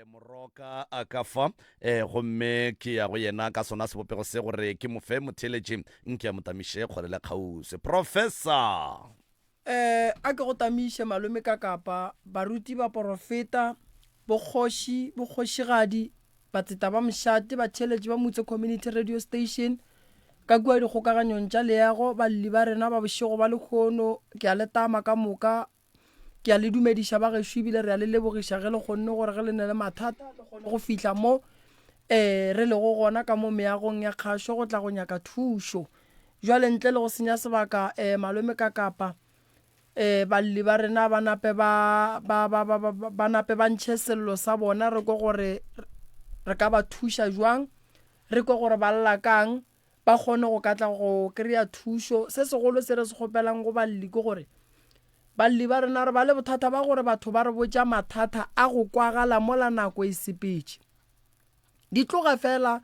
Moroka a ka fa um gomme ke ya go yena ka sona sebopego se gore ke mo fe motheeletši nke a mo tamiše kgole le kgauswi. Professor! Um a ke go tamiše malome ka kapa, baruti, baporofeta, bokgoši, bokgošigadi, batseta ba mošate, batheeletši ba Mutse Community Radio Station, ka kua dikgokaganyong tša leago, balli ba rena ba bošego ba lehono, ke a le tama ka moka. Ke a le dumediša ba gešo ebile re a le lebogiša ge le kgonne gore ge le ne le mathata le kgone go fihla mo um re lego gona ka mo meagong ya kgašo go tla go nyaka thušo. Jwale ntle le go senya sebaka um malome ka kapa um balli ba rena ba nape ba ba ba ba ba ba nape ba ntšhe sello sa bona re kwe gore re ka ba thuša jwang, re kwe gore ba lla kang ba kgone go ka tla go kry-a thušo. Se segolo se re se kgopelang go balli ke gore balli ba rena re ba le bothata ba gore batho ba re botša mathata a go kwagala mola nako e sepetše. Di tloga fela,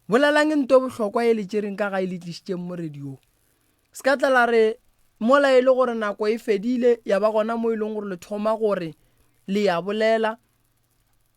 bolelang nto e bohlokwa e le tšereng ka gae le tlišitšeng mo radiong. Se ka tla la re mola e le gore nako e fedile ya ba gona mo e leng gore le thoma gore le ya bolela.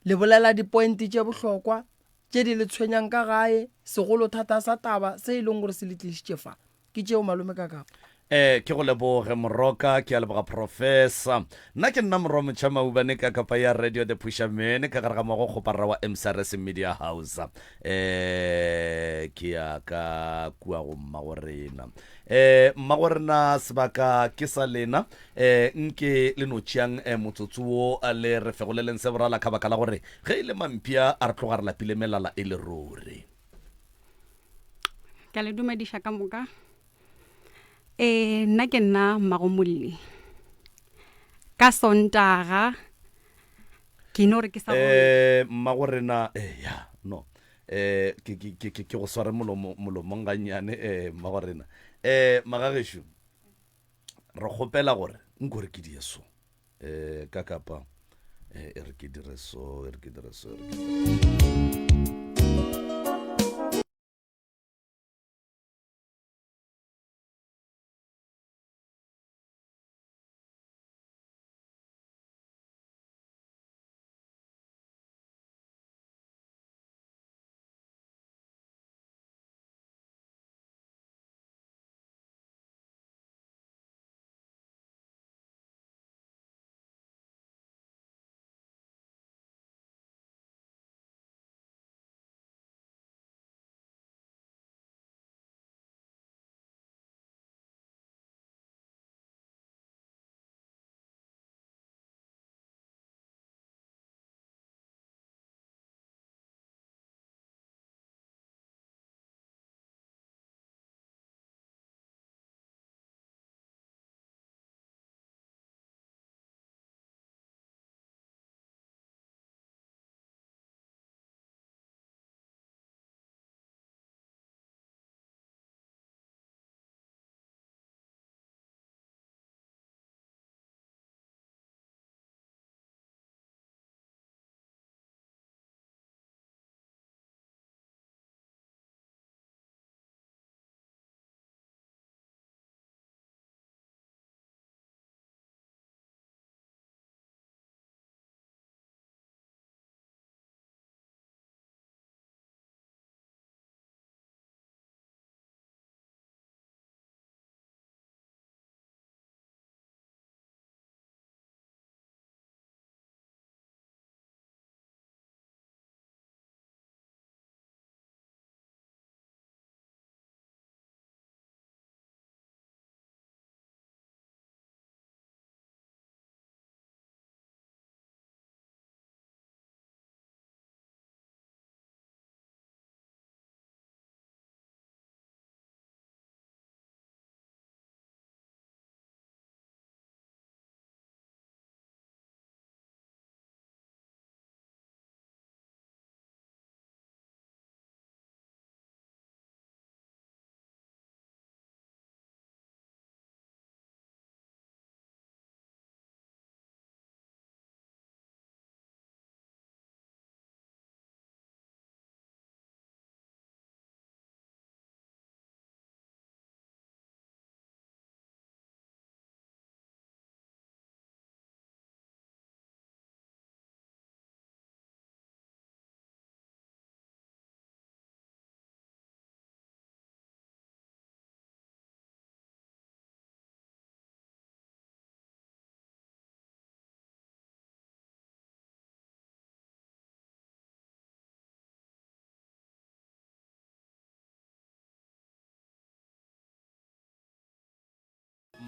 Le bolela dipointe tše bohlokwa tše di le tshwenyang ka gae, segolothata sa taba se e leng gore se le tlišitše fa. Ke tšeo malome ka kapa. Eh, ke go leboge Moroka, ke a leboga Professor. Nna ke nna Morwa Motšha Maubane ka kapa ya Radio The Pusher Man ka gare ga moago kgoparara wa MCRS Media House. Eh, ke ya ka kua go mmagorena. Eh, mmagorena sebaka ke sa lena. Eh, nke le no tšeang eh, motsotso wo eh, le re fegoleleng se borala ka baka la gore ge e le mampia a re tloga re lapile melala e le ruri. Ke a le dumediša ka moka. Eh, nna ke nna Mmagomolli. Ka Sontaga ke no re ke sa Eh, mmagorena eh, ya no eh ke ke ke ke go sware molomo molomong gannyane eh mmagorena eh magagešo Re kgopela gore nko re ke die so um ka kapa eh, e re ke dire so e re ke dire so e re ke dire.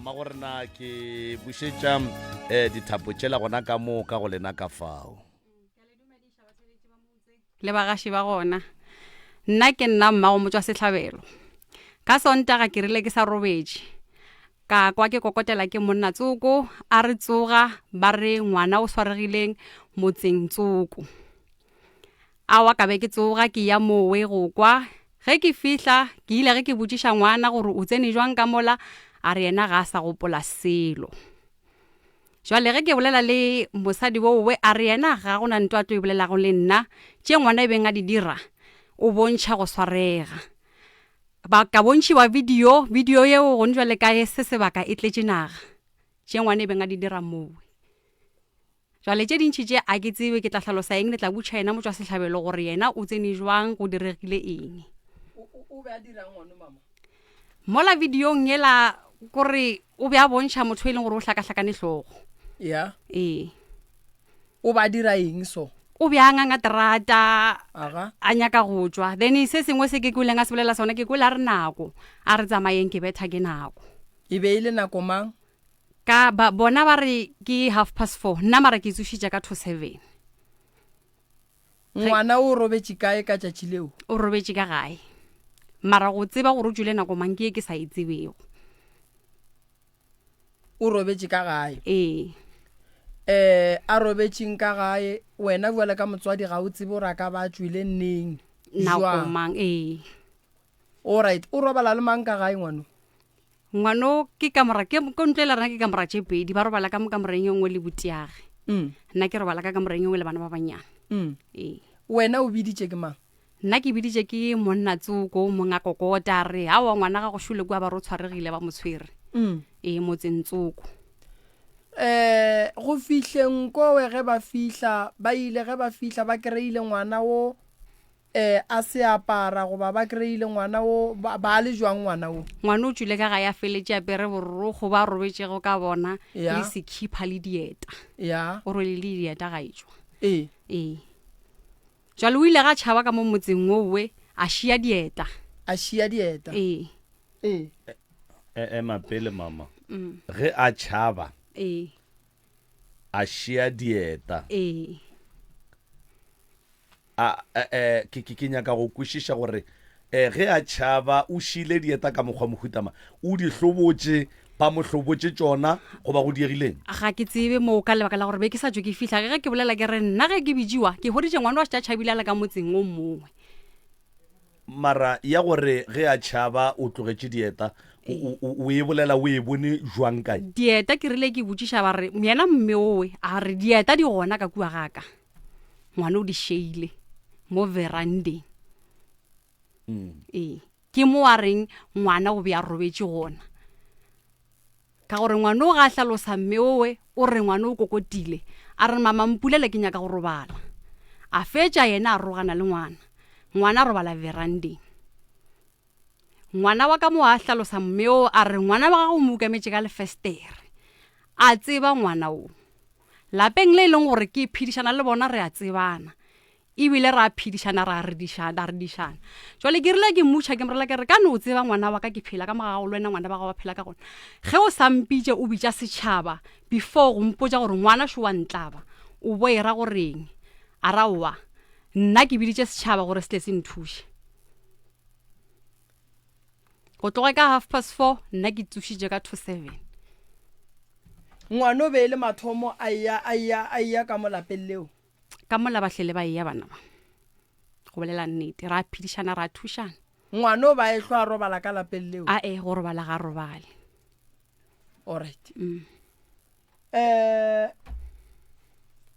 Mmagorena ke bušetša um dithapo tšela gona ka moo ka go lena ka fao. Le bagaši ba gona. Nna ke nna mmago motšwasehlabelo. Ka Sontaga ke rile ke sa robetše, ka kwa ke kokotela ke monna tsoko a re tsoga ba re ngwana o swaregileng motseng tsoko. Awa ka be ke tsoga ke ya mowe go kwa. Ge ke fihla ke ile ge ke botšiša ngwana gore o tsene jwang ka mola a re yena ga a sa gopola selo. Jwale ge ke bolela le mosadi wowe a re yena ga go na nto a tlo e bolelago le nna, tše ngwana e beng a di dira o bontšha go swarega. Ba ka bontšhiwa video, video yeo gone jwale ka se sebaka e tletše naga, tše ngwana e beng a di dira mowe. Jwale tše dintši tše a ke tsebe ke tla hlalosa eng, le tla butšha yena motšwasehlabelo gore yena o tsene jwang, go diregile eng. O be a dirang ngwano mama? Mola videong yela kore o be a bontšha motho e leng gore o hlakahlakane hlogo. Ya. Ee. O ba dira eng so? O be a nganga terata, Aga. a nyaka go tšwa. Then se sengwe se ke kweleng a se bolela sona ke kwele a re nako, a re tsamayeng ke betha ke nako. E be e le nako mang? Ka ba, bona ba re ke half past four, nna mara ke tsošitše ka to seven. Ngwana o robetše kae ka tšatši leo? O robetše ka gae. Mara go tseba gore o tšwile nako mang ke ye ke sa e tsebego. O robetše ka gae? Ee. Eh, a robetšeng ka gae, wena bjale ka motswadi ga o tsebe gore a ka ba a tšwile neng, Nako jwang? mang, ee. Alright, o robala le mang ka gae ngwano? Ngwano ke kamora, ke ko ntlo ela rena ke kamora tše pedi, ba robala ka mo kamoreng e nngwe le butiage. Nna ke robala ka kamoreng e nngwe le bana ba bannyane. Ee. Wena o biditše ke mang? Nna ke biditše ke monna tsoko, monga kokota, a re aowa ngwana gago šole kua ba re o tshwaregile ba mo tshwere. Ee, motseng tsoko. Eh, go fihleng kowe ge ba fihla, ba ile ge ba fihla ba kry-ile ngwana wo Eh, a se apara goba ba kry-ile ngwana wo, ba, ba le jwang ngwana wo? Ngwana o tšwile ka gae a feletše apere borokgo ba robetšego ka bona Ya. le sekhipha le dieta. Ya. O rwele le dieta ga e tšwa. Ee. Ee. Jwale o ile ga tšhaba ka mo motseng owe a šia dieta. A šia dieta. Ee. Ee. E, ema pele mama. Ge a tšhaba. Ee. A šia dieta. Ee. A, e, ke, ke, ke nyaka go kwešiša gore e, ge a tšhaba o šiile dieta ka mokgwa mohuta mang. O di hlobotše, ba mo hlobotše tšona goba go diegileng? Ga ke tsebe moo ka lebaka la gore be ke sa tšwe ke fihla. Ge ke bolela ke re nna ge ke bitšiwa ke hweditše ngwana wa šetše a tšhabile a le ka motseng o mongwe. Mara ya gore ge a tšhaba o tlogetše dieta, o, o, o, o e bolela o e bone jwang kae? Dieta ke rile ke botšiša ba re yena mme owe a re dieta di gona ka kua ga ka. Ngwana o di šeile mo verandeng. Ee, ke mo a reng ngwana o be a robetše gona. Ka gore ngwana o ga a hlalosa mme owe o re ngwana o kokotile a re mama mpulele ke nyaka go robala. A fetša yena a rogana le ngwana. Ngwana a robala verandeng. Ngwana wa ka mo a hlalosa mme o a re ngwana wa gago o mo ukametše ka lefestere. A tseba ngwana o. Lapeng le e leng gore ke phedišana le bona re a tsebana. Ebile ra phedišana ra redišana, ra redišana. Jwale ke rile ke mmutšha ke morela ke re ka no tseba ngwana wa ka ke phela ka mo ga gago le wena ngwana ba gago ba phela ka gona. Ge o sa mpitše o bitša setšhaba before go mpotša gore ngwana šo wa ntlaba o bo e ra goreng. A ra owa nna ke biditše setšhaba gore se tle se nthuše. Go tloga ka 4:30 nna ke tsošitše ka 6:40. Ngwana o be e le mathomo a eya a eya a eya ka mo lapeng leo. Ka mola ba hlele ba eya bana ba. Go bolela nnete, ra phedišana, ra thušana. Ngwana o ba ehlwa a robala ka lapeng leo? Ae, go robala ga robale. Alright. Eh.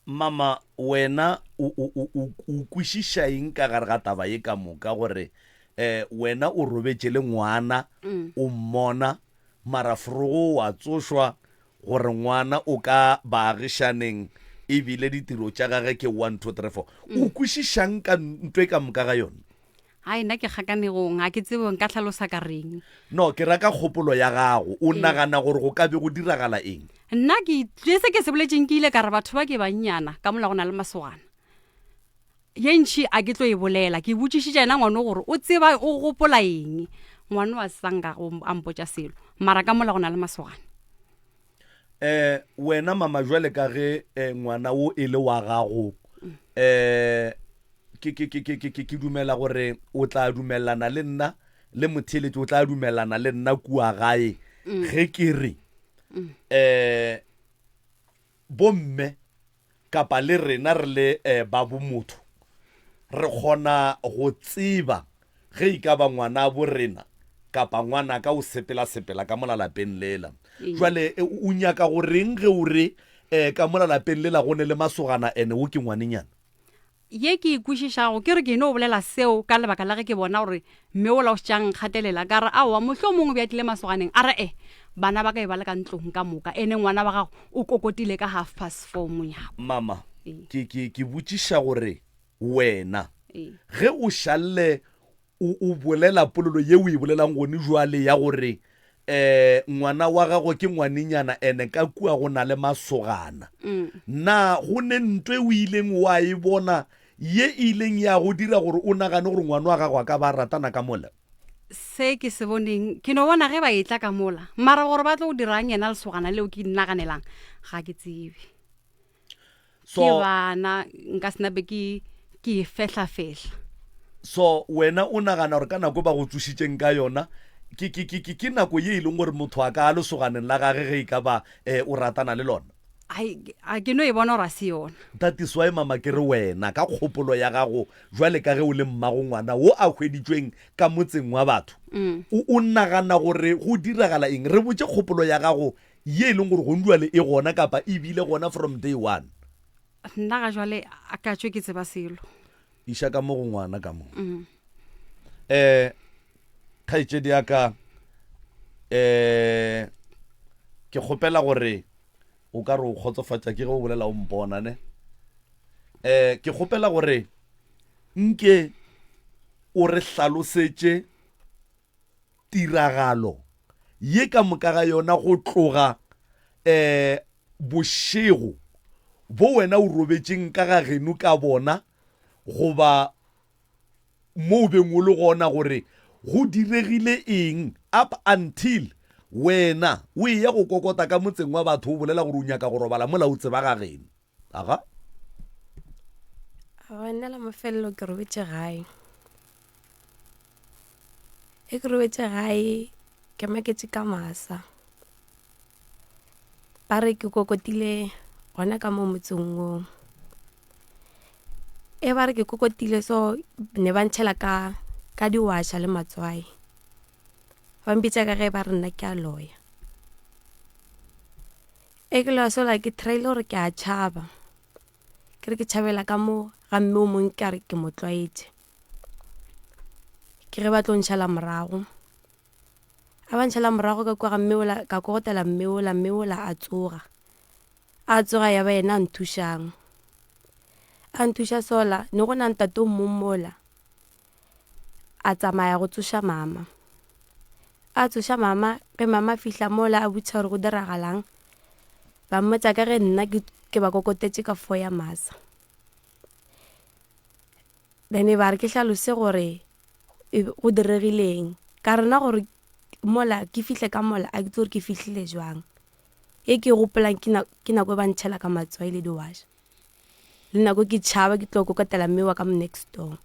Mama, wena o, o, o, o, o kwešiša eng ka gare ga taba ye ka moka gore eh wena o robetše le ngwana o mmona mara forogo wa tsošwa gore ngwana o ka baagišaneng e bile ditiro tša gage ke one, two, three, four. O kwešišang ka nto e ka moka ga yona? Hai, nna ke kgakanegong, ga ke tsebe nka hlalosa ka reng. No, ke ra ka kgopolo ya gago, o nagana gore go ka be go diragala eng? Nna ke, se ke se boletšeng ke ile ka re batho ba ke bannyana, ka mola go na le masogana. Ye ntši a ke tlo e bolela, ke botšišitše yena ngwano gore o tseba, o gopola eng. Ngwano a sa nka a mpotša selo, mara ka mola go na le masogana. Um wena mama jwale ka ge eh, ngwana wo e le wa gago um ke ke ke ke ke ke dumela gore o tla dumelana le nna le motheeletši o tla dumelana le nna kua gae ge ke re um bomme kapa le rena re le eh, ba bomotho re kgona go tseba ge e ka ba ngwana bo rena kapa ngwanaka o sepela sepela ka mola lapeng lela. Jwale eh, o nyaka go reng ge o re eh, ka mola lapeng lela go ne le masogana ene wo ke ngwanenyana? Ye ke e kwešišago ke re ke no bolela seo ka lebaka la ge ke bona gore mme ola o šetše a nkgatelela. Ka re, Aowa, mohlomongwe o be a tlile masoganeng. A re, E, bana ba ka e ba le ka ntlong ka moka. Ene ngwana wa gago o kokotile ka half past four monyako. Mama, Ee. ke, ke, ke botšiša gore wena Ee. ge o šalle O, o bolela polelo ye o e bolelang gone jwale ya gore um ngwana wa gago ke ngwanenyana ene ka kua go na le masogana. Na go ne nto e o ileng wa e bona ye e ileng ya go dira gore o nagane gore ngwana wa gago a ka ba a ratana ka mola? Se ke se boneng, ke no bona ge ba etla ka mola. Mara gore ba tlo dirang yena lesogana leo ke naganelang, ga ke tsebe. So, ke bana nka se nape ke ke e fehlafehla. So wena o nagana gore ka nako ba go tsošitšeng ka yona ke, ke, ke, ke, ke nako ye e leng gore motho a ka lesoganeng la gage ge e ka ba eh, o ratana le lona? Ai, a ke no e bona gore a se yona. That is why mama ke re wena ka kgopolo ya gago jwale ka ge o le mmago ngwana wo a hweditšweng ka motseng wa batho, o, o nagana gore go diragala eng? Re botše kgopolo ya gago Ye e leng gore gong jwale e gona kapa e bile gona from day one. Nna ga jwale a ka tšwe ke tseba selo. Iša ka mo go ngwana ka mo. Eh, kgaetšedi ya ka, eh, ke kgopela gore o ka re o kgotsofatša ke ge o bolela o mpona ne. Eh, ke kgopela gore nke o re hlalosetše Tiragalo ye ka moka ga yona go tloga um bošego bo wena o robetšeng ka ga geno ka bona goba mo o beng o le gona gore go diregile eng up until wena o eya go kokota ka motseng wa batho o bolela gore o nyaka go robala mola o tseba ga geno. Aga. Aowa, nna la mafelelo ke robetše gae. Ge ke robetše gae ke maketše ka masa. Ba re ke kokotile gona ka mo motseng wo. E ba re ke kokotile so ne ba ntšhela ka ka diwaša le matswai. Ba mpitša ka ge ba re nna ke a loya. E ke loya sola ke try-ile gore ke a tšhaba. Ke re ke tšhabela ka mo ga mme o mongwe ka re ke mo tlwaetše. Ke ge ba tlo ntšhala morago. A ba ntšhala morago ka kua ga mme ola, ka kokotela mme ola, mme ola a tsoga. A tsoga ya ba yena a nthušang. A nthuša sola, ne go na ntate o mong mola. A tsamaya go tsoša mama. A tsoša mama, ge mama a fihla mola a botšiša gore go diragalang, ba mmotša ka ge nna ke, ke ba kokotetše ka four ya masa. Then ba re ke hlalose gore go diregile eng. Ka re nna gore mola ke fihle ka mola a ke tsebe gore ke fihlile jwang. E ke e gopolang ke ke nako e ba ntšhela ka matswai le diwaša. Le nako ke tšhaba ke tlo kokotela mme wa ka mo next door.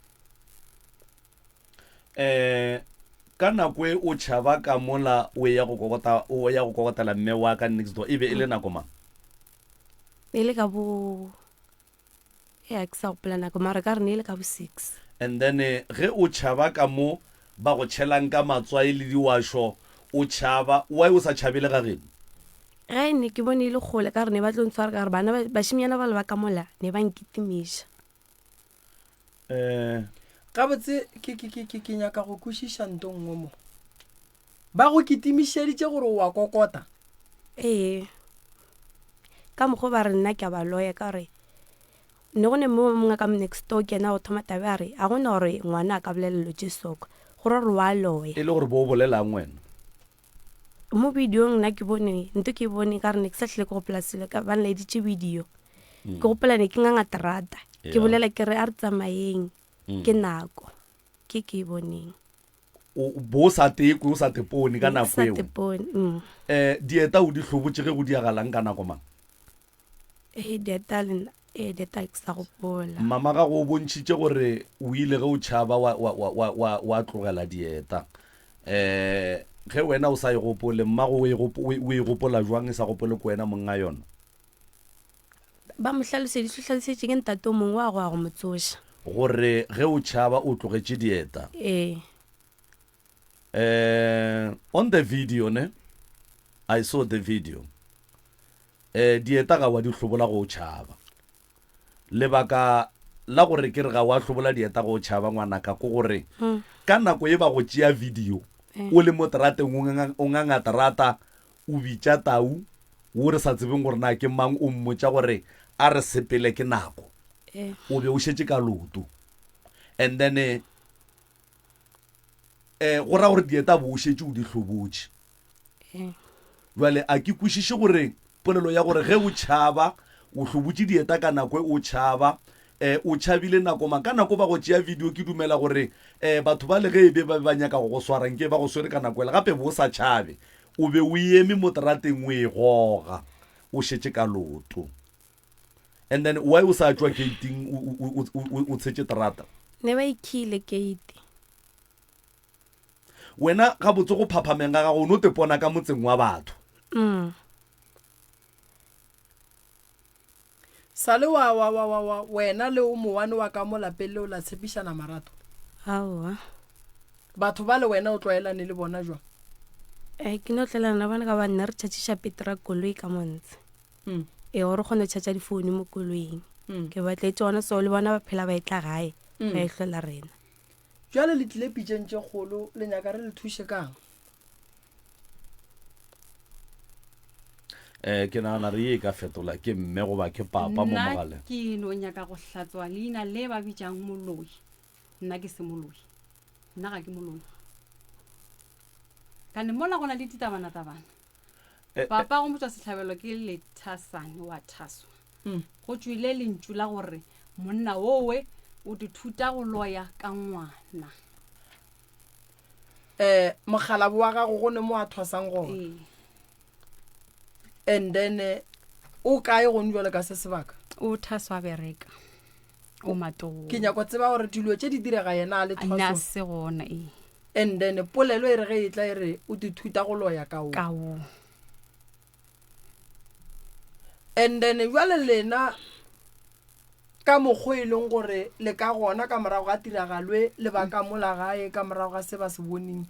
Eh, ka nako e o tšhaba ka mola o ya go kokota o ya go kokotela mme wa ka next door e be e le nako mang? E le ka bo ya ke sa gopola nako mara ka re ne e le ka bo 6. And then ge o tšhaba ka mo ba go tšhelang ka matswai le diwašo o tšhaba, why o sa tšhabele ga geno? Ge ne ke bone e le kgole ka gore ne ba tlo ntshwara ka gore bana ba bašemnyana bale ba ka mola ne ba nkitimiša. Eh. Gabotse ke, ke, ke, ke, ke nyaka go kwešiša nto nngwe mo. Ba go kitimišeditše gore o a kokota? Ee. Ka mokgwa ba re nna ke a ba loya ka gore ne go ne mo mongwe ka mo next door ke yena go thoma tabe a re a gona gore ngwana a ka bolela dilo tše soka go ra gore wa loya. E le gore bo o bolelang wena? Mo videong nna ke bone nto ke bone ka re ne ke sa hlile ke gopola selo ka ba nlaeditše video ke gopola ne ke nganga terata ke bolela ke re a re tsamayeng ke nako ke ke e boneng. O bo o sa tekwe, o sa tepone ka nako Sa eo. tepone. Mm. Eh, dieta o di hlobotše ge go diagalang ka nako mang? Ee, dieta le nna, ee, dieta ke sa gopola. Mama gago o bontšhitše gore o ile ge o tšhaba wa, wa, wa, wa, wa, wa tlogela dieta. Eh, ge wena o sa e gopole, mmago o e gopo, o e, o e gopola jwang e sa gopole ke wena monga yona? Ba mo hlaloseditše, hlalosetše ke ntate o mongwe wa go ya go mo tsoša. Gore ge o tšhaba o tlogetše dieta. Ee. Eh, on the video ne, I saw the video. Eh, dieta ga wa di hlobola go o tšhaba. Lebaka la gore ke re ga wa hlobola dieta go o tšhaba ngwanaka ke gore ka nako e ba go tšea video o le mo terateng o nganga, o nganga terata o bitša tau wo re sa tsebeng gore na ke mang o mmotša gore a re sepele ke nako. O be o šetše ka loto. And then eh, eh go ra gore dieta bo o šetše o di hlobotše. Bjale a ke kwešiše gore polelo ya gore ge o tšhaba o hlobotše dieta ka nako e o tšhaba um o tšhabile nako mang. Ka nako ba go tšea video ke dumela gore um batho ba le ge e be ba be ba nyaka go go swara nke ba go swere ka nako ela gape bo o sa tšhabe o be o eme mo terateng o e goga o šetše ka loto. And then why o sa tšwa gating o tshetše terata? Ne ba ikhile gate. Wena gabotse go phaphameng ga gago o no tepona ka motseng wa batho. Mm. Sale wa, wa, wa, wa, wa, wena le o mowane wa ka mo lapeng leo la tshepišana marato? Aowa. Batho ba le wena o tlwaelane le bona jwang? Eh, ke no tlwaelana le bona ka gobane ne re tšhatšiša petra koloi ka montshe. Mm. Ee, gore re kgone go tšhatša difounu mo koloing. Mm. Ke ba tletše gona so le bona ba phela ba etla gae, Mm. ba e hlola rena. Bjale le tlile pitšeng tše kgolo, le nyaka re le thuše ka'ng? Um ke nagana re ye e ka fetola ke mme goba ke papa mo Nna mogaleng. ke no nyaka go hlatswa leina le ba bitšang moloi. Nna ke se moloi. Nna ga ke moloi. Kane mola go na le ditabana-tabana. Eh, eh. Papa go motswa sehlabelo ke Lethasane wa Thaswa. Mm. Go tšwile lentšu la gore monna owe o dithuta go loya ka ngwana. Eh, mokgalabo wa gago go ne mo a thwasang gona. Ee. And then eh, o kae gone jwale ka se sebaka? O thaswa bereka. O matoo. Ke nyako tseba gore dilo tše di direga yena a le Nna thwasong. se gona ee. And then polelo e re ge e tla e re o tithuta go loya ka wo. Ka wo. And then jwale lena ka mokgo e leng gore le ka gona ka morago ga tiragalo e le ba ka mola gae ka morago ga se ba se boneng.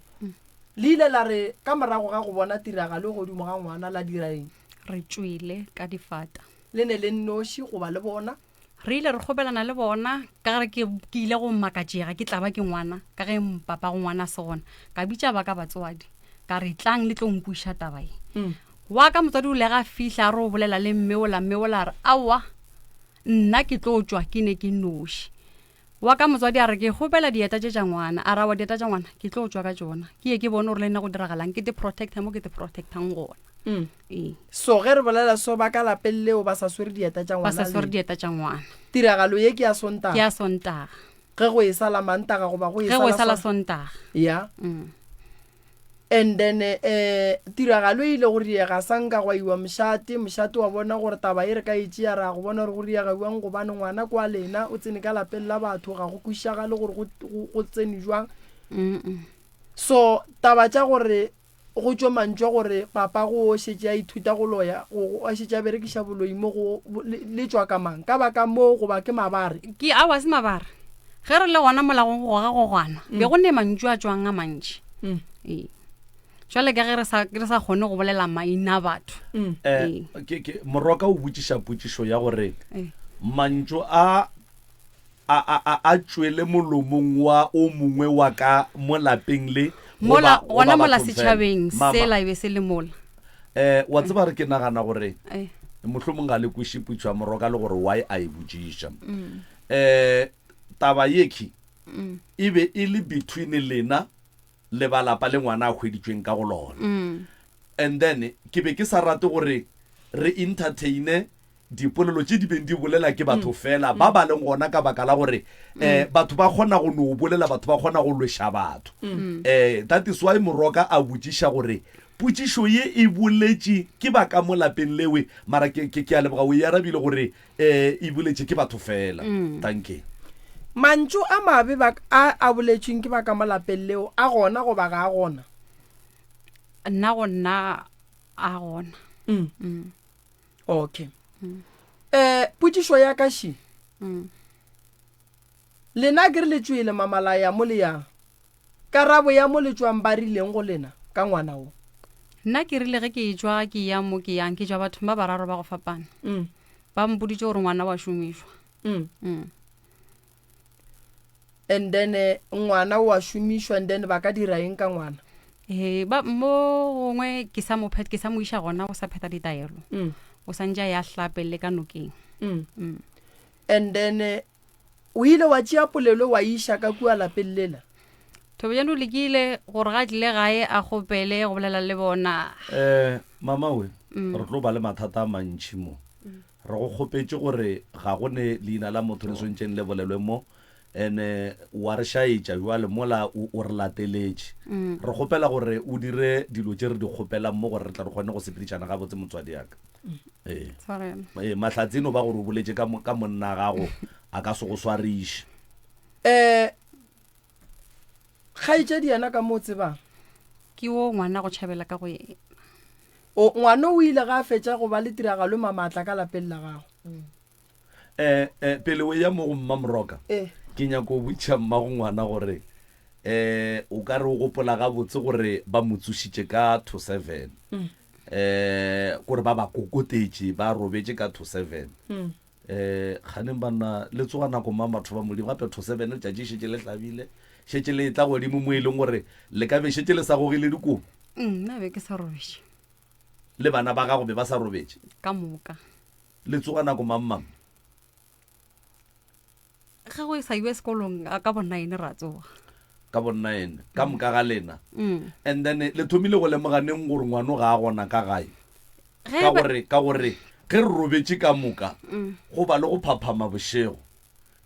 Le ile la re ka morago ga go bona tiragalo e godimo ga ngwana la dira eng? Re tšwele ka difata. Le ne le nnoši goba le bona? Re ile re kgobelana le bona ka gare ke ke ile go makatšega ke tlaba ke ngwana ka ge papa go ngwana se gona ka bitša ba ka batswadi ka re tlang le tlo nkwiša taba ye mm. wa ka motswadi o le ga fihla a re o bolela le mme ola mme ola a re aowa nna ke tlo tšwa ke ne ke noši wa ka motswadi a re ke kgopela dieta tše tša ngwana a ra wa dieta tša ngwana ke tlo tšwa ka tšona ke ye ke bone gore le nna go diragalang ke te protecta mo ke te protectang gona mm. ee So ge re bolela so ba ka lapeng leo ba sa swere dieta tša ba sa ngwana swere le dieta tša ngwana tiragalo ye ke ya ke Sontaga ya Sontaga ge go e sa la Mantaga goba go e ge go e sa sa la la Sontaga ya mm. And then eh tiragalo e ile go riega sa nka gwa iwa mošate, mošate wa bona gore taba e re ka e tšea ra go bona gore go riega bjang gobane ngwana kwa lena o tsene ka lapeng la batho ga go kwišagale gore go, go, go tsene jwang. Mm-mm. So taba tša gore go tšwe mantšu a gore papa go šetše a ithuta go loya, go, go, a šetše a berekiša boloi mo go, bo, le, le tšwa ka mang? Ka ba ka moo goba ke mabare? Ke awa se mabare. Ge re le gona mola go goga gogwana, be go ne mantšu a tšwang a mantši. Mm. Ee. Jwale ka ge re sa re sa kgone go bolela maina a batho. Mm. Eh, ke, ke, Moroka o botšiša potšišo ya gore Ee. mantšu a a, a, a, a tšwele molomong wa o mongwe wa ka mo lapeng le Mola goba, goba gona mola bathong fela. setšhabeng Mama, sela e be se le mola. eh, wa tseba re ke nagana gore Ee. mohlomong ga le kweše potšo ya Moroka le gore why a e botšiša. Eh, taba yekhi e be e le between lena le ba lapa le ngwana a hweditšweng ka go lona. And then ke be ke sa rate gore re entertaine. Dipolelo tše di beng di bolela ke batho fela ba ba leng gona ka baka la gore um batho ba kgona go no bolela, batho ba kgona go lweša batho. Um that is why Moroka a botšiša gore potšišo ye e boletše ke ba ka mo lapeng lewe, mara ke, ke, ke a leboga o e arabile gore um e boletše ke batho fela. Dankie. Mantšu a mabe ba, a a boletšweng ke ba ka mo lapeng leo a gona goba ga a gona? Nna go nna a gona. Okay. Eh, potšišo ya ka še. Lena ke re le tšwele mamalaya mo le yang. Karabo ya mo le tšwang ba rileng go lena ka ngwana wo? Nna ke rile ge ke etšwa ke ya mo ke yang ke tšwa bathong ba bararo ba go fapana. Ba mpoditše gore ngwana wa šomišwa. And then eh, ngwana o a šomišwa and then ba ka dira eng ka ngwana? Ee, ba mo gongwe ke sa mo phet ke sa mo iša gona go sa phetha ditaelo. O sa ntše a ya hlape le ka nokeng. And then eh, o ile wa tšea polelo wa iša ka kua lapeng lela? Thobejane o lekile gore ga a tlile gae a kgopele go bolela le bona. Eh, mama we, re tlo ba le mathata a mantši mo. Re go kgopetše gore ga go ne leina la motho le swantšeng le bolelwe mo, ene wa re šaetša bjale mola o, o re lateletše. Re kgopela gore o dire dilo tše re di kgopelang mo gore re tle re kgone go sepedišana gabotse, motswadi ya ka. Ee. Tshwarelo. Ee, mahlatse e no ba gore o boletše ka, ka monna gago, a ka se go swariše. Um Kgaetšedi yena ka mo o tsebang? Ke wo ngwana go tšhabela ka go yena. O, ngwana o ile ga a fetša go ba le tiragalo mamatla ka lapeng la gago. Eh, eh, pele o eya mo go Mma Moroka, Eh. ke nyako go botša mmago ngwana gore eh, o ka re o gopola gabotse gore ba mo tsošitše ka to seven. Eh, kore ba ba kokotetše, ba robetše ka to seven. Eh, kganeng banna, le tsoga nako mang batho ba Modimo? Gape to seven letšatši šetše le hlabile, šetše le etla godimo mo e leng gore le ka be šetše le sa gogile dikobo. Mm, nna be ke sa robetše. Le bana ba gago be ba sa robetše? Ka moka. Le tsoga nako mang mang? Ge go sa iwe sekolong ka bo nine ra tsoga. Ka bo nine, ka moka ga lena. And then le thomile go lemoga neng gore ngwano ga a gona ka gae? Ka gore, ka gore ge re robetše ka moka, go ba le go phaphama bošego.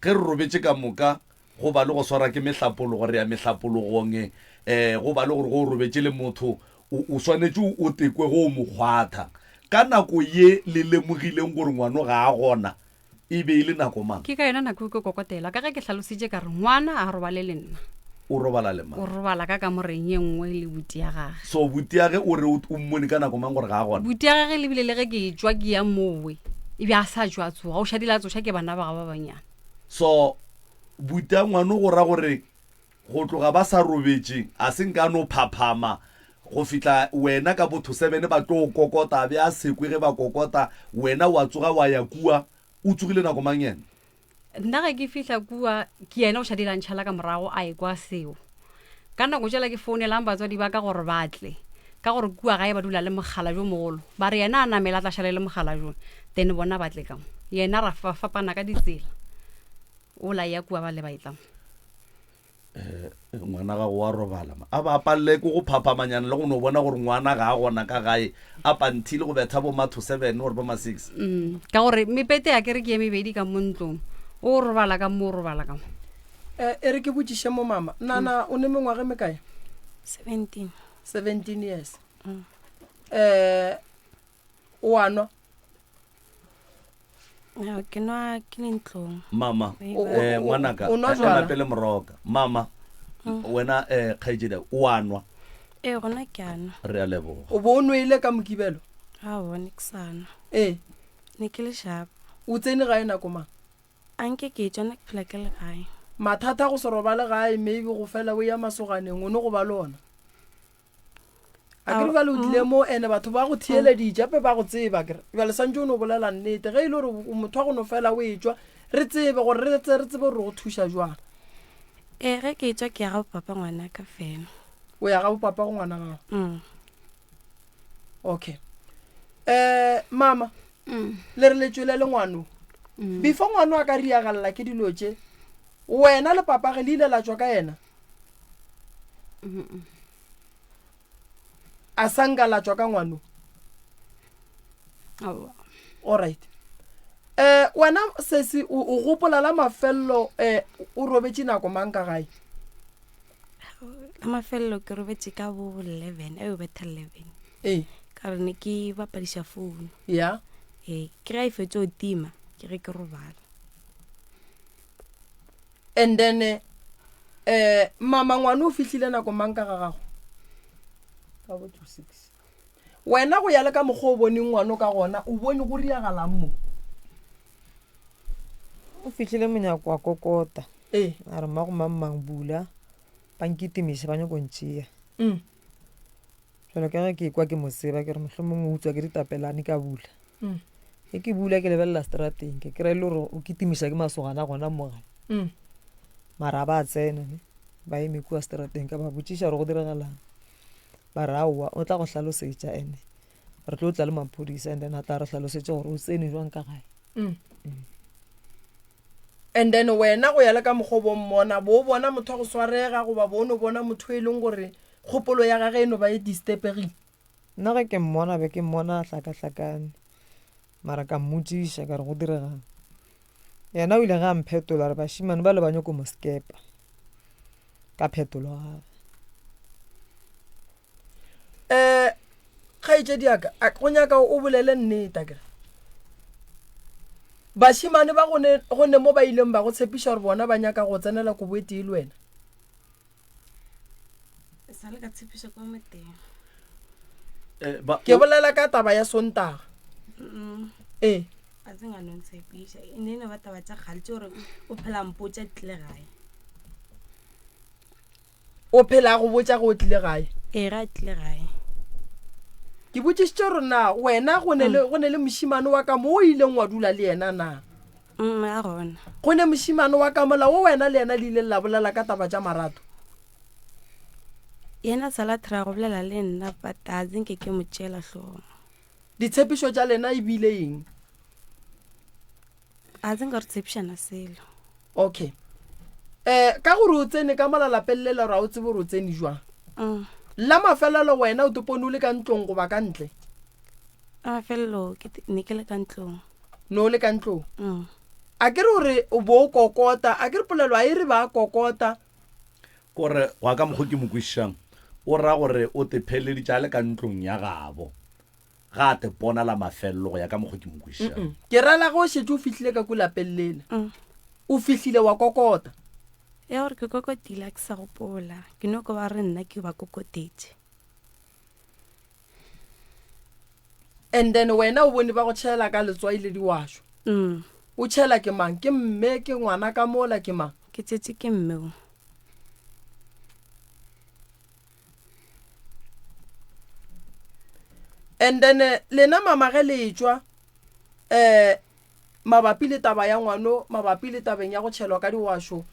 Ge re robetše ka moka, go ba le go swara ke mehlapologo, re ya mehlapologong, um go ba le gore ge o robetše le motho, o, o swanetše o tekwe ge o mo kgwatha. Ka nako ye le lemogileng gore ngwano ga a gona, E be e le nako mang? Ke ka yona nako eo ke kokotela. Ka ge ke hlalositše ka re ngwana a robale le nna. O robala le mang? O robala ka kamoreng ye nngwe le buti ya gage. So buti ya ge o re o mmone ka nako mang gore ga a gona? Buti ya gage le bile le ge ke etšwa ke ya mowe e be a sa tšwa a tsoga, o šadile a tsoša ke bana ba gagwe ba bannyane. So buti ya ngwano go ra gore go tloga ba sa robetše a se nka no phaphama go fihla wena ka bo thosebene ba tlo kokota a be a sekwe ge ba kokota wena wa tsoga wa ya kua o tsogile nako mang yena? Nna ge ke fihla kua ke yena o šadile a ntšhala ka morago a ekwa seo. Ka nako tšela ke founelang batswadi ba ka gore ba tle ka gore kua gae ba dula le mogala jo mogolo ba re yena a namele a tla šale le mogala jo then bona ba tle ka mo yena ra fapana ka ditsela. O la ya kua ba le ba etla mo. Eh, ngwana gago wa robala ma. A ba palele ke go phaphamanyana le go no bona gore ngwana ga a gona ka gae a panthile go betha bo ma to seven or bo ma six. Mm, ka gore mepete ya kere ke ye mebedi ka mo ntlong. O robala ka mo, o robala ka mo. Eh, e re ke botšiše mo mama. Nana, o ne mengwaga e mekae? 17. 17 years. Eh, o a nwa? Ao, ke nwa ke le ntlong. Mama, O- o- eh, o- ngwanaka, o nwa eh, jwala? ema pele moroka. Mama, wena eh, kgaetšedi, o a nwa? Ee, gona ke a nwa. Re a leboga. O bo o nwele ka Mokibelo? Aowa, ne ke sa nwa. Ee. Ne ke le sharp. O tsene gae nako mang? A nke ke tšwa, nna ke phela ke le gae. Mathata a go se robale gae, maybe go fela o ya masoganeng, o ne go ba le ona? A kere bjale o tlile mo ene batho ba go theeleditše gape ba go tseba kere bjale santse o no bolela nnete ge e le gore o motho wa go no fela o etšwa re tsebe gore re tse re tsebe gore re go thuša jwang. Ee, ge ke etšwa ke ya ga bopapa ngwanaka fela. O ya ga bopapa go ngwana gago? Mm. Okay. Eh mama, le re le tšwele le ngwano. Before ngwano a ka riagalela ke dilo tše, wena le papage le ile la tšwa ka yena? A sa nka la tšwa ka ngwano? Aowa. Alright. Um wena sesi o o gopola la mafelelo um o robetše nako mang ka gae? La mafelelo ke robetše ka bo 11, a yo betha 11. Ee. Ka re ne ke bapadiša founu. Ya. Ee, ke ge e fetše o tima, ke ge ke robala. And then eh mama ngwana o fihlile nako mang ka ga gago? Ka bo 2 6. Wena go ya le ka mokgwa o boneng ngwano ka gona, o bone go riagalang mo? O fihlile monyako wa kokota. Ee. A re mmago mang mang bula, ba nkitimiša ba nyako ntšea. Jwalo ka ge ke ekwa ke mo tseba ke re mohlomong o utswa ke ditapelane ka bula. Ge ke bula ke lebelela strateng ke kry-a e le gore o kitimiša ke masogana gona mo gae. Mara a ba tsena ne, ba eme kua strateng ka ba botšiša gore go diragalang. Ba re aowa o tla go hlalosetša ene re tlo tla le maphodisa and then a tla re hlalosetša gore o tsene jwang ka gae. Mm. And then wena go ya le ka mokgwa o bo mmona, bo o bona motho wa go swarega goba bo o no bona motho e leng gore kgopolo ya gage e no ba e disturbegile? Nna ge ke mmona be ke mmona a hlakahlakane mara ka mmotšiša ka re go diregang. Yena o ile ge a mphetola a re bašemane bale ba nyoko mo skepa. Ka phetolo gape. Um kgaetšedi ya ka, go nyaka o bolele nnete akere. Bašemane ba gone go ne mo ba ileng ba go tshepiša gore bona ba nyaka go tsenela kobo e tee le wena. Sa le ka tshepiša kwa moteng. Eh, ba, Ke bolela ka taba ya Sontaga. Ee. A se nga no ntshepiša. E ne e no ba taba tša kgale tše gore o phela mpotša tlile gae. O phela a go botša ge o tlile gae? Ee, ge a tlile gae. Ke botšišitše gore na wena go ne le, go ne le mošemane wa ka mo o ileng wa dula le yena na? Mm, a gona. Go ne mošemane wa ka mola wo wena le yena le ileng la bolela ka taba tša marato? Yena a sala a try go bolela le nna but a se nke ke mo tšeela hlogong. Ditshepišo tša lena e bile eng? A se nka re tshepišana selo. Okay. Eh, ka gore o tsene ka mola lapeng lela gore a o tsebe gore o tsene jwang. Mm. La mafelelo wena o topone o le ka ntlong goba ka ntle? La mafelelo ke ne ke le ka ntlong. Ne o le ka ntlong? Mm. A ke re gore o bo o kokota, a ke re polelo a e re ba kokota. Kore go ya ka mokgo ke mo kwešišang, o ra gore o te pheleditše a le ka ntlong ya gabo. Ga a te pona la mafelelo go ya ka mokgo ke mo kwešišang. Mm-mm. Ke ra la ge o šetše o fihlile ka ko lapeng lela. O fihlile wa kokota. Ya gore ke kokotile a ke sa gopola. Ke no kwa ba re nna ke ba kokotetše. And then wena o bone ba go tšhela ka letswai le diwašo. O tšhela ke mang? Ke mme, ke ngwana ka mola, ke mang? Ke tšetše ke mme o. And then eh, lena mama ge le etšwa eh mabapi le taba ya ngwano, mabapi le tabeng ya go tšhelwa ka diwašo,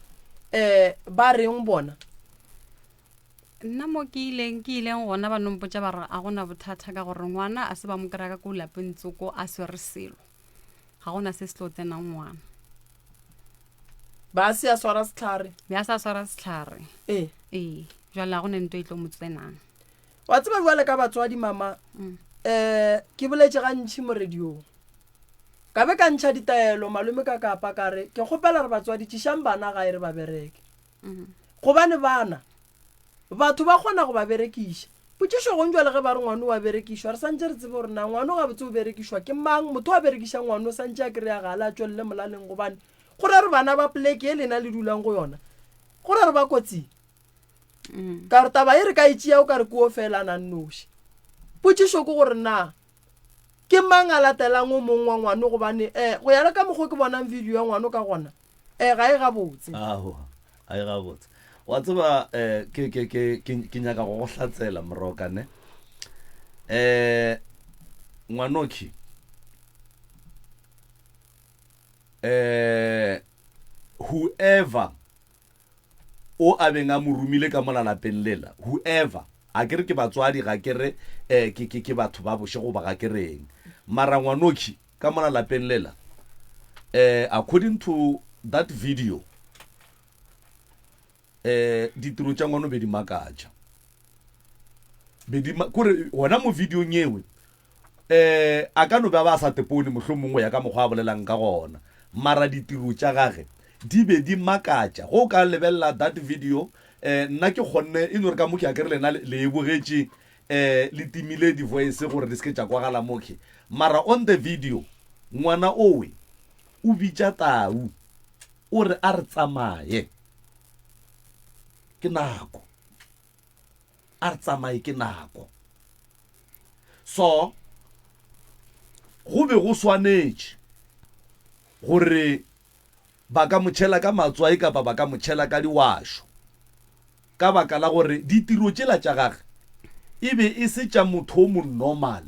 eh ba reng bona? Nna mo ke ileng ke ileng gona ba no mpotša ba re a gona bothata ka gore ngwana a se ba mo kry-a ka ko lapeng tsoko a swere selo, ga gona se se tlo tsenang ngwana. Ba se a swara sehlare. Be a sa swara sehlare. Ee. Ee, jwale ga go ne nto e tlo mo tsenang. Wa tseba bjale ka batswadi mama, um ke boletše gantši mo radiong. Ka be ka ntšha ditaelo malome ka kapa ka re ke kgopela re batswadi tšišang bana gae re ba bereke. Gobane bana batho ba kgona go ba berekiša. Potšišo gong bjale ge ba re ngwano o a berekišwa re santše re tsebe gore na ngwano gabotse o berekišwa ke mang, motho a berekišang ngwano o santše a kry-a gale a tšwelele molaleng gobane go ra re bana ba poleke ye lena le dulang go yona go ra re ba kotsing. Ka gore taba e re ka e tšea o ka re ke o fela a nang noši. Potšišo ke gore na ke mang a latelang o mong wa ngwano gobane um go ya le ka mokgo ke bonang video ya ngwano ka gona um ga e gabotse. Aowa, ga e gabotse. Wa tseba um ke, ke, ke, ke, ke nyaka go go hlatsela Moroka ne. Um ngwanokhi um whoever o a beng a mo romile ka mola lapeng lela, whoever, ga ke re ke batswadi, ga ke re eh, ke, ke, ke batho ba boše goba ga ke reng, mara ngwanokhi ka mola lapeng lela, eh, according to that video, eh, ditiro tša ngwano be di makatša. Be di, kore gona mo videong ewe. Um a ka no be a ba a sa tepone mohlomongwe go ya ka mokgwa a bolelang ka gona, mara ditiro tša gage di be di makatša. Ge o ka lebelela that video, um nna ke kgonne, e no re ka mo ke akere lena le e bogetše, um le timile di-voice gore di se ke tša kwagala mokhe. Mara on the video, ngwana owe o bitša tau, o re a re tsamaye, ke nako. A re tsamaye ke nako. So go be go swanetše gore ba ka mo tšhela ka matswai kapa ba ka mo tšhela ka diwašo, ka baka la gore ditiro tšela tša gage e be e se tša motho o mo normal.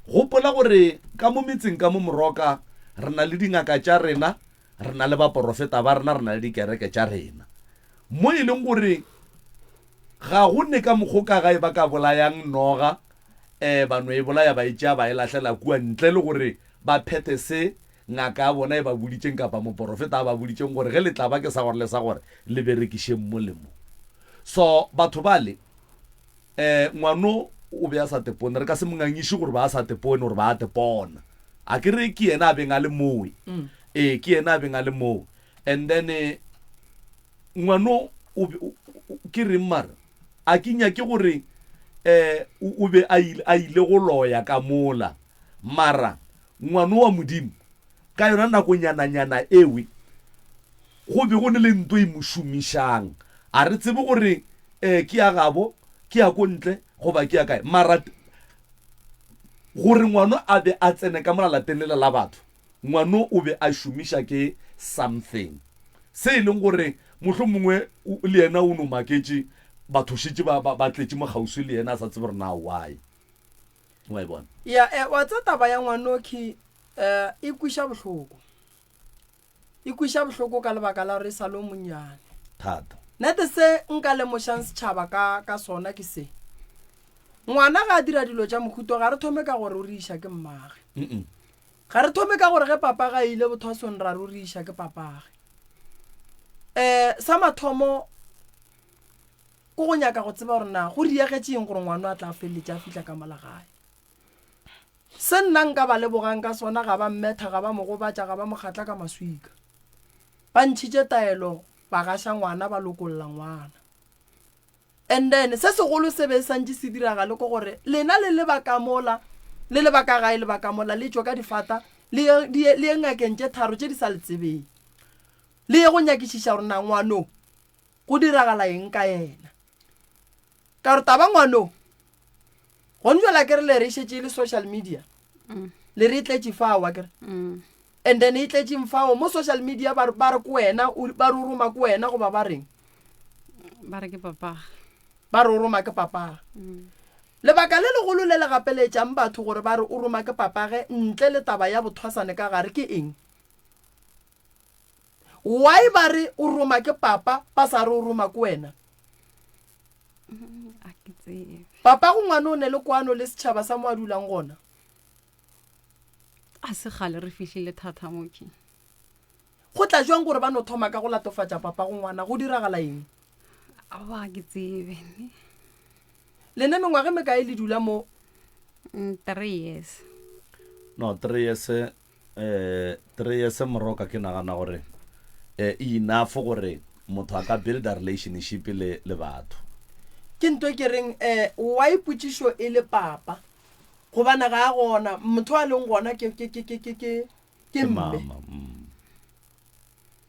Gopola gore ka mo metseng ka mo Moroka re na le dingaka tša rena, Re na le baporofeta ba rena, re na le dikereke tša rena, mo e leng gore ga go ne ka mokgo ka gae ba ka bolayang noga, um ba no e bolaya ba e tšea ba e lahlela kua ntle le gore ba phethe se ngaka ya bona e ba boditšeng kapa moporofeta a ba boditšeng gore ge le tla ba ke sa gore le sa gore le berekišeng mo le mo. So batho bale Eh, ngwano o be a sa tepone. Re ka se mo ngangiše gore ba a sa tepone, gore ba a tepona. A ke re ke yena a beng a le mowe. Mm. Ee, ke yena a beng a le mowe. And then eh, ngwano o be, ke reng mara? A ke nyake gore eh o be a ile a ile go loya ka mola. Mara ngwano wa Modimo ka yona nakonyananyana ewe go be go ne le nto e mo šomišang. A re tsebe gore eh, ke ya gabo, ke ya ko ntle, goba ke ya kae. Mara gore ngwano a be a tsene ka mola lapeng lela la batho, ngwano o be a šomiša ke something se e leng gore mohlomongwe le yena o no maketše, batho šetše ba, ba, ba tletše mo kgauswi le yena a sa tsebe gore na why. Wa e bona? Ya, eh, wa tseba taba ya ngwanokhi eh, e kwiša bohloko. E kweša bohloko ka lebaka la gore e sa le o monnyane. Thata. Nete se nka lemošang setšhaba ka, ka sona ke se. Ngwana ga a dira dilo tša mohuto ga re thome ka gore o re iša ke mmage. Mm-mm. Ga re thome ka gore ge papage a ile bothwasong ra re o re iša ke papage. Um sa mathomo ke go nyaka go tseba gore na go diegetše eng gore ngwano a tla feleletše a fihla ka mola gae. Se nna nka ba lebogang ka sona, ga ba mmetha, ga ba mo gobatša, ga ba mo kgatla ka maswika. Ba ntšhitše taelo, ba gaša ngwana, ba lokolla ngwana. And then, se segolo se be se santše se diragale ke gore lena le le ba ka mola, le le ba ka gae le ba ka mola, le tšwe ka difata, le ye, le ye, le ye ngakeng tše tharo tše di sa le tsebeng. Le ye go nyakišiša gore na ngwano go diragala eng ka yena. Ka gore taba ngwano, gone jwale akere le re e šetše e le social media, le re e tletše fao akere. And then e tletšeng fao mo social media ba re ba re ke wena, ba re o roma ke wena goba ba reng? Ba re ke papage. Ba re o roma ke papage. Lebaka le legolo le le gapeletšang batho gore ba re o roma ke papage ntle le taba ya bothwasane ka gare ke eng? Why ba re o roma ke papa ba sa re o roma ke wena? A ke tsebe. Papa go ngwana o ne le kwano le setšhaba sa mo a dulang gona. A se kgale re fihlile thata moki. Go tla jwang gore ba no thoma ka go latofatša papa go ngwana? Go diragala eng? Aowa ga ke tsebe. Lena mengwaga e mekae le dula mo? 3 years. No, 3 years Eh, 3 years Moroka ke nagana gore eh, e enough gore motho a ka builda relationship le le batho. Ke nto e ke reng eh, why potšišo e le papa? Gobane ga a gona, motho a leng gona ke ke ke ke ke ke ke mme. Mama. Mm.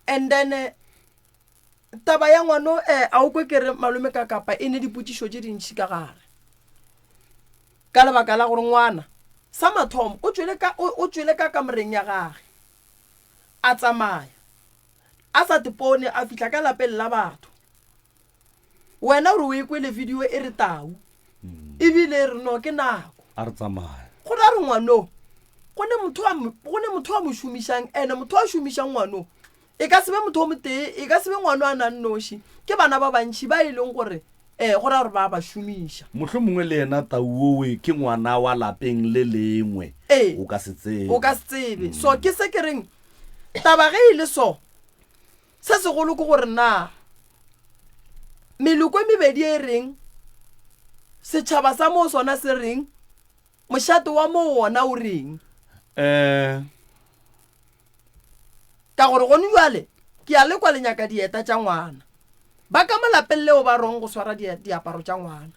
And then eh, taba ya ngwano eh, a o kwe ke re malome ka kapa e ne dipotšišo tše dintši ka gare. Ka lebaka la gore ngwana, sa mathomo, o tšwele ka, o, o tšwele ka kamoreng ya gage, a tsamaya, a sa tepone, a fihla ka lapeng la batho. Wena o re o e kwele video e re tau, ebile e re no ke nako. A re tsamaya. Go ra re ngwano, go ne motho a, go ne motho a mo šomišang, ene motho a šomišang ngwano, e ka se be motho o motee, e ka se be ngwano a nang noši, ke bana ba bantši ba e leng gore Ee, go ra gore ba a ba šomiša. Mohlomongwe le yena tau owe ke ngwana wa lapeng le lengwe. Ee. O ka se tsebe. O ka se tsebe. So ke se ke reng, taba ge e le so, se segolo ke gore na meloko e mebedi e reng, setšhaba sa moo sona se reng. Mošate wa moo wona o reng? Eh. Ka gore gone bjale ke a le kwa le nyaka dieta tša ngwana. Ba ka mo lapeng leo ba rong go swara diaparo tša ngwana.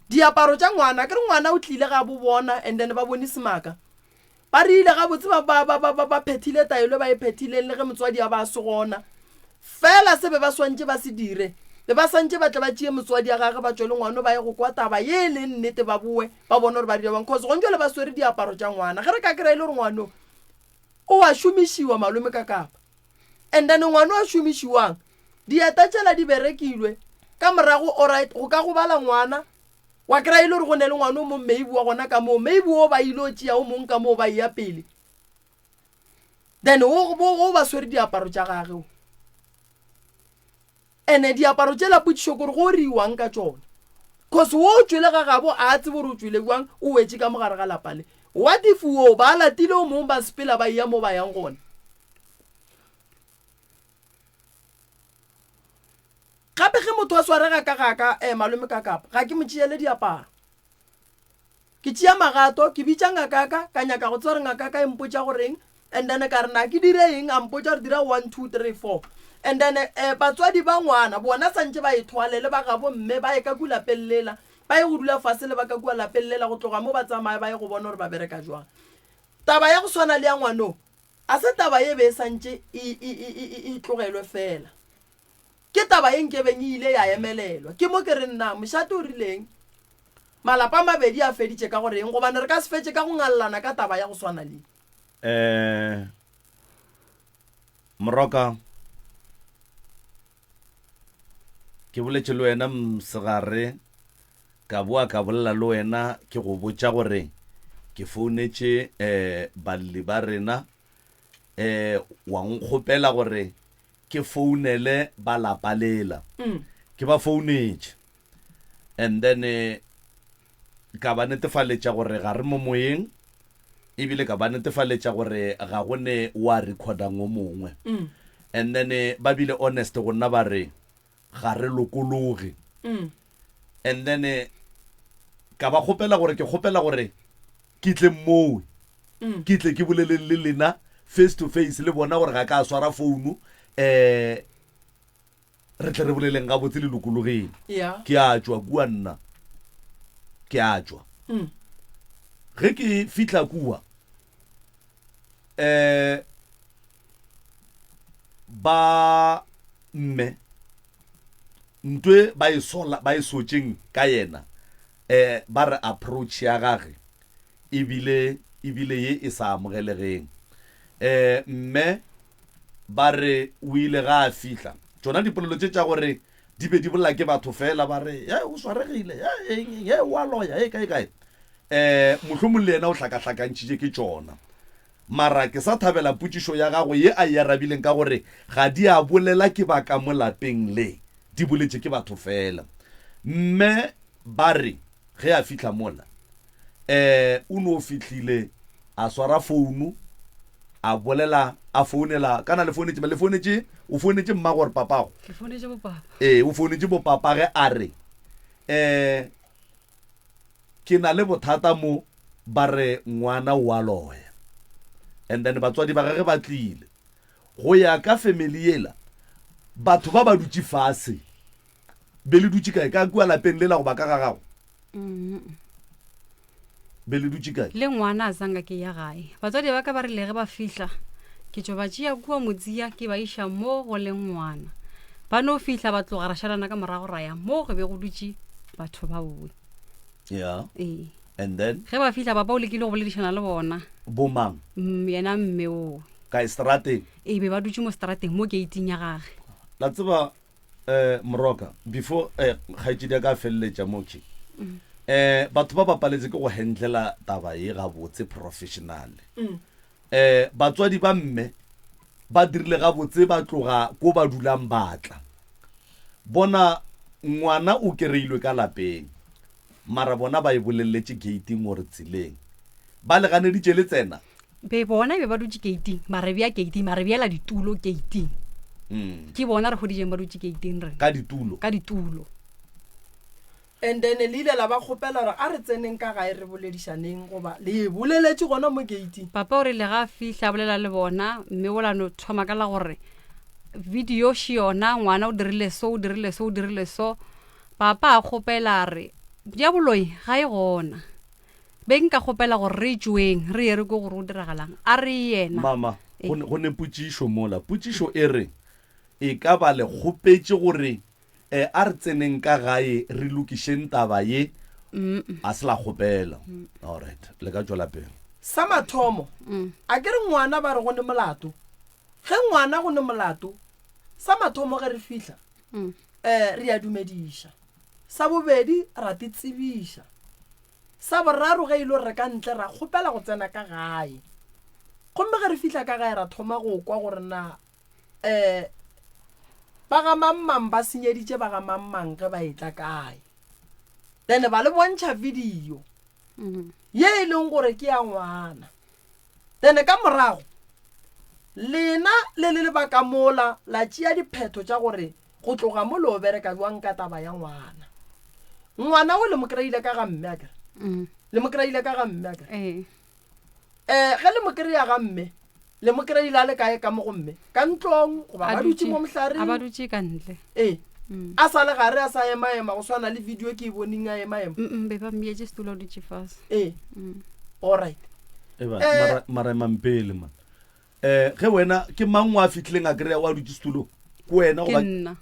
Diaparo tša ngwana, ke re ngwana o tlile ga bo bona and then ba bone semaka. Ba rile gabotse ba, ba, ba, ba, ba, ba phethile taelo e ba e phethileng le ge motswadi a ba a se gona. Fela se be ba swantše ba se dire, be ba santše ba tle ba tšee motswadi a gage ba tšwe le ngwano ba ye go kwa taba ye e leng nnete ba bowe ba bone gore ba dira bjang cause gong jwale ba swere diaparo tša ngwana. Ge re ka kry-a e le gore ngwano o a šomišiwa malome ka kapa and then ngwano a šomišiwang dieta tšela di berekilwe ka morago alright go ka gobala ngwana Wa kry-a e le gore go ne le ngwana o mong maybe wa gona ka moo, maybe o ba ile o tšea o mong ka moo ba eya pele. Then o, o, o ba swere diaparo tša gage o. Ene diaparo tšela potšišo kore go riwang ka tšona. Cause wo o tšwele ga gabo a tsebe gore o tšwele bjang, o wetše ka mogare ga lapa le. What if wo ba latile o mong ba sepela ba eya mo ba yang gona? Gape ge motho a swarega ka ga ka, eh, malome ka kapa, ga ke mo tšeele diaparo. Ke tšea magato, ke bitša ngakaka, ka nyaka go tseba gore ngakaka e mpotša goreng, and then ka re na ke dire eng, a mpotša gore dira 1, 2, 3, 4. And then eh, batswadi ba ngwana bona santše ba e thwale le ba gabo mme ba ye ka ku lapeng lela, ba ye go dula fase le ba ka kua lapeng lela, go tloga mo ba tsamaye ba ye go bona gore ba bereka jwang. Taba ya go swana le ya ngwano, a se taba ye be e santše e, e, e, e, e tlogelwe fela. Ke taba ye nkebeng e ile ya emelelwa. Ke mo ke reng na mošate o rileng? Malapa a mabedi a feditše ka go reng? Gobane re ka se fetše ka go ngallana ka taba ya go swana le. Eh, Moroka, ke boletše le wena mosegare, ka boa ka bolela le wena ke go botša gore ke founetše eh balli ba rena eh wa nkgopela gore ke founele ba lapa lela ke ba founetše and then eh, ka ba netefaletša gore ga re mo moyeng ebile ka ba netefaletša gore ga go ne wa recordang o mongwe and then eh, ba bile honest go nna ba re ga re lokologe and then eh, ka ba kgopela gore ke kgopela gore ke tle mowe ke tle ke boleleng le lena face to face le bona gore ga ka swara founu um re tle re boleleng gabotse le lokologeng Yeah. ke a tšwa kua nna ke a tšwa ge ke fihla kua um ba mme ntwe ba e sola ba e sotšeng ka yena um ba re approach ya gage ebile ebile ye e sa amogelegeng um mme ba re o ile ga a fihla tšona dipolelo tše tša gore di be di bolela ke batho fela ba re ye o swaregile ye eng ye wa loya e kae kae um mohlomong le yena o hlakahlakantšhitše ke tšona Mara ke sa thabela potšišo ya gago ye a e arabileng ka gore ga di a bolela ke ba ka mo lapeng le, di boletše ke batho fela. Mme ba re ge a fihla mola, eh, o no fihlile a swara founu a bolela a founela, kana le founetše, le founetše, o founetše mmago or papago? Ke founetše bopapa. Ee, o founetše bopapa ge a re, eh, Ke na le bothata mo ba re ngwana o a loya and then batswadi ba gage ba tlile. Go ya ka family yela batho ba ba dutše fase. Be le dutše kae? Ka kua lapeng lela goba ka ga gago? Be le dutše kae? Le ngwana a zanga ke ya gae. Batswadi ba ka ba rile ge ba fihla ke tšo ba tšea kua Motsia ke ba iša mo go leng ngwana. Ba no fihla ba tloga ra šalana ka morago ra ya mo go be go dutše batho ba boe. Yeah. Ee. And then? Ge ba fihla papa o lekile go boledišana le bona. Bomang? Mm, yena mme oo. Kae strateng? Ee, be ba dutše mo strateng mo gate-ing ya gage. La tseba eh Moroka before eh kgaetšedi ya ka a feleletša mo ke eh batho ba bapaletse ke go handlela taba ye gabotse professionally. Eh batswadi ba mme ba dirile gabotse ba tloga ko ba dulang ba tla bona ngwana o kereilwe ka lapeng mara bona ba e bolelletše gating gore tseleng ba le ganeditše le tsena Be bona be ba dutše gating ba re bea gating ba re beela ditulo gating mm. ke bona re godijeng ba dutše gating re ka ditulo ka ditulo. And then le ile la ba kgopela gore a re tseneng ka gae re boledišaneng goba le e boleletše gona mo gate-ing? Papa o rile ga a fihla a bolela le bona mme o la no thoma ka la gore video še yona ngwana o dirile so o dirile so o dirile so. Papa a kgopela a re ya boloi ga e gona. Be nka kgopela gore re tšweng re ye re kwe gore go diragalang. A re yena. Mama, go ne, go ne potšišo mola. Potšišo e re, E ka ba le kgopetše gore E, a re tseneng ka gae re lokišeng taba ye. A se la kgopela. Alright, le ka tšwela pele. Sa mathomo, a ke re ngwana ba re go ne molato. Ge ngwana go ne molato, sa mathomo ge re fihla, um re a dumediša. Sa bobedi, ra te tsebiša. Sa boraro, ge e le gore re ka ntle, ra kgopela go tsena ka gae. Gomme ge re fihla ka gae ra thoma go kwa gore na um ba ga mang-mang ba senyeditše ba ga mang-mang ge ba etla kae. Then ba le bontšha video ye e leng gore ke ya ngwana. Then ka morago lena le le le ba ka mola la tšea diphetho tša gore go tloga mo le o bereka bjang ka taba ya ngwana. Ngwana o le mo kry-ile ka ga mme akere? Le mo kry-ile ka ga mme akere? Ee. Um ge le mo kry-a ga mme, le mo kry-ile a le kae ka mo go mme? Ka ntlong goba A ba dutše dutše- mo a ba mohlareng? dutše ka ntle. Ee, a sa le gare a sa ema-ema go swana le video ke e boneng a ema-ema. Mm, be ba mmeetše setulo a dutše fase. Ee, alright. Eba, Eh. mara, mara emang pele man. Eh, ge wena ke mang wa fihlileng a kry-a wa dutše setulong? Ke wena Ke goba nna.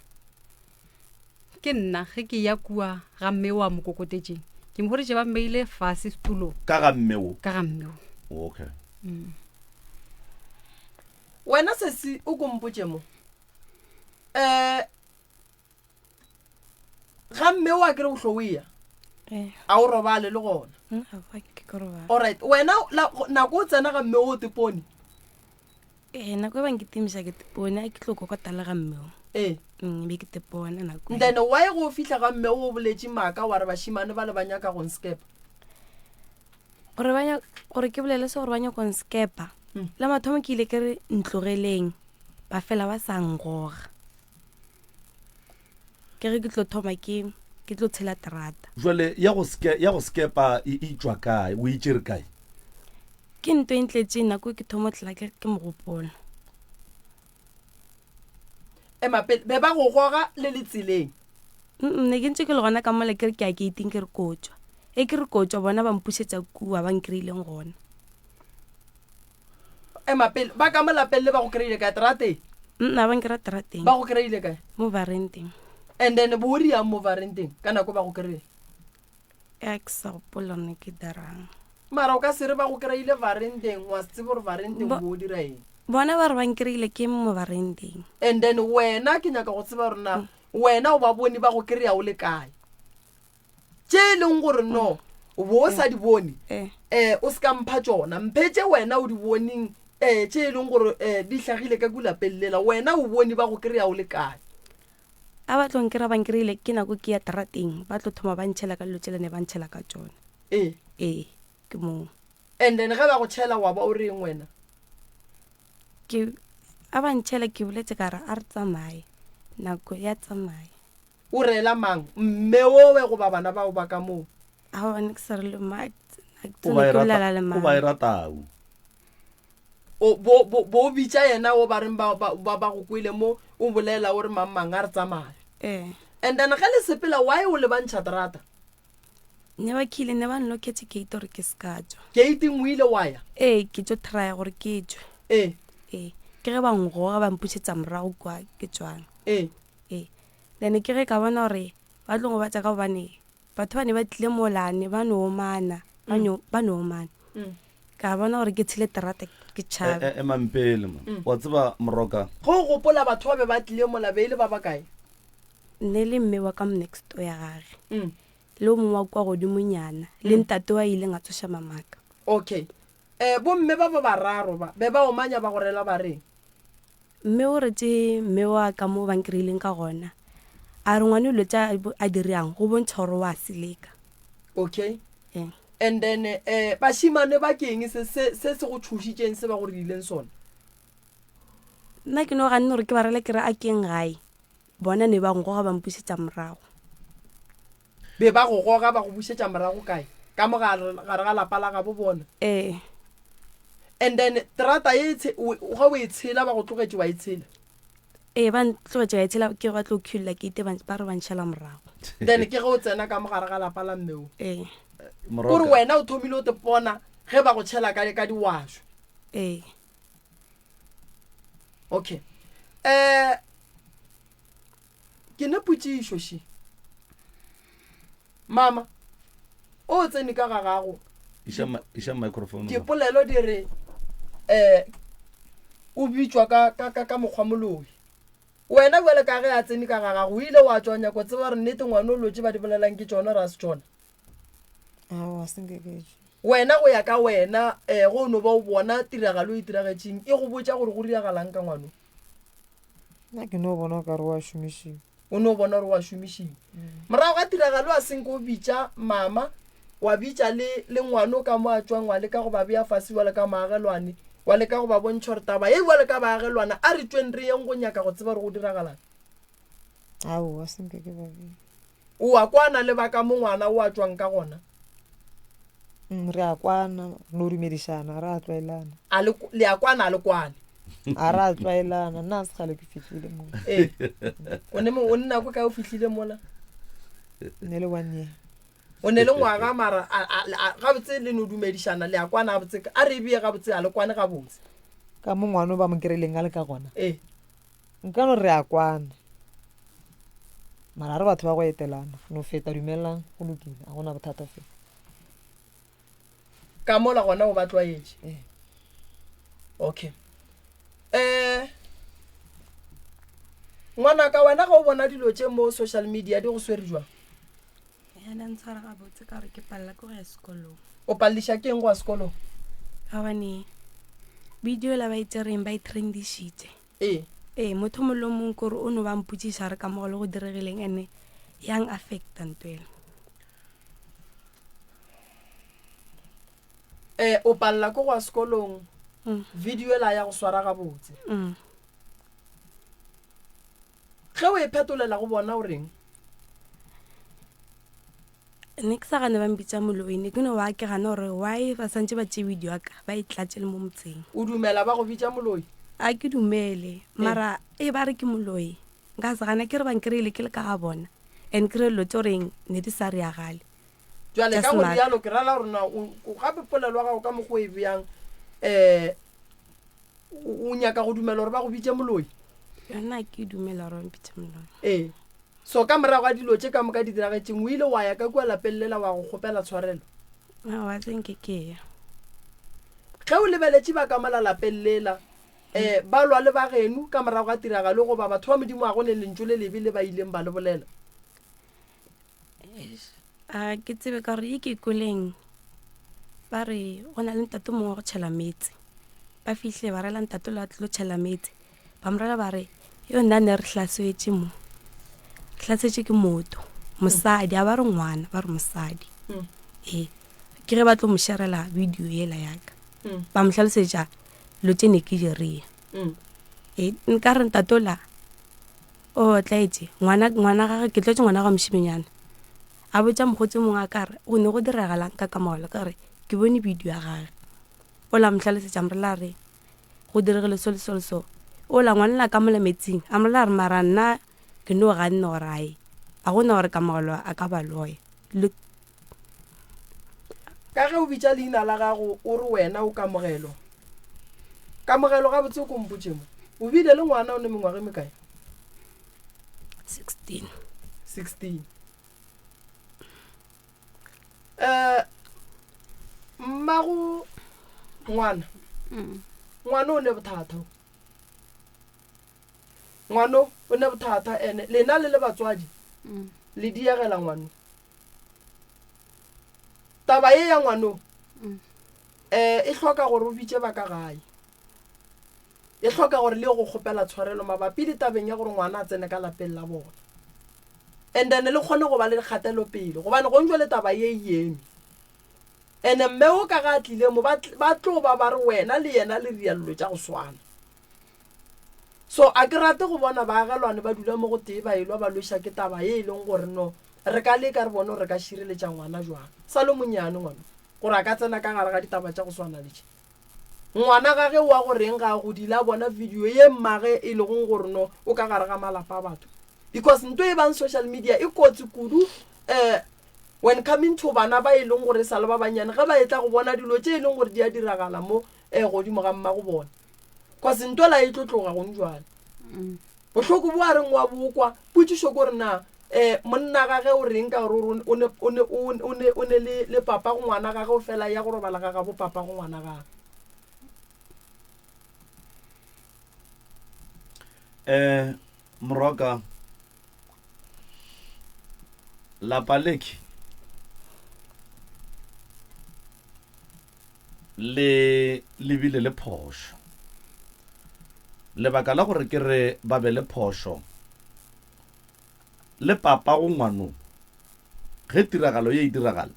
Ke nna ge ke ya kua ga mme wa mo kokotetšeng. Ke mo hweditše ba mmeile fase setulong. Ka ga mme wo? Ka ga mme wo. Okay. Wena sesi o ko mpotše mo. Eh ga mme wa kere o hlo o eya? Eh. A o robale le gona? Aowa, ke ko robala. Alright, wena la, nako o tsena ga mme o tepone? Ee, nako e bang ke timiša ke tepone, a ke tlo kokota le ga mme o. Ee. Be ke tepone nako e. Then why go fihla ga mme o boletše maaka wa re bašemane ba le ba nyaka go nskepa? Gore ba nya-, gore ke bolele se gore ba nyaka go nskepa. La mathomo ke ile ke re ntlogeleng, ba fela ba sa ngoga. Ke ge ke tlo thoma ke, ke tlo tshela terata. Jwale ya go ske, ya go skepa e, e tšwa kae? O e tšere kae? Ke nto e ntletšeng nako e ke thoma tlela ke, ke mogopolo. Ema pele, be ba go goga le le tseleng? Mm, ne ke ntse ke le gona ka mola ke re ke ya gating ke re ko tšwa. E ke re ko tšwa bona ba mpušetša kua ba nkry-ileng gona. Ema pele, ba ka mo lapeng le ba go kry-ile kae? Terateng? Mm, a ba nkry-a terateng. Ba go kry-ile kae? Mo varenteng. And then bo o riang mo varenteng ka nako ba go kry-ile? Ya ke sa gopola ne ke dirang. Mara o ka se re ba go kry-ile varendeng wa se tsebe gore varendeng Bo- o bo o dira eng. Bona ba re ba nkry-ile ke mo varendeng. And then wena ke nyaka go tseba gore na wena o ba bone ba go kry-a o le kae. Tše e leng gore no o bo o sa di bone Eh. eh o se ka mpha tšona mphe tše wena o di boneng eh tše e leng gore eh di hlagile ka kua lapeng lela wena o bone ba go kry-a o le kae. A ba tlo nkry-a ba nkry-ile ke nako ke ya terateng ba tlo thoma ba ntšhela ka dilo tšela ne ba ntšhela ka tšona. Ee. Ee, ke moo. And then ge ba go tšhela wa ba o reng wena? Ke a ba ntšhela ke boletse ka re a re tsamaye nako ya tsamaye. O reela mang? Mme owe goba bana bao ba ka moo? Aowa ne ke sa re le ma, ke O ba e ke rata, bolela le o mang. ba e ratau. O, bo, bo, bo bitša yena o ba reng ba, ba, ba, ba go kwele mo o bolela o re mang mang a re tsamaye. Ee. And then ge le sepela why o lebantšha terata? Ne ba khile ne ba nloketše gate gore ke se ka tšwa. Gating o ile wa ya? Ee, ke tšo trya gore ke tšwe. Ee. Ee, ke ge ba ngoga ba mpušetša morago kwa ke tšwang. Ee. Ee. Then ke ge ka bona gore ba tlo ngobatša ka gobane batho ba ne ba tlile molane ba no omana, ba no, ba no omana. Ka bona gore ke tshele terata ke tšhabe. E, e, emang pele man. Mm. Wa tseba Moroka. Ge o gopola batho ba be ba tlile mola be e le ba bakae? Nne le mme wa ka mo next door ya gage. Mm. Le o mongwe wa kwa godimonyana. Le ntate wa ileng a tsoša mamaka. Okay. Eh, bomme ba ba bararo ba be ba omanya ba go rela ba reng? Mme o retše mme wa ka mo ba nkry-ileng ka gona. A re ngwane dilo tša a dirang go bontšha gore wa seleka. Okay. Ee. And then eh bašimane ba ke eng se se se se go tšhošitšeng se ba go rileng sona? Nna ke no ganne gore ke ba rele ke re a keng gae. Bona ne ba nkoga ba mpušetša morago. Be ba go goga ba go bušetša morago kae? Ka mo gare gare ga lapa la gabo bona. Ee. And then terata ye e tshe, o, ge o e tshela ba go tlogetše wa e tshela? Ee, ba ntlogetše ka e tshela ke ba tlo quella gate ba, ba re ba ntšhela morago. Then ke ge o tsena ka mo gare ga lapa la mme o. Ee. Kore wena o thomile o te pona ge ba go tšhela ka, ka diwašo. Ee. Okay. Eh, ke ne potšišo še. Mama, o tsene ka ga gago. Iša, iša microphone. Dipolelo di re eh o bitšwa ka ka ka, ka mokgwa moloi. Wena bjale ka ge a tsene ka ga gago, o ile wa tšwa nyako tseba gore nnete ngwana o lotše ba di bolelang ke tšona ra se tšona. Aowa, se nke ke tšwe. Wena go ya ka wena, eh go no ba o bona tiragalo e tiragetšeng e go botša gore go diragalang ka ngwano? Nna ke no bona o ka re wa šomišiwa. O no bona gore wa šomišiwa. Morago ga tiragalo a senke o bitša mama, wa bitša le le ngwano ka mo a tšwang wa leka go ba bea fase bjalo ka moagelwane, wa leka go ba bontšha gore taba ye bjalo ka baagelwana a re tšweng re yeng go nyaka go tseba gore go diragalang. Aowa, senke ke ba bea. O a kwana le ba ka mo ngwana o a tšwang ka gona? Mm, re a kwana, re no dumedišana, re a tlwaelana. A le, le a kwana a le kwane? A re a tlwaelana, nna a se kgale ke fihlile mo. Ee. O ne o nna ko kae o fihlile mola? Ne le one year. O ne le ngwaga mara gabotse le no dumedišana le a kwana gabotse, a re e beye gabotse a le kwane gabotse. Ka mo ngwana o ba mo kry-ileng a le ka gona. Ee. Nka no re a kwana. Mara re batho ba go etelana, no feta dumelang, go lokile, a gona bothata fe. Ka mola gona o ba tlwaetše. Ee. Okay. Eh ngwanaka wena ga o bona dilo tše mo social media di go swere jwang? Yana ntshwara gabotse ka gore ke palela ke go ya sekolong. O paleliša ke eng go ya sekolong? Ka gobane video la ba e tsereng ba e trendišitše. Ee. Ee, motho mongwe le mongwe kore o no ba mpotšiša re kamogelo go diregileng ene yang affecta nto ela. Eh, o palela ke go ya sekolong. Mm. Video ela ya go swara gabotse. Mm. Ge o e phetolela go bona o reng? Ne ke sa gane ba mpitša moloi, ne ke no ba ke gana gore why ba santše ba tšee video ya ka ba e tlatše le mo motseng. O dumela ba go bitša moloi? A ke dumele, mara e ba re ke moloi nka se gana, ke re ba nkry-ile ke le ka ga bona and ke re dilo tše goreng ne di sa riagale. Bjale Tša ka go semaka. rialo ke rala gore na o gape polelo ya gago ka mokgwa o e beyang um o nyaka go dumela gore ba go bitše moloi? Yona ke dumela gore ba mpitše moloi. Ee. So ka morago ga dilo tše ka moka di diragetšeng, o ile wa ya ka kua lapeng lela wa go kgopela tshwarelo? Aowa, se nke ke ya. Ge o lebeletše ba ka mola lapeng lela, um ba lwa le ba geno ka morago ga tiragalo, goba batho ba Modimo ga go ne lentšu le lebe le ba ileng ba le bolela? A ke tsebe ka gore ye ke kweleng ba re go na le ntate mongwe wa go tšhela meetse ba fihle ba rela ntate lo a tlilo tšhela meetse ba mo rela ba re yo nna ne re hlasetše mo re hlasetše ke motho mosadi a ba re ngwana ba re mosadi mm. ee ke ge ba tlo mo sharela video yela yaka mm. ba mo hlalosetša dilo tše ne ke diria mm. ee nka re ntatola O tlaetše ngwana, ngwana gage, ke tlwaetše ngwana ga mošimenyana. A botša mokgotsi mongwe a ka re, go ne go diragalang ka kamogelo? Ka re, ke bone bidio ya gage. O la mo hlalosetša morela a re, go diregile so le so le so. O la ngwana la ka mola metsing, a morela a re, mara nna ke no ganne gore a ye. A go na gore kamogelo a ka ba loya. Le Ka ge o bitša leina la gago o re wena o Kamogelo. Kamogelo gabotse o ko mpotše mo. O bile le ngwana o ne mengwaga e mekae? 16. 16. Eh mmago ngwana. Mm. Ngwana o ne bothata. Ngwano o ne bothata ene lena le le batswadi mm. le diegela ngwano. Taba ye ya ngwano mm. eh e hloka gore o bitše ba ka gae. E hloka gore le go kgopela tshwarelo mabapi le tabeng ya gore ngwana a tsene ka lapeng la bona. And then le kgone go ba le kgatelopele gobane gong jwale taba ye e eme. Ene mme o ka ga a tlile mo ba tlo ba ba re wena le yena le ria dilo tša go swana. So a ke rate go bona baagelwane ba dula mo go tee ba elwa ba lweša ke taba ye e leng gore no. Re ka leka re bone gore re ka šireletša ngwana jwang. Sa le monnyane ngwana gore a ka tsena ka gare ga ditaba tša go swana le tše. Ngwana gage wa go reng ga a godile a bona video ye mmage e legong gore no o ka gare ga malapa a batho. Because nto e bang social media e kotsi kudu um when coming to bana ba e leng gore e sa le ba bannyane ge ba etla go bona dilo tše e leng gore di a diragala mo um godimo ga mmago bona. Cause nto la e tlo tloga gong jwale. Bohloko bo a reng wa bo kwa, potšišo ke gore na um monna gage o reng ka gore o ne o ne o ne o ne le le papa go ngwana gage o fela ya go robala ga gabo papa go ngwana gage. Um morwaka lapa leke le lebile le phošo. Lebaka la gore ke re ba be le phošo, le papa go ngwano ge tiragalo ye e diragala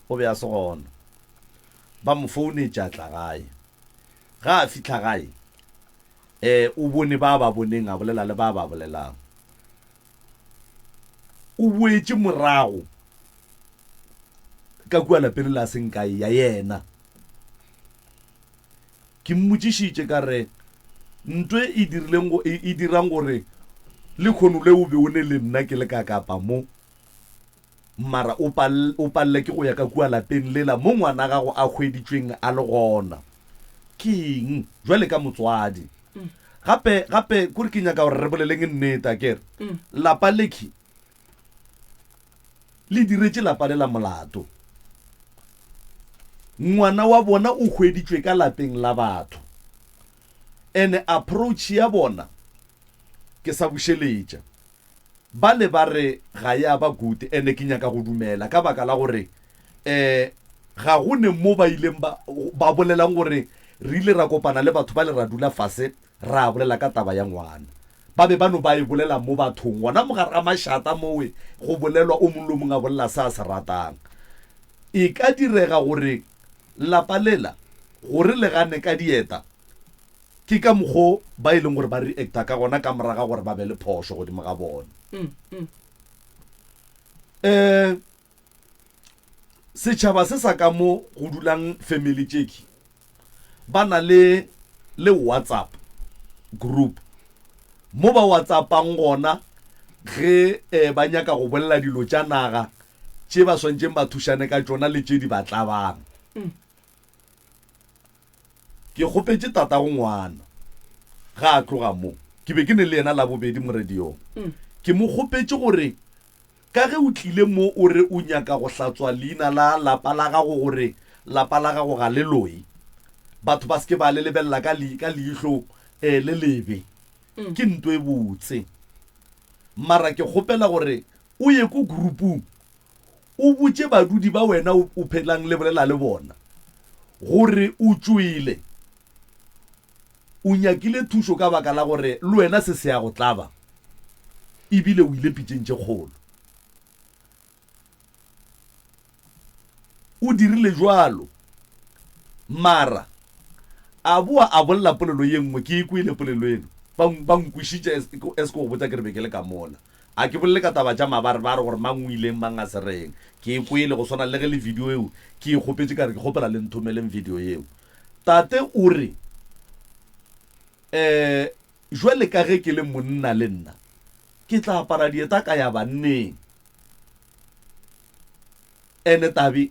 o be a se gona. Ba mo founetše a tla gae. Ge a fihla gae um o bone ba ba boneng a bolela le ba ba bolelang. O boetše morago ka kua lapeng la seng kae ya yena. Ke mmotšišitše ka re, Nto e dirileng go, e, e dirang gore lekhono le o be o ne le nna ke le ka Kapa mo, mara o pal, o palele ke go ya ka kua lapeng lela mo ngwana gago a hweditšweng a le gona, ke eng? Bjale ka motswadi. Gape, gape, kore ke nyaka gore re boleleng nnete, akere? Lapa lekhi le diretše lapa lela molato. Ngwana wa bona o hweditšwe ka lapeng la batho. Ene approach ya bona ke sa bušeletša. Bale ba re ga ya ba good ene ke nyaka go dumela ka baka la gore um ga go ne mo ba ileng ba, ba bolelang gore re ile ra kopana le batho bale ra dula fase ra bolela ka taba ya ngwana. Ba be ba no ba e bolela mo bathong, gona mo gare ga mašata mowe go bolelwa o mongwe le o mongwe a bolela se a se ratang. E ka direga gore lapa lela gore le gane ka dieta ke ka mokgo ba e leng gore ba reacta ka gona ka moraga gore ba be le phošo godimo ga bona. Um setšhaba se sa ka mo go dulang family tšeki ba na le le WhatsApp group mo ba WhatsAppang gona ge eh, ba nyaka go bolela dilo tša naga tše ba swantšeng ba thušane ka tšona le tše di ba tlabang. Ke kgopetše tatago ngwana ga a tloga mo, ke be ke ne le yena Labobedi mo radiong. Ke mo kgopetše gore Ka ge o tlile mo o re o nyaka go hlatswa leina la lapa la gago gore lapa la gago ga le loye, batho ba se ke ba le lebelela ka, ka leihlo eh, le lebe. Ke nto e botse. Mara ke kgopela gore o ye ko groupung o botše badudi ba wena o, o phelang le bolela le bona gore o tšwele O nyakile thušo ka baka la gore le wena se se a go tlaba, e bile o ile pitšeng tše kgolo. O dirile bjalo, mara a boa a bolela polelo ye nngwe. Ke e kwele polelo eno, ba, ba nkwišitše as, as ke go botša ke re be ke le ka mola. A ke bolele ka taba tša mabarebare gore mang o ileng mang a se reng. Ke e kwele go swana le ge le video eo ke e kgopetše ka re ke kgopela le nthomeleng video yeo. Tate o re, Eh, jwale ka ge ke le monna le nna, ke tla apara dieta ka ya banneng. Ene tabe,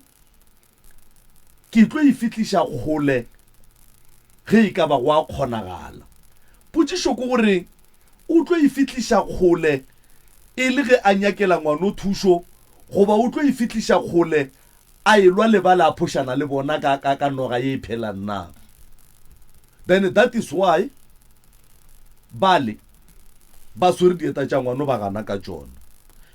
ke tlo e fihliša kgole ge e ka ba go a kgonagala. Potšišo ke gore o tlo e fihliša kgole e le ge a nyakela ngwano thušo goba o tlo e fihliša kgole a elwa le bale a phošana le bona ka, ka, ka noga ye e phelang na? Then that is why bale ba swere dieta tša ngwano ba gana ka tšona.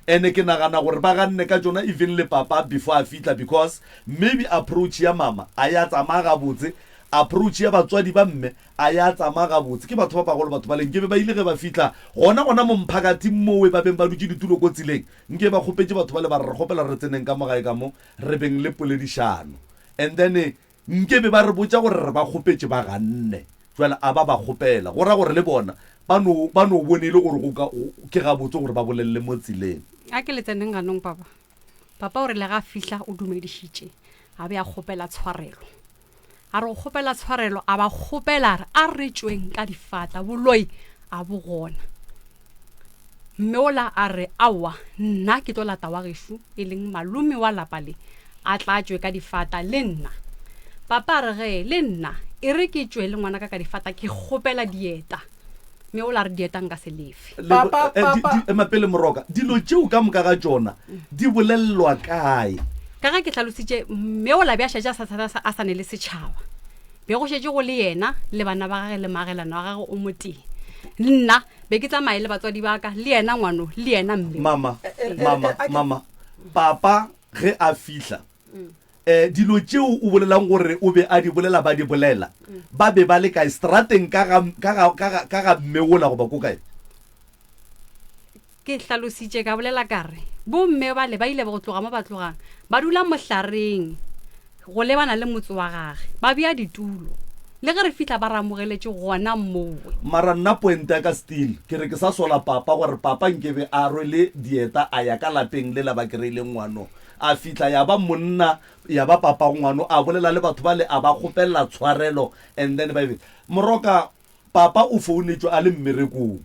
Ene ke nagana gore ba ganne ka tšona even le papa before a fihla because maybe approach ya mama a ya tsamaya gabotse, approach ya batswadi ba mme a ya tsamaya gabotse. Ke batho ba bagolo batho bale nkebe ba ile ge ba fihla gona gona mo mphakathing mowe ba beng ba dutše ditulo ko tseleng Nke ba kgopetše batho bale ba re, Re kgopela re tseneng ka mo gae ka mo, re beng le poledišano. And then nke be ba re botša gore re ba kgopetše, ba ganne. Jwale a ba ba kgopela, go ra gore le bona. Ba no, ba no bone e le gore go ka, ke gabotse gore ba bolelele mo tseleng. A ke le tseneng ganong, Papa. Papa o rile ga a fihla o dumedišitše, a be a kgopela tshwarelo. A re go kgopela tshwarelo, a ba kgopela a re, A re tšweng ka difatla, boloi a bo gona. Mme ola a re, Aowa, nna ke tlo lata wa gešo, e leng malome wa lapa le, a tla tšwe ka difata le nna. Papa a re, Ge, le nna e re ke tšwe le ngwanaka ka difata, ke kgopela dieta. Mme ola a re, Dieta nka se lefe. Le, Papa, eh, di, papa. di, ema pele Moroka, dilo tšeo ka moka ga tšona di bolelelwa kae? Ka ge ke hlalositše, mme ola be a šetše a sa, sa, a sa ne le setšhaba. Be go šetše go le yena le bana ba gage le maagelano wa gagwe o motee. Nna be ke tsamaye le batswadi ba ka, le yena ngwano, le yena mme. Mama, Eh, eh, mama, eh, a ke- mama, papa ge a fihla, eh, dilo tšeo o bolelang gore o be a di bolela ba di bolela, ba be ba le kae? Strateng ka ga, ka ga, ka ga, ka ga mme wola goba ko kae? Ke hlalositše ka bolela ka re, Bomme bale ba ile go tloga mo ba tlogang, ba dula mohlareng go lebana le motse wa gage, ba bea ditulo. Le ge re fihla ba re amogeletše gona mowe. Mara nna point ya ka still ke re ke sa sola papa gore papa nkebe a rwele dieta a ya ka lapeng lela ba kereileng ngwano a fihla ya ba monna ya ba papago ngwano a bolela le batho bale a ba kgopelela tshwarelo and then ba ebe Moroka Papa o founetšwe a le mmerekong.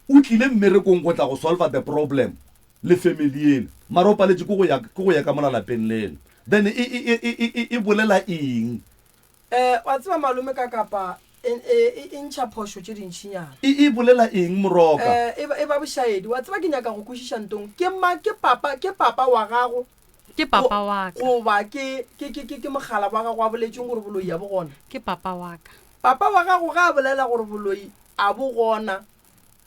O tlile mmerekong go tla go solva the problem le family yela. Mara o paletše ke go ya, ke go ya ka mola lapeng lela. Then e, e, e, e, e, e bolela eng? Eh, wa tseba malome ka kapa e, e, e, e ntšha phošo tše dintšinyana. E, e bolela eng Moroka? Eh, e ba, e ba bošaedi. Wa tseba ke nyaka go kwešiša ntong. Ke ma, ke papa, ke papa wa gago Ke papa wa ka. Goba ke, ke, ke, ke, ke mogala wa gago a boletšeng gore boloi a bo gona? Ke papa wa ka. Papa wa gago ge a bolela gore boloi a bo gona,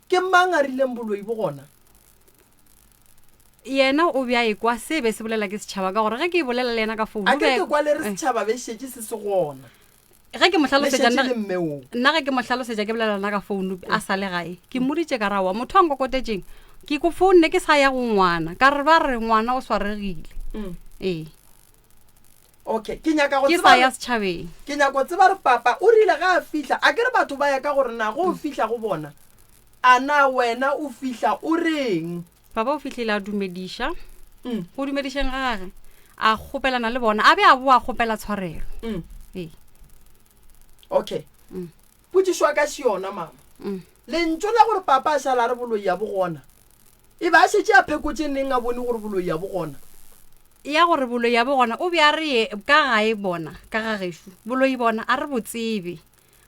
ke mang a rileng boloi bo gona? Yena o be a ekwa se be se bolela ke setšhaba ka gore ge ke bolela le yena ka founu. A ke ke kwa le re setšhaba be šetše se se gona. Ge ke mo hlalosetša nna ge ke mo hlalosetša ke bolela lena ka founu a sa le gae ke mmoditše ka rawa motho a nkokotetšeng ke ko founne ke sa ya go ngwana ka re ba re ngwana o swaregile mm. ee okay ke nyaka go ke sa ya setšhabeng ke nyaka go tseba re papa o rile ga a fihla a ke re batho ba ya ka gore na go o fihla go bona a na wena o fihla o reng papa o fihlile a dumediša mm. go dumedišeng ga gage a kgopelana le bona a be a boa a kgopela tshwarelo mm. ee okay mm. potšišo ya ka še yona mama mm. lentšu la gore papa a šala a re boloi ya bogona E be a šetše a phekotše neng a bone gore boloi ya bo gona? Ya gore boloi ya bo gona, o be a re ye ka gae bona, ka ga gešo, boloi bona a re bo tsebe.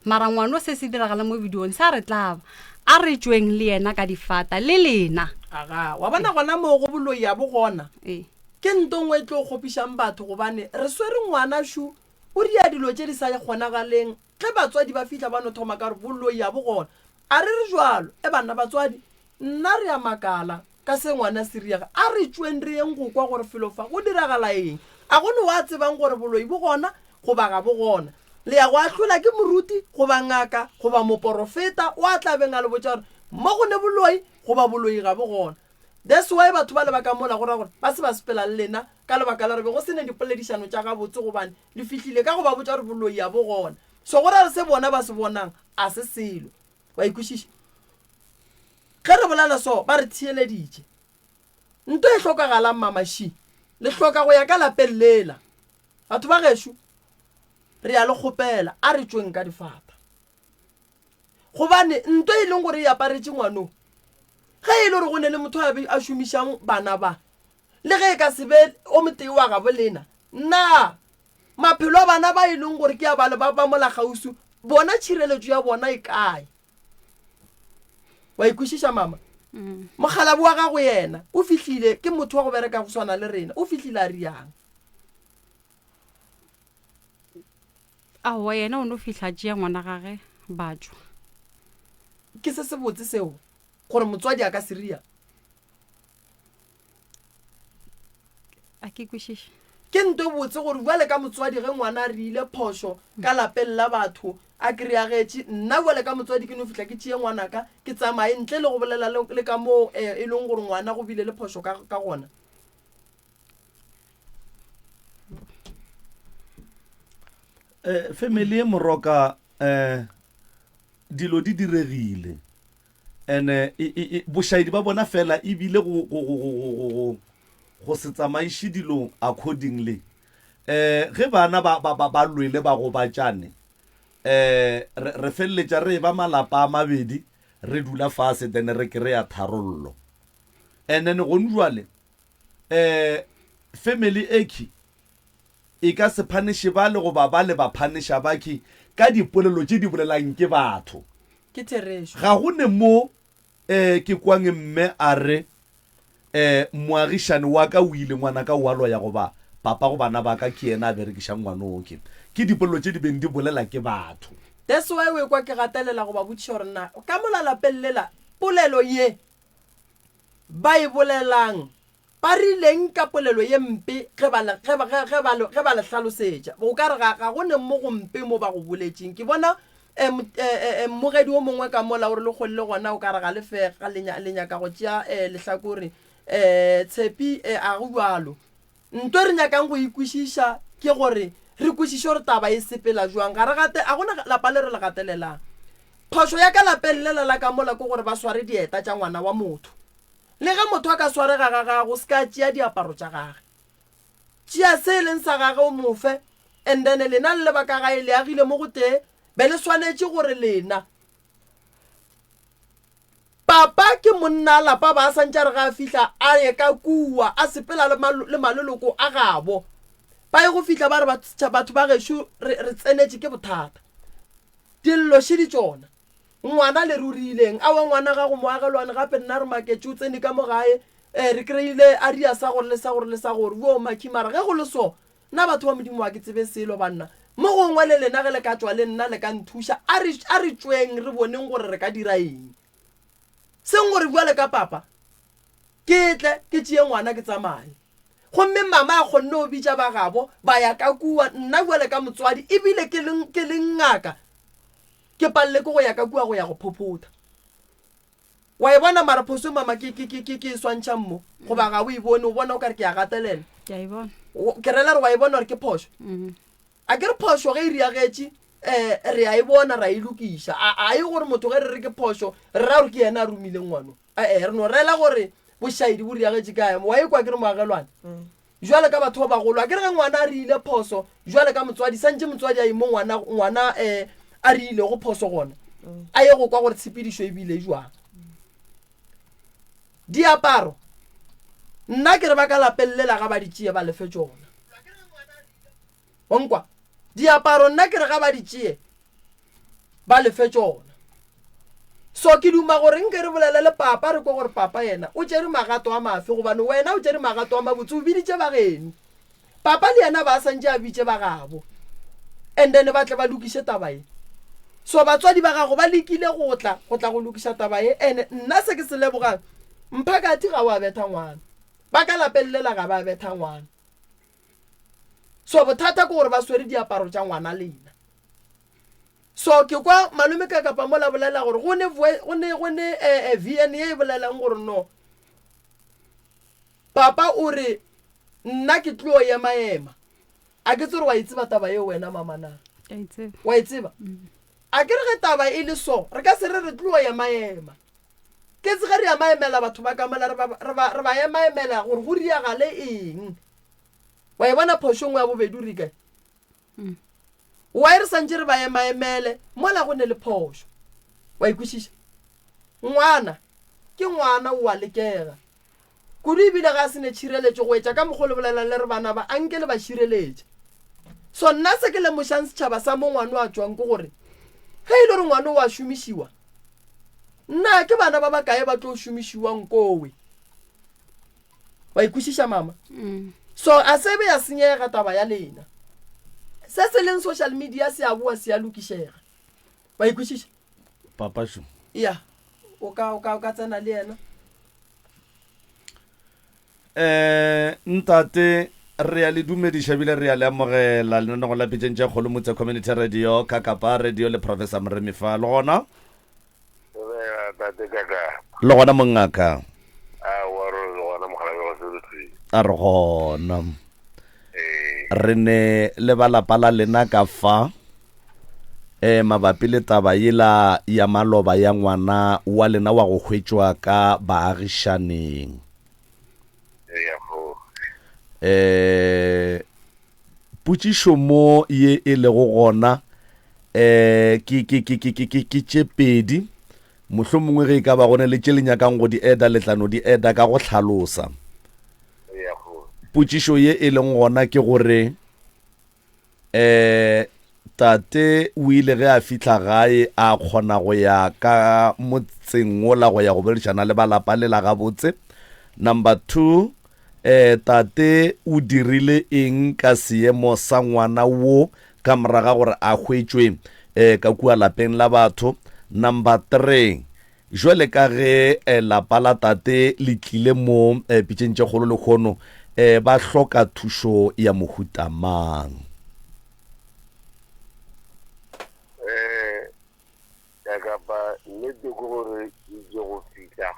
Mara ngwano se se diragalang mo bidiong se a re tlaba. A re tšweng le yena ka difata, le lena. Aga, wa bona gona moo go boloi ya bo gona, Ee. ke nto nngwe e tlo kgopišang batho gobane re swere ngwana šo o ria dilo tše di sa kgonagaleng ge batswadi ba fihla ba no thoma ka gore boloi ya bo gona. A re re jwalo, e banna batswadi, Nna re a makala ka se ngwana se riaga. A re tšweng re yeng go kwa gore felo fa go diragala eng. A go ne wa tsebang gore boloi bo gona goba ga bo gona. Le ya go ahlola ke moruti goba ngaka goba moporofeta wa tla beng a le botša gore mo go ne boloi goba boloi ga bo gona. That's why batho bale ba ka mola go ra gore ba se ba sepela le lena ka lebaka la gore be go se ne dipoledišano tša gabotse gobane le fihlile ka go ba botša gore boloi ga bo gona. So go ra gore se bona ba se bonang a se selo. Wa e kwešiša? Ge re bolela so, ba re theeleditše. Nto e hlokagalang, Mama Shi, le hloka go ya ka lapeng lela. Batho ba gešo, re a le kgopela, a re tšweng ka difata. Gobane nto e leng gore e aparetše ngwano, ge e le gore go ne le motho a be a šomišang bana ba, le ge e ka se be o motee wa gabo lena, na maphelo a bana ba e leng gore ke a bale ba ba mola kgauswi, bona tšhireletšo ya bona e kae? Wa e kwešiša mama? Mm. Mokgalabo wa gago yena o fihlile, ke motho wa go bereka go swana le rena, o fihlile a riang? Aowa, yena o no fihla tšea ngwana gage ba tšwa. Ke se sebotse seo gore motswadi a ka se ria? A ke kwešiše. Ke nto e botse gore bjale ka motswadi ge ngwana a riile phošo ka lapeng la batho a kry-agetše, nna bjale ka motswadi ke no fihla ke tšee ngwanaka ke tsamaye ntle le go bolela le, le ka moo e leng gore ngwana go bile le phošo ka, ka gona. Eh, family ye moroka eh dilo di diregile. Ene e, e, e, bošaedi ba bona fela e bile go, go, go, go, go, go, go, go se tsamaiše dilo accordingly. Eh, ge bana ba, ba, ba, ba lwele ba gobatšane, eh, re, re feleletša re eba malapa a mabedi, re dula fase then re kry-a tharollo. And then gone jwale, eh, family ekhi e ka se phaneše bale goba bale ba phaneša bakhi ka dipolelo tše di bolelang ke batho. Ke therešo. Ga go ne mo eh, ke kwang mme a re, eh, moagišane wa ka o ile, ngwanaka o a loya goba papa go bana ba ka ke yena a berekišang ngwanoke. Ke dipolelo tše di beng di bolela ke batho. That's why o ekwa ke gatelela go ba botšiša gore na ka mola lapeng lela polelo ye ba e bolelang Ba rileng ka polelo ye mpe ge ba le, ge ba, ge, ge ba le, ge ba le hlalosetša? O ka re ga, ga go ne mo go mpe mo ba go boletšeng. Ke bona eh, eh, eh, mmogedi o mongwe ka mola o re le kgole le gona o ka re ga le fe, ga le, le nyaka go tšea eh, lehlakore. Eh, Tshepi, eh, a go bjalo. Nto e re nyakang go e kwešiša ke gore re kwešiše gore taba e sepela jwang. Ga re gate, a gona lapa le re le gatelelang. Phošo ya ka lapeng lela la ka mola ke gore ba sware dieta tša ngwana wa motho. Le ge motho a ka swarega ga gago, se ka tšea diaparo tša gage. Tšea se e leng sa gage o mo fe, and then lena le le ba ka gae le agile mo go tee, be le swanetše gore lena. Papa ke monna a lapa ba a santše a re ga a fihla a ye ka kua a sepela le, le maleloko a gabo. Ba ye go fihla ba re batho ba gešo re, re tsenetše ke bothata. Dillo šedi tšona. Ngwana le rurileng? Aowa ngwana gago moagelwane gape nna re maketše o tsene ka mo gae eh re kry-ile a ria sa gore le sa gore le sa gore wo Makhi mara ge go le so nna batho ba Modimo ga ke tsebe selo banna mo gongwe le lena ge le ka tšwa le nna le ka nthuša a re a re tšweng re boneng gore re ka dira eng seng gore bjale ka papa ke tle ke tšee ngwana ke tsamaye gomme mama a kgonne go bitša ba gabo ba ya ka kua nna bjale ka motswadi ebile ke le ke le ngaka Ke palele ke go ya ka kua go ya go phophotha. Wa e bona mara phoso mama ke, ke, ke, ke, ke e swantšhang mo? Goba ga o e bone, o bona o ka re ke a gatelela? Ke a e bona. O, ke rela re wa e bona gore ke phošo? Mm. A ke re phošo ge e riagetše, eh, re a e bona ra e lokiša. A, a e gore motho ge re re ke phošo, re ra gore ke yena a romileng ngwano. Ee, re no rela gore bošaedi bo riagetše kae. Wa e kwa ke re moagelwane? Mm. Jwale ka batho ba bagolo, a ke re ge ngwana a riile phoso, jwale ka motswadi, santše motswadi a ye mo ngwana, ngwana um a riilego phoso gona, a ye go kwa gore tshepedišo e bile jwang. Diaparo, nna ke re ba ka lapeng lela ga ba di tšee ba lefe tšona. Wa nkwa? Diaparo nna ke re ga ba di tšee ba lefe tšona. So ke duma gore nke re bolele le papa re kwe gore papa yena o tšere magato a mafe gobane wena o tšere magato a mabotse o biditše ba geno. Papa le yena ba santše a bitše ba gabo and then ba tle ba lokiše taba ye. So batswadi ba gago ba lekile go tla go tla go lokiša taba ye and nna se ke se lebogang Mphakathi ga wa betha ngwana. Ba ka lapeng lela ga ba betha ngwana. So bothata ke gore ba swere diaparo tša ngwana lena. So ke kwa malome ka kapa mola bolela gore go ne go ne go ne eh, eh, VN ye e bolelang gore no papa o re nna ke tlo ema ema. A ke tsere wa e tseba taba yeo wena mama na? Wa e tseba? Mm. A ke re ge taba e le so, re ka se re re tlo ema ema. Ke tse ge re ema emela batho ba ka mola re ba re ba re ba ema emela gore go riagale eng. Wa e bona phošo nngwe ya bobedi o re kae? Mm. Why re santše re ba emaemele mola go ne le phošo? Wa e kwešiša? Ngwana ke ngwana o a lekega kudu ebile ga a se ne tšhireletšo go etša ka mokgwa o le bolelang le re bana ba anke le ba šireletše. So nna se ke lemošang setšhaba sa mo ngwano a tšwang ke gore ge e le gore ngwano o a šomišiwa nna ke bana ba bakae ba tlo šomišiwang kowe? Wa e kwešiša mama? Mm. So a se be ya senyega taba ya lena. Se se leng social media se a boa se a lokišega. Wa e kwešiša? Papa šo. Ya. O ka o ka o ka tsena le yena. Eh ntate re a le dumediša bile re a le amogela lenanego la pitšeng tša kgolo motse community radio ka kapa radio le professor Moremi fa le gona Dumela tate Kaka. Le gona mongaka. Aowa re le gona mogalabe wa Sebetseng. A re gona. Ee. Re ne le ba lapa la lena ka fa. um mabapi le taba yela ya maloba ya ngwana wa lena wa go hwetšwa ka baagišaneng. Eya kgoši. Um potšišo mo ye e lego gona um ke, ke, ke, ke, ke, ke, ke tše pedi. Mohlomongwe ge e ka ba go ne le tše le nyakang go di eda, le tla no di eda ka go hlalosa. Eya kgoši. Potšišo ye e leng gona ke gore, um tate o ile ge a fihla gae a kgona go ya ka motseng wola go ya go boledišana le ba lapa lela gabotse. Number two, um tate o dirile eng ka seemo sa ngwana wo ka morago ga gore a hwetšwe um ka kua lapeng la batho. Number three, Jwale ka ge lapa la tate le tlile mo pitšeng tše kgolo lehono, ba hloka thušo ya mohuta mang? Kapa nnete ke gore ke itše go fihla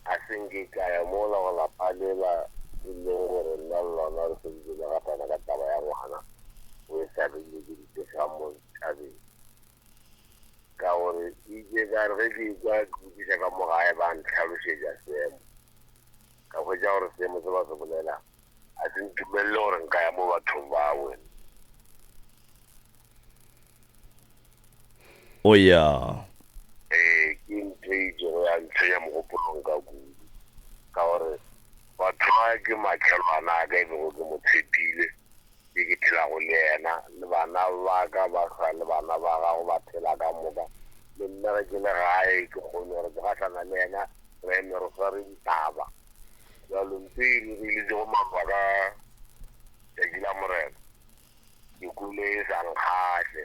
ga se nke ka ya mola go lapa lela e leng gore nna le lona re feditše le gahlana ka taba ya ngwana o e sa rile ke di tloša mo thabeng. Ka gore ke itše ka re ge ke ekwa ke botšiša ka mo gae ba ntlhalošetša seemo, ka hwetša gore seemo se ba se bolelang ga se ntumelele gore nka ya mo bathong ba wena. O ya. Ee, ke ntho e itšego ya ntshwenya mogopolong ka kudu, ka gore batho ba ke makhelwana a ka e bego ke mo tshepile. Ke ke phelago le yena, le bana ba ka ba hlwa le bana ba gagwe ba phela ka moka. Le nna ge ke le gae ke kgone gore ke gahlana le yena, re eme re sware ditaba. Bjalo ntho e diregilego maloba ka tšatši la Morena, ke kwele e sa nkgahle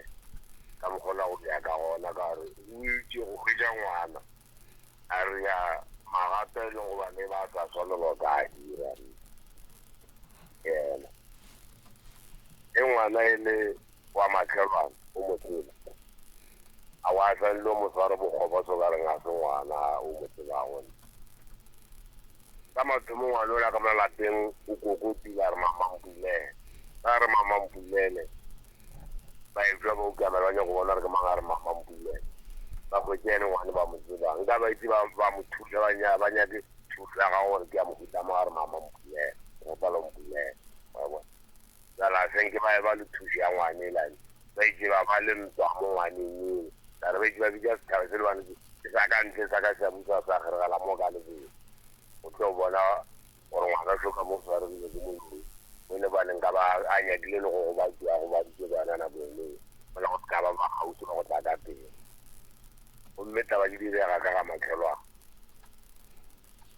ka mokgwa la go ya ka gona, ka gore o itše go hwetša ngwana a re ya magato e leng gobane ba sa swanelwa ka a dira yena. Ge ngwana e le wa makhelwane o mo tseba, a wa swanele o mo sware bokgopo se o ka reng ga se ngwana o mo tsebago. Ka mathomo ngwana ola ka mo lapeng o kokotile a re mama mpulele. Ge a re mama mpulele, ba etšwa ba ukamela ba nyaka go bona gore ke mang a re mama mpulele. Ba hwetša ene ngwana ba mo tsebang. Nka ba itse ba mo thuša ba nyake thušo ya gago gore ke ya mohuta mang a re mama mpulele, ke kgopela o mpulele. Wa bona? Bjale a se nke ba eba le thušo ya ngwana elane. Ba itše ba ba le ntwa mo ngwaneng eo. Ka re ba itše ba bitša setšhaba se lebane ke sa ka ntle sa ka sa busa sa kgeregela mo ka lebelo. Go tlo bona gore ngwana šo ka mo swaregile ke moloi. Mo lebane nka ba a nyakile le go gobatšwa a gobaditše bana nako eno. Mola go se ka ba ba kgauswi ba go tla ka pele. Gomme taba di direga ka ga makhelwana.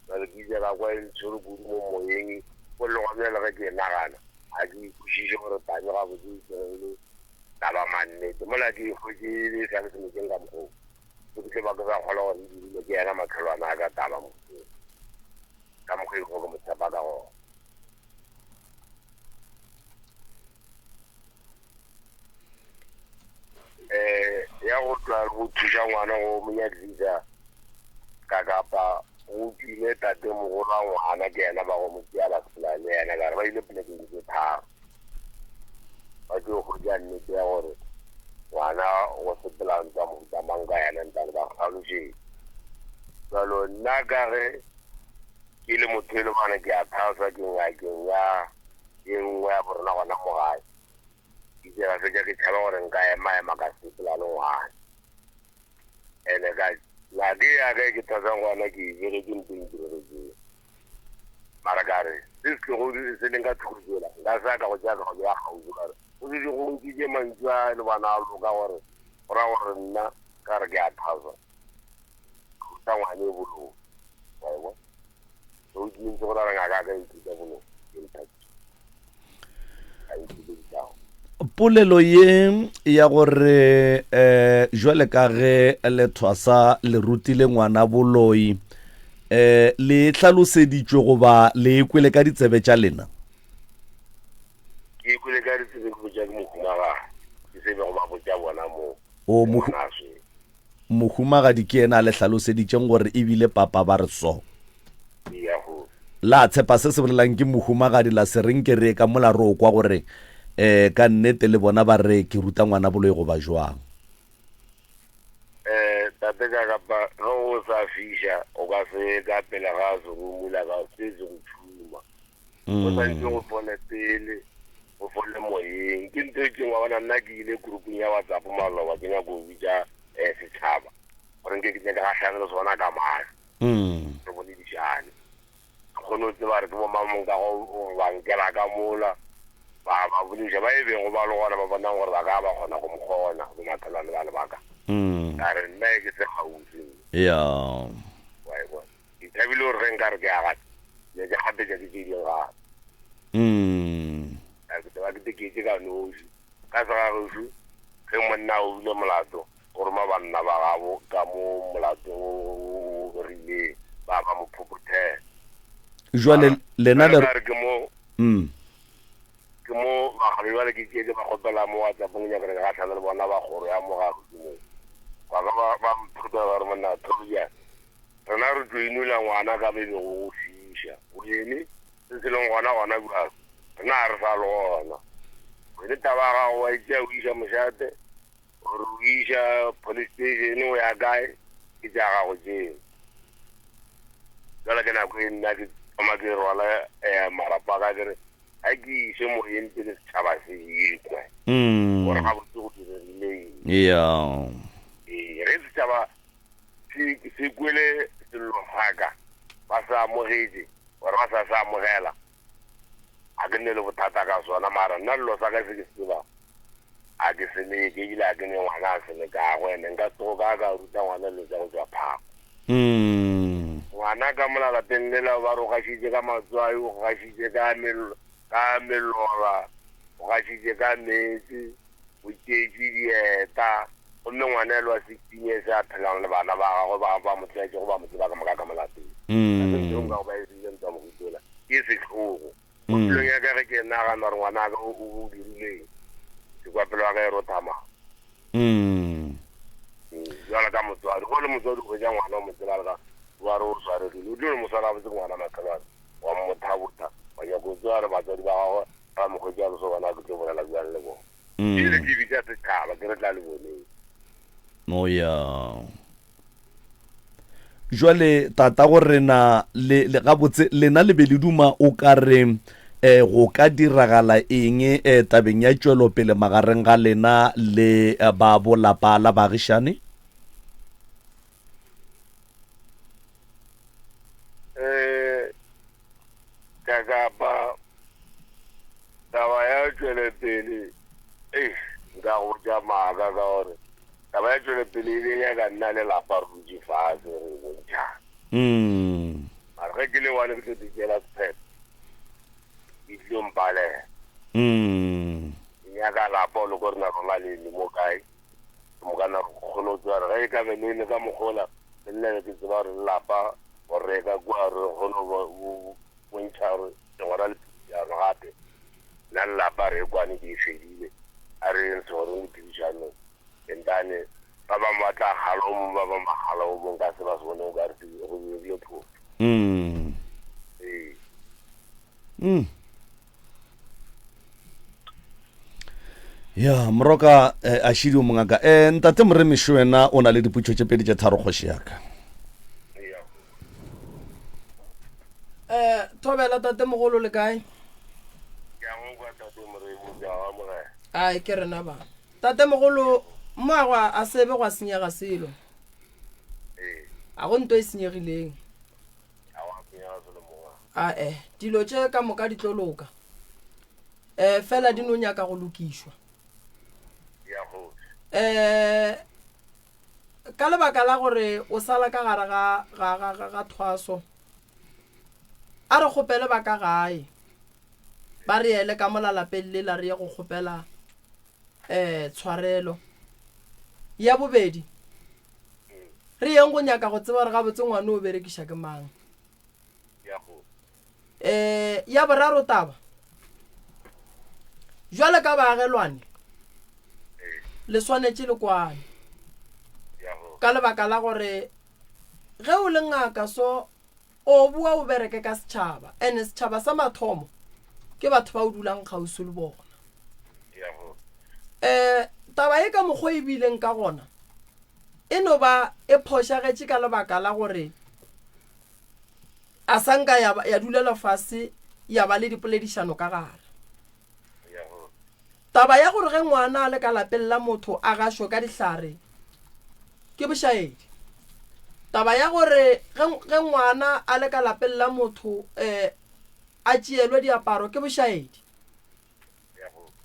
Bjale ke ile ka kwa e ntshwere kudu mo moyeng, go le gona bjale ge ke e nagana, ga ke e kwešiše gore tame gabotse e diregile taba mannete. Mola ke e hwetše e le e sa le semetseng ka mokgwa wo, ke ke ba ke sa kgolwa gore e dirile ke yena makhelwane a ka taba mokgwa ka mokgwa e bego ke mo tshepa ka gona. Eh, ya go tla go thuša ngwana go mo nyakisa ka kapa go tšwile tate mogolo wa ngwana ke yena ba go mo tšea ba sepela le yena ka re ba ile polekeng tse tharo ba tlo hwetša nnete ya gore ngwana go sepela ntwa mohuta mang ka yena ntane ba hlalošetše jalo nna ka ge ke le motho e le bana ke a thasa ke ngakeng ya ye nngwe ya borena gona mo gae Ke ile ka fetša ke tšhaba gore nka ema-ema ka sepela le ngwana. Ene ka nako e ya ka e ke thasang gona ke e begetše ntho e ntiregetšeng. Mara ka re se se tlogo se leng ka thoko tsela nka sa ka go tšea ka go bea kgauswi ka re go šetše go ntšitše mantšu a le bona a loka gore go ra gore nna ka re ke a thasa ke ruta ngwane e boloi. Wa e bona? So it means gore re ngaka ka ithuta boloi ke nthatše. Polelo ye ya gore um jwale ka ge lethwasa le rutile ngwana boloi um le hlaloseditšwe goba le e kwele ka ditsebe tša lena? Ke e kwele ka ditsebe ke botša ke mohumagadi, ke se bego ba botša bona mo. O Mohumagadi ke yena a le hlaloseditšeng gore e bile papa ba re so. La tshepa se se bolelang ke mohumagadi la se re nke re ye ka mola re o kwa gore um ka nnete le bona ba re ke ruta ngwana boloi goba jwang. Tate ka kapa ge o sa fiša o ka se ka pele ga serumula ka se se go tšhuma. O santse go fole pele o fole moyeng. Ke ntho e tšeng wa bona nna ke ile groupung ya WhatsApp maloba ke nyako go bitša eh, setšhaba gore nke ke tle ke gahlane le sona ka mahlo re boledišane. Ke kgone go tseba gore ke bomang nka go ba nkela ka mola ba ba bolediša ba e bego ba le gona ba bonang gore ba ka ba kgona go mo kgona bomakhelwane ba le ba ka. Ka re nna e ke se kgauswi nna. Ya. Wa e bona. Ke thabile gore ge nka re ke a gata ne ke gapetša ke tše ding gape. Ka re ke tla ba ke teketše ka noši. Ka segagešo ge monna a obile molato o roma banna ba gabo ka mo molato o o rileng ba ba mo phophothela. Jwale lena le re ke mo ke mo bagale jwale ke tšee ke ba kgopela mo WhatsApp-ong nyaka re gahlana le bona ba kgoro ya mo ga mo ba ka ba ba mphutela ba re monna Tobias rena re tlo inola ngwana ka be bego go fiša o eme se se leng gona gona bjalo rena ga re sa le gona wene taba ya gago wa e tšea o iša mošate Gore o iša police station o ya kae ke tša gago tšeo. Jwale ke nako e nna ke thoma ke rwala eh, marapo a ka ke re ga ke iše moyeng pele setšhaba se ekwe gore gabotse go diregile eng. Ya. Ee, ge setšhaba se se kwele sello sa ka ba se amogetše gore ba sa se amogela A ke nne le bothata ka sona, mara nna llo sa ka se ke se tsebago a ke se leke, ebile a ke ne ngwana a se lekago, ene nka se tsogo ka ka ruta ngwana dilo tša go tšwa phako. Ngwana ka mola lapeng lela ba re o gašitše ka matswai, o gašitše ka ka melora, o gašitše ka meetse, o tšeetšwe dieta, gomme ngwana elwa 16 years a phelang le bana ba gagwe ba ba mo tlwaetšego ba mo tseba ka moka ka mo lapeng. Ga se ntho e nka go ba e rile ntwa mohutola, ke sehlogo. Mo pelong ya ka ge ke nagana gore ngwana ka o o dirile eng, ke kwa pelo ya ka e rotha madi. Bjalo ka motswadi, ge o le motswadi o hwetša ngwana o mo tseba le ka ba re o swaregile, o tlo no mo swara gabotse ke ngwana makhelwane, wa mmothabotha, wa nyaka go tseba gore batswadi ba gagwe ba mo hwetša le so bona ke tlo bolela bjang le bona. Ebile ke bitša setšhaba ke re tla le boneng. Oh ya. Jwale tata go rena le le gabotse lena le be le duma o ka re eh go ka diragala eng eh tabeng ya tšwelopele magareng ga lena le eh, ba bolapa la baagišane? Eh kakapa taba ya tšwelepele eish nka go botša maaka ka gore taba ya tšwelepele e be nyaka nna le lapa re dutše fase re bontšhana Mm. mara ge ke le one ke tlo ditšela sephetho e tlilo mpalela Mm. ke nyaka lapa o le ko rena rona le le mo kae ke moka na re kgone go tseba gore ge e ka be le le ka mokgola le nna be ke tseba gore le lapa go reka kua re kgone go bo- bontšha gore segwera le phedišano gape nna le lapa re kwane ke e fedile a re yeng segwereng le phedišanong entane ba bangwe ba tla kgala o mongwe ba bangwe ba kgala o mongwe ka se ba se bone o ka re go diregile phoso Mm. ee Mm. Ya, moroka eh, a šidi o mongaka. Eh, ntate Moremiši wena o na le diputšo tše pedi tše tharo kgoši ya ka. Eh, thobela tate mogolo le kae? Ke a go kwa tate Moremi, ke a go amogela. Ai ke rena ba. Tate mogolo mo a gwa a sebe gwa senyega selo. Ee. A go nto e senyegileng. A wa senyega selo mongwe. Ae, dilo tše ka moka di tlo loka. Eh, fela di no nyaka go lokišwa. Ya kgoši. Eh, ka lebaka la gore o sala ka gare ga, ga, ga, ga, ga thwaso, a re kgopele ba ka gae ba re ele ka mola lapeng lela re ye go kgopela eh tshwarelo. Ya bobedi, re yeng go nyaka go tseba gore gabotse ngwana o berekiša ke mang. Um ya boraro taba, jwale ka baagelwane le swanetše le kwane ka lebaka la gore ge o le ngaka so o boa o bereke ka setšhaba and setšhaba sa mathomo ke batho ba o dulang kgauswi le bona. Um taba e ka mokgwa e bileng ka gona. E no ba e phošagetše ka lebaka la gore a sa nka ya, ya dulelwa fase ya ba le dipoledišano ka gare. Taba ya gore ge ngwana a le ka lapeng la motho a gašwe ka dihlare ke bošaedi. Taba ya gore ge, ge ngwana a le ka lapeng la motho um a tšeelwe diaparo ke bošaedi.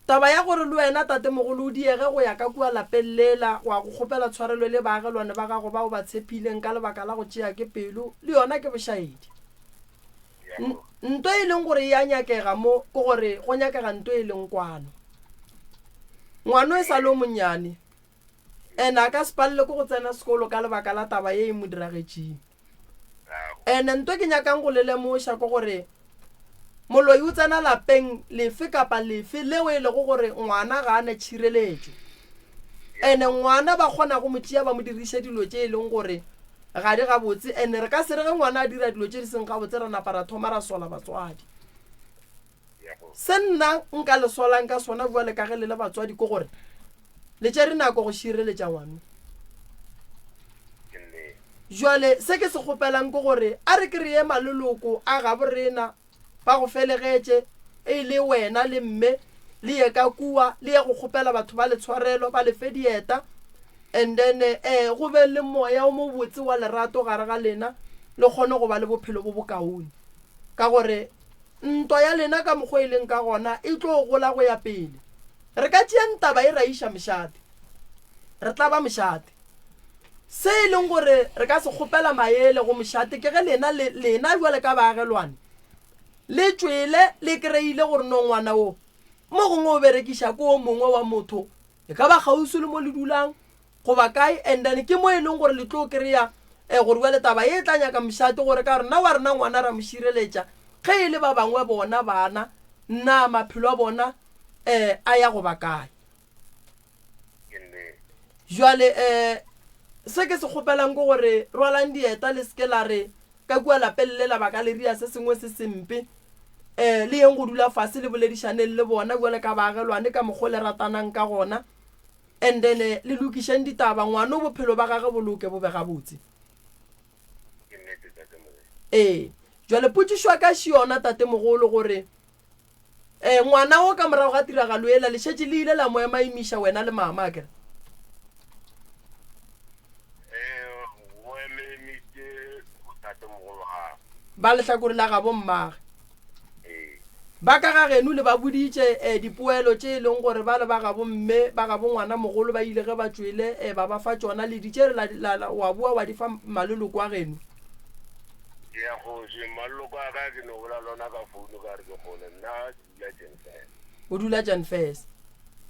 Taba ya gore le wena tatemogolo o diege go ya ka kua lapeng lela go ya go kgopela tshwarelo le baagelwane ba gago ba o ba tshephileng ka lebaka la go tšea ke pelo le yona ke bošaedi. Nto e leng gore e a nyakega mo ke gore go nyakega nto e leng kwano. Ngwano e sa le o monnyane and a ka se palele ke go tsena sekolo ka lebaka la taba ye e mo diragetšeng. Ene nto ke nyakang go le lemoša ke gore moloi o tsena lapeng lefe kapa lefe leo e lego gore ngwana ga a na tšhireletšo. Ene ngwana ba kgona go mo tšea ba mo diriše dilo tše e leng gore ga di gabotse. Ene re ka se re ge ngwana a dira dilo tše di seng gabotse ra napa ra thoma ra sola batswadi. Se nna nka le solang ka sona bjale ka ge le le batswadi ke gore le tšere nako go šireletša ngwano. Jwale se ke se kgopelang ke gore a re ke re ye maleloko a gabo rena ba go felegetše e le wena le mme le ye ka kua le ye go kgopela batho ba le tshwarelo ba le fe dieta and then eh go be le moya o mobotse wa lerato gare ga lena le kgone go ba le bophelo bo bokaone ka gore Ntwa ya lena ka mokgwa e leng ka gona e tlo gola go ya pele. Re ka tšeang taba e ra iša mošate. Re tla ba mošate. Se e leng gore re ka se kgopela maele go mošate ke ge lena, le, lena bjale ka baagelwane, le tšwele le kreile gore no ngwana wo mo gongwe o berekiša ke o mongwe wa motho, e ka ba kgauswi le mo le dulang, goba kae and then ke mo e leng gore le tlo kry-a um gore bjale taba e tla nyaka mošate gore ka rena wa rena ngwana ra mo šireletša ge e le ba bangwe bona bana na maphelo a bona um a ya go ba kae. Jwale um se ke se kgopelang ke gore rwalang dieta le seke la re ka kua lapeng le la baka le ria se sengwe se sempe um le yeng go dula fase le boledišaneng le bona bjale ka baagelwane ka mokgwa le ratanang ka gona. And then le lokišeng ditaba, ngwano bophelo ba gage bo loke bo be gabotse. Ke nnete, Tatemogolo. Ee. Jwale potšišo ya ka še yona, Tatemogolo, gore eh, ngwana wo ka morago ga tiragalo yela le šetše le ile la mo emaemiša wena le mama, akere? Ee, go emaemitše botatemogolo gagwe. Ba lehlakore la gabo mmage. Ba ka ga geno le ba boditše eh, dipoelo tše e leng gore ba le ba gabo mme ba gabo ngwana mogolo ba ile ge ba tšwele eh, ba ba fa tšona, le di tšere la, la, la, wa boa wa di fa maleloko a geno. Ke ya kgoši, maleloko a ka ke no bola le ona ka founu ka re ke kgole, nna ke dula Janfers. O dula Janfers.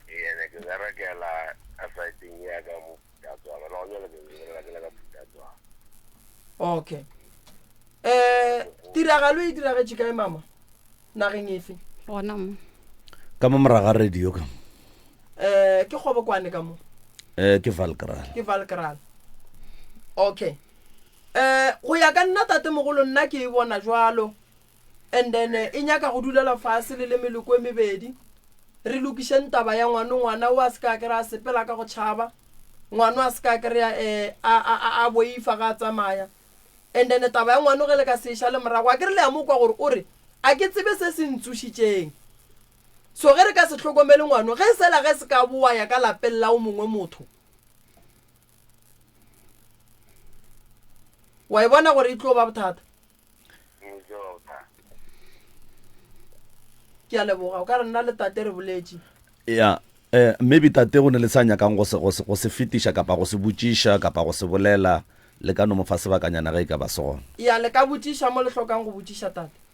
Ee, ene ke berekela ka saeteng ya ka mo Phutatswana, le gona jwale ke bolela ke le ka Phutatswana. Okay. Eh, tiragalo e diragetše kae mama? Nageng efe? Gona mo. Ka mo morago ga radio ka mo. Eh, ke Kgobokwane ka mo. Eh, ke Valkraal. Ke Valkraal. Okay. Eh, go ya ka nna tatemogolo nna ke e bona jwalo. And then e nyaka go dulela fase le le meloko e mebedi. Re lokišeng taba ya ngwano ngwana o a se ka kry-a sepela ka go tšhaba. Ngwano a se ka kry-a eh, a, a, a, a boifa ga a tsamaya. And then taba ya ngwano ge le ka se e šale morago, akere le a mo kwa gore o re, A ke tsebe se se ntsošitšeng. So ge re ka se hlokomele ngwano, ge sela ge se ka boa ya ka lapeng la o mongwe motho, wa e bona gore e tlo ba bothata. Ke a leboga. O ka re nna le tate re boletše. Ya, eh, maybe tate go ne le sa nyakang go se, go se, go se fetiša kapa go se botšiša kapa go se bolela, le ka no mo fa sebakanyana ge e ka ba se gona. Ya, le ka botšiša mo le hlokang go botšiša tate.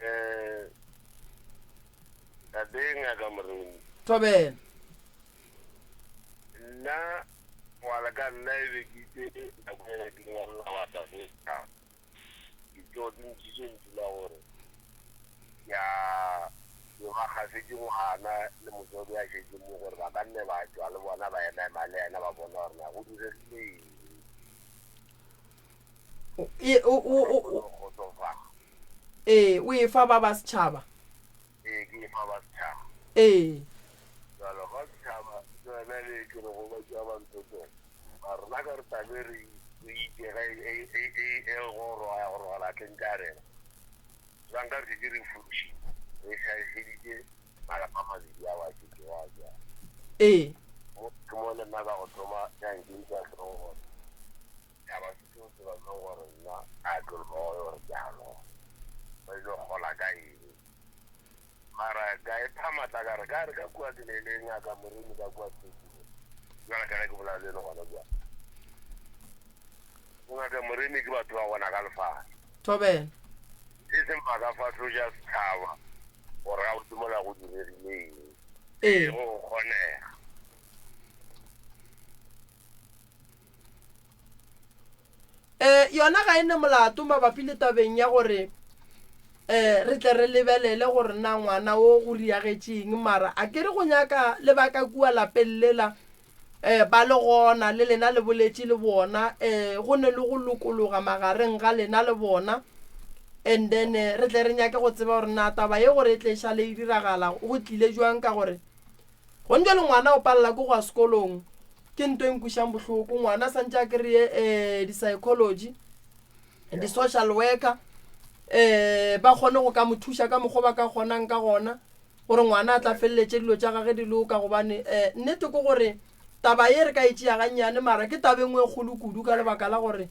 Eh, tate Ngaka Moremi. Thobela. Nna ngwala ka nna e be ke itse nako e ke ngwalela wa tate ke tšo ke ntšitše ntšu la gore ya ke ba gafetše ngwana le motswadi a šetše mo gore ba ka nne ba tšwa le bona ba ema ema le yena ba bona gore na go diregile eng. Ee, o e fa ba ba setšhaba. Ee, ke e fa ba setšhaba. Ee. Jalo ba setšhaba. yona le ke re go ba tšea ba ntotong. Mara rena ka re tabe re re itše ge e e e e goroga ya goroga latleng tša rena. Jwang ka re šetše re furušitše, re šaešeditše malapa a mabedi ao a šetšego a bjalo. Ee. Mo ke mo le nna ka go thoma ya nkentša hlogo gore ya ba se seo se ba bjang gore nna a ke loye gore ke a loya. Ba ile gola ka eng? Mara ka ipha matla ka re ka re ka kua ke ne le ngaka Moremi ka kua Tshekile. Jwale ka ge ke bolela le ene gona kua. Bongaka Moremi ke batho ba gona ka lefase. Thobela. E seng ba ka fahloša setšhaba gore gabotse mola go diregile eng. Ee. Go kgonega. Um yona ga e ne molato mabapi le tabeng ya gore um re tle re lebelele gore na ngwana wo go riagetše eng, mara a ke re go nyaka le ba ka kua lapeng lela um ba le gona le lena le boletše le bona um go ne le go lokologa magareng ga lena le bona and then re tle re nyake go tseba gore na taba ye gore e tle e šale e diragala go tlile jwang ka gore Gone bjale ngwana o palela ke go ya sekolong, ke nto e nkwešang bohloko. Ngwana a santše a kry-e um di-psychology, di-social worker um ba kgone go ka mo thuša ka mokgwa ba ka kgonang ka gona gore ngwana a tla feleletše dilo tša gage di loka. Gobane um nnete ke gore taba ye re ka e tšea gannyane, mara ke taba e nngwe e kgolo kudu ka lebaka la gore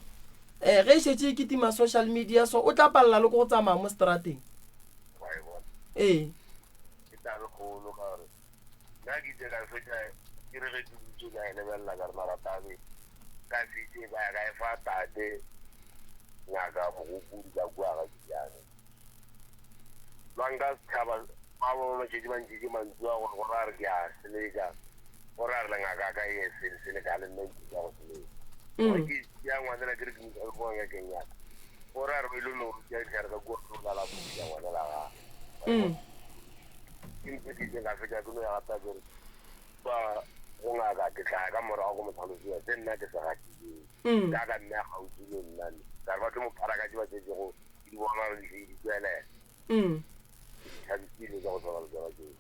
um ge e šetše e kitima social media so o tla palela le ke go tsamaya mo strateng. Ee. Ke taba e kgolo ka gore nna ke ile ka fetša ke re ge ke dutše ka e lebelela ka re mara tabe ka se itse ka ya ka e fa tate ngaka mogopodi ka kua ga Kiane. Bang ka setšhaba ba ba ba šetše ba ntšhitše mantšu a gore gore a re ke a seleka gore a re le ngaka ka e sele seleka le nna ntšhitša go seleka. Gore ke tšea ngwanela ke re ke mo isa ko ngakeng ya ka gore a re ba ile no tšea dihlare ka kua ke lala go ngwanela gagwe. Mm. Ke ntse ke ileng ka fetša ke no ya gape ke re ba go ngaka ke tla ya ka morago go mo tlhalosetsa se nna ke se gatileng. Mm. Jaaka mme a gaufi le nna ne. Ka re ba tlo mo phara ka tše ba tšetšego ke di bona di di tswelela. Mm. Ke di thabisile tša go tshwana le tsona tseo.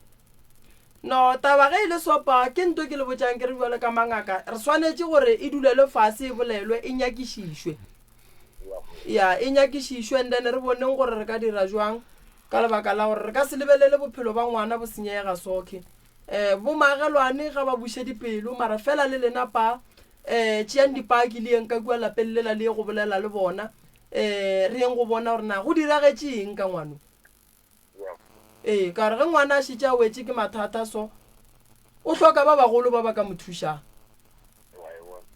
No, taba ge e le sopa, ke nto ke le botšang ke re bjalo ka mangaka, re swanetše gore e dulelwe fase e bolelwe, e nyakišišwe. Ya, e nyakišišwe and then re boneng gore re ka dira jwang ka lebaka la gore re ka se lebelele bophelo ba ngwana bo senyega sokhe. Um bomaagelwane ga ba buše dipelo mara fela le lena pa um tšeang dipaki le yeng ka kua lapeng lela le ye go bolela le bona um re yeng go bona gore na go diragetše eng ka ngwano. Ee, ka gore ge ngwana a šetše a wetše ke mathata so, o hloka ba bagolo ba ba ka mo thušang.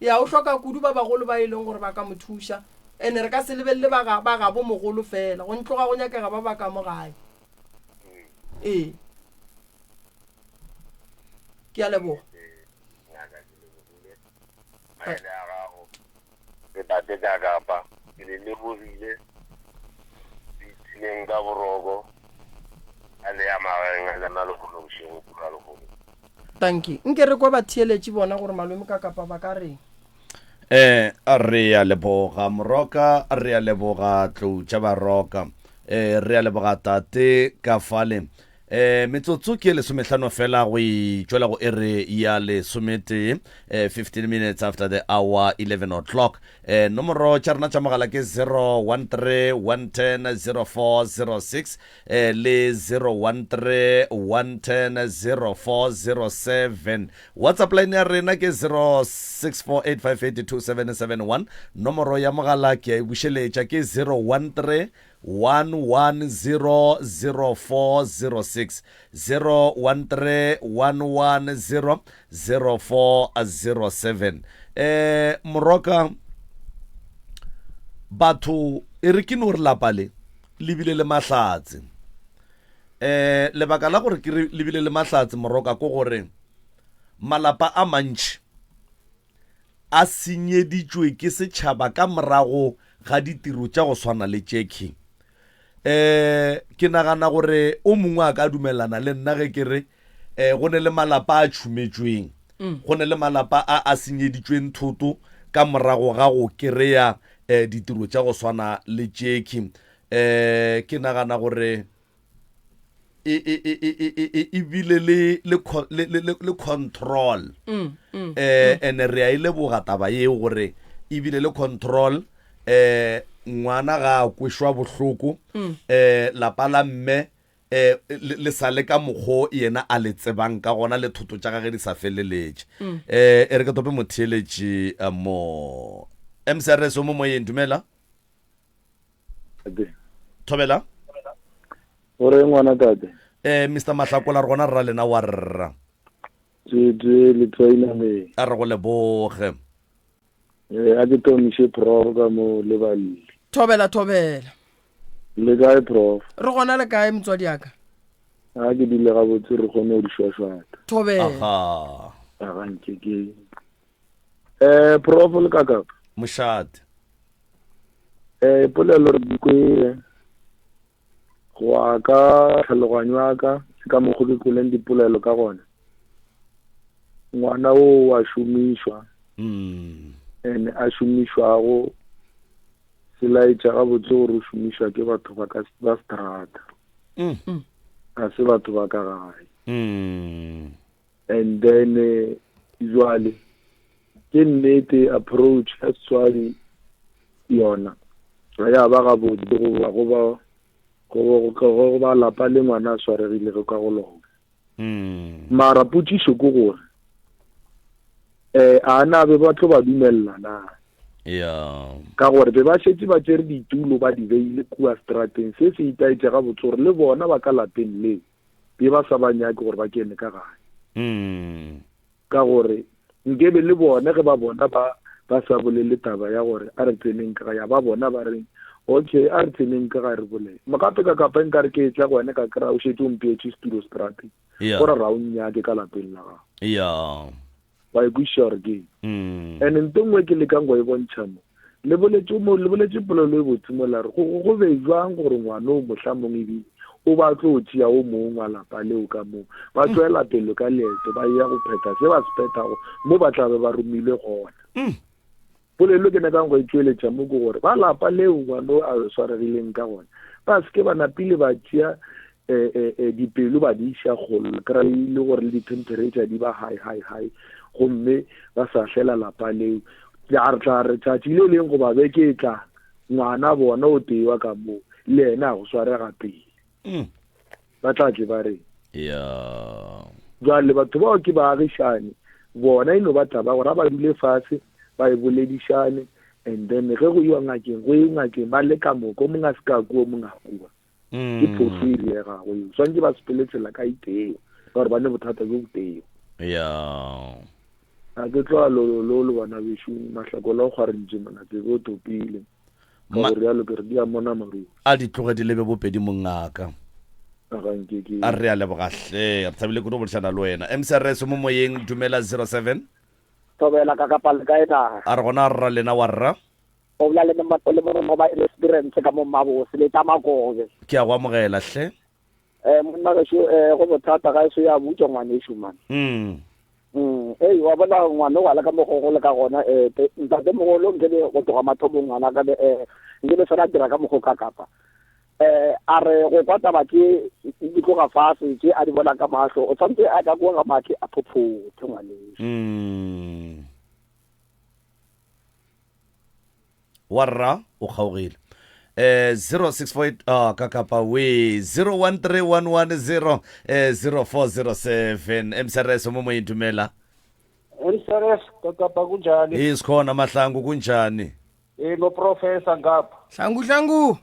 Ya, o hloka kudu ba bagolo ba e leng gore ba ka mo thuša. Ene re ka se lebelele ba ga, ba gabo mogolo fela, go ntloga go nyakega ba ba ka mo gae. Ee. Ke a leboga. Maele a gago Le tate ka kapa, ke le lebogile, le ipshineng ka boroko, a le ya magaeng a lena lehono bošego pula lehono. Dankie. Nke re kwe batheeletši bona gore malome ka kapa ba ka reng. Eh, re a leboga Moroka, re a leboga Tlou tša Baroka, eh, re a leboga tate ka fale. Eh, metsotso ke lesomehlano fela go itšwela go ere ya lesometee, eh, 15 minutes after the hour 11 o'clock. Eh, nomoro tša rena tša mogala ke 013 110 0406 eh, le 013 110 0407. WhatsApp line ya rena ke 0648582771. Nomoro ya mogala ke a e bušeletša ke 013 1100406, 013-110-0407. Eh, Moroka, batho e re ke no re lapa le le bile le mahlatse. Eh, lebaka la gore ke re le bile le mahlatse Moroka ko gore malapa a mantši a senyeditšwe ke setšhaba ka morago ga ditiro tša go swana le tšekhwi. Um ke nagana gore o mongwe a ka dumelana le nna ge ke re um go ne le malapa a tšhumetšweng, go ne le malapa a a senyeditšweng thoto ka morago ga go kereya um ditiro tša go swana le tšekhwi. Um ke nagana gore. e e e e e e e bile le le le le le control mm, mm, eh mm. ene re a e leboga taba yeo gore e bile le control eh ngwana ga a kwešwa bohloko mm. eh lapa la mme eh le sa le ka mokgo yena a le tsebang ka gona le thoto tša gage di sa feleletše mm. eh e re ke tope motheeletši eh, mo mcrs o mo moyeng dumela Thobela. O reng ngwana tate? Eh Mr Mahlakola re gona rra lena wa rra. Tšetše le twainameng. A re go leboge. Eh a ke tomiše prof ka mo le balli. Thobela thobela. Le kae prof? Re gona le kae motswadi aka? A ke dule gabotse re kgone go di šwašwata. Thobela. Aha. A ga nke ke. Eh prof le kakapa. Mošate. Eh polelo re di kwele. Go ya ka tlhaloganyo ya ka le ka mokgo ke kweleng dipolelo ka gona. Ngwana o wa šomišwa. Mm. Ene a šomišwago se laetša gabotse gore o šomišwa ke batho ba ka ba strata. Mm. Ga se batho ba ka gae. Mm. And then jwale ke nnete approach ya Setswadi yona ga ya ba gabotse goba go ba go ba lapa le ngwana a swaregilego ka go lona. Mm. Mara potšišo ke gore eh a na be ba tlo ba dumelela na? Yeah. Ka gore be ba šetše ba tšere ditulo ba di beile kua strateng, se se itaetše gabotse gore le bona ba ka lapeng leo be ba sa ba nyake gore ba kene ka gae. Mm. Ka gore nkebe le bone ge ba bona ba ba sa bolele taba ya gore a re tseneng ka gae, ya ba bona ba reng okay a re tseneng ka gae re bolele. Gape ka kapa nkare ke etla go wena ka kry-a o šetše o mpeetše setulo strateng, Yeah. go ra ra o nnyake ka lapeng la gago. Yeah. Wa e kwešiša gore ke eng? Mm. And nto nngwe ke lekang go e bontšha mo, le boletše mo, le boletše polelo e botse mo la re, go, go be bjang gore ngwana o mohlamong ebile o ba tlo tšea o mong wa lapa leo ka moo, ba tšwela pele ka leeto ba eya go phetha se ba se phethago mo ba tla be ba romilwe gona. Mm. Polelo ke nyakang go e tšweletša mo ke gore ba lapa leo ngwana o a swaregileng ka gona ba se ke ba napile ba tšea eh, eh, eh, dipelo ba di iša kgolo kry e le gore le di-temperature di ba high high high gomme ba sa hlela lapa leo a re tla re tšatši le leng goba beke e tlang ngwana bona o tewa ka moo le yena a go swarega pele mm. ba tla tle ba reng ya jwale batho bao ke baagišane bona e no ba taba gore a ba dule fatshe ba e boledišane and then ge go iwa ngakeng go ye ngakeng ba le ka moka o mongwe a se ka kua o mongwe a kua mm. ke phoso e riegago eo swantse ba sepele tsela ka iteo ka gore ba ne bothata bjo boteo ya a ke tloa lololo le bana bešo mahlako la go kgwarentše mona tsebe o topile Ka Ma- go realo ke re di a mona maruri. A di tloge di lebe bopedi mongaka. A ga nke ke. A re a leboga hle. Re thabile kudu go boledišana le wena. MCRS o mo moyeng, dumela 07. Thobela ka kapa le kae na? A re gona rra lena wa rra. O bolela le mo le mo ba experience ka mo Mabose le tsa Makobe. Ke a go amogela hle. Eh monna gešo eh go bothata ga eso ya butšwa ngwanešu man. Mm. Mm, ei wa bona ngwana o gala ka mokgo go le ka gona eh ntate mogolo nke be go tloga mathomong ngwana ka be eh nke be fela dira ka mokgo ka kapa. Eh a re go kwa taba tše di tloga fase tše a di bona ka mahlo o tshwanetse a ka kwa ga mathe a phophothe ngwanešu. Mm. Wa rra o kgaogile. Eh 0648 ah ka kapa we 013110 eh 0407 MCRS mo moyeng dumela. MCRS ka kapa kunjani? Eh sikhona mahlangu kunjani? Eh no professor ngapha. Hlangu hlangu.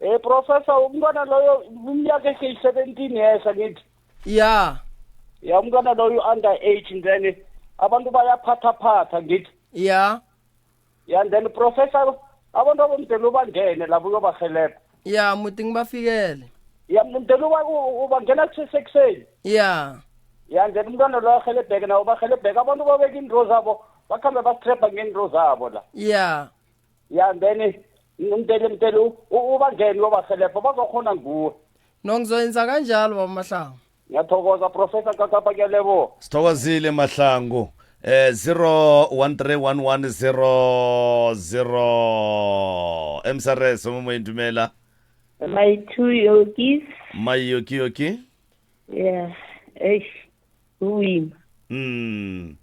Eh professor umntwana loyo iminyaka eseyi-17 years angithi. Ya. Ya umntwana loyo under age then abantu bayaphathaphatha ngithi. Ya. Ya and then professor abantu abomdela ubangene labo uyobahelebha. Ya muting bafikele. Ya mdela uba ubangena kusesekuseni. Ya. Ya and then umntwana loyo ahelebheke nawo bahelebheke abantu babeka iinto zabo bakhambe basitrepha ngeento zabo la. Ya. Ya and then mdele mdele ubangene uyobahelebha bazokhona nguwe. No ngizoyenza kanjalo baba Mahlangu. Ngiyathokoza Professor Kakapa ngiyaleboha. Sithokozile Mahlangu. Eh 013110 0 MSRS mo moyeng dumela. My two yokis. My yoki yoki. Yeah. Eish. Go boima. Mm.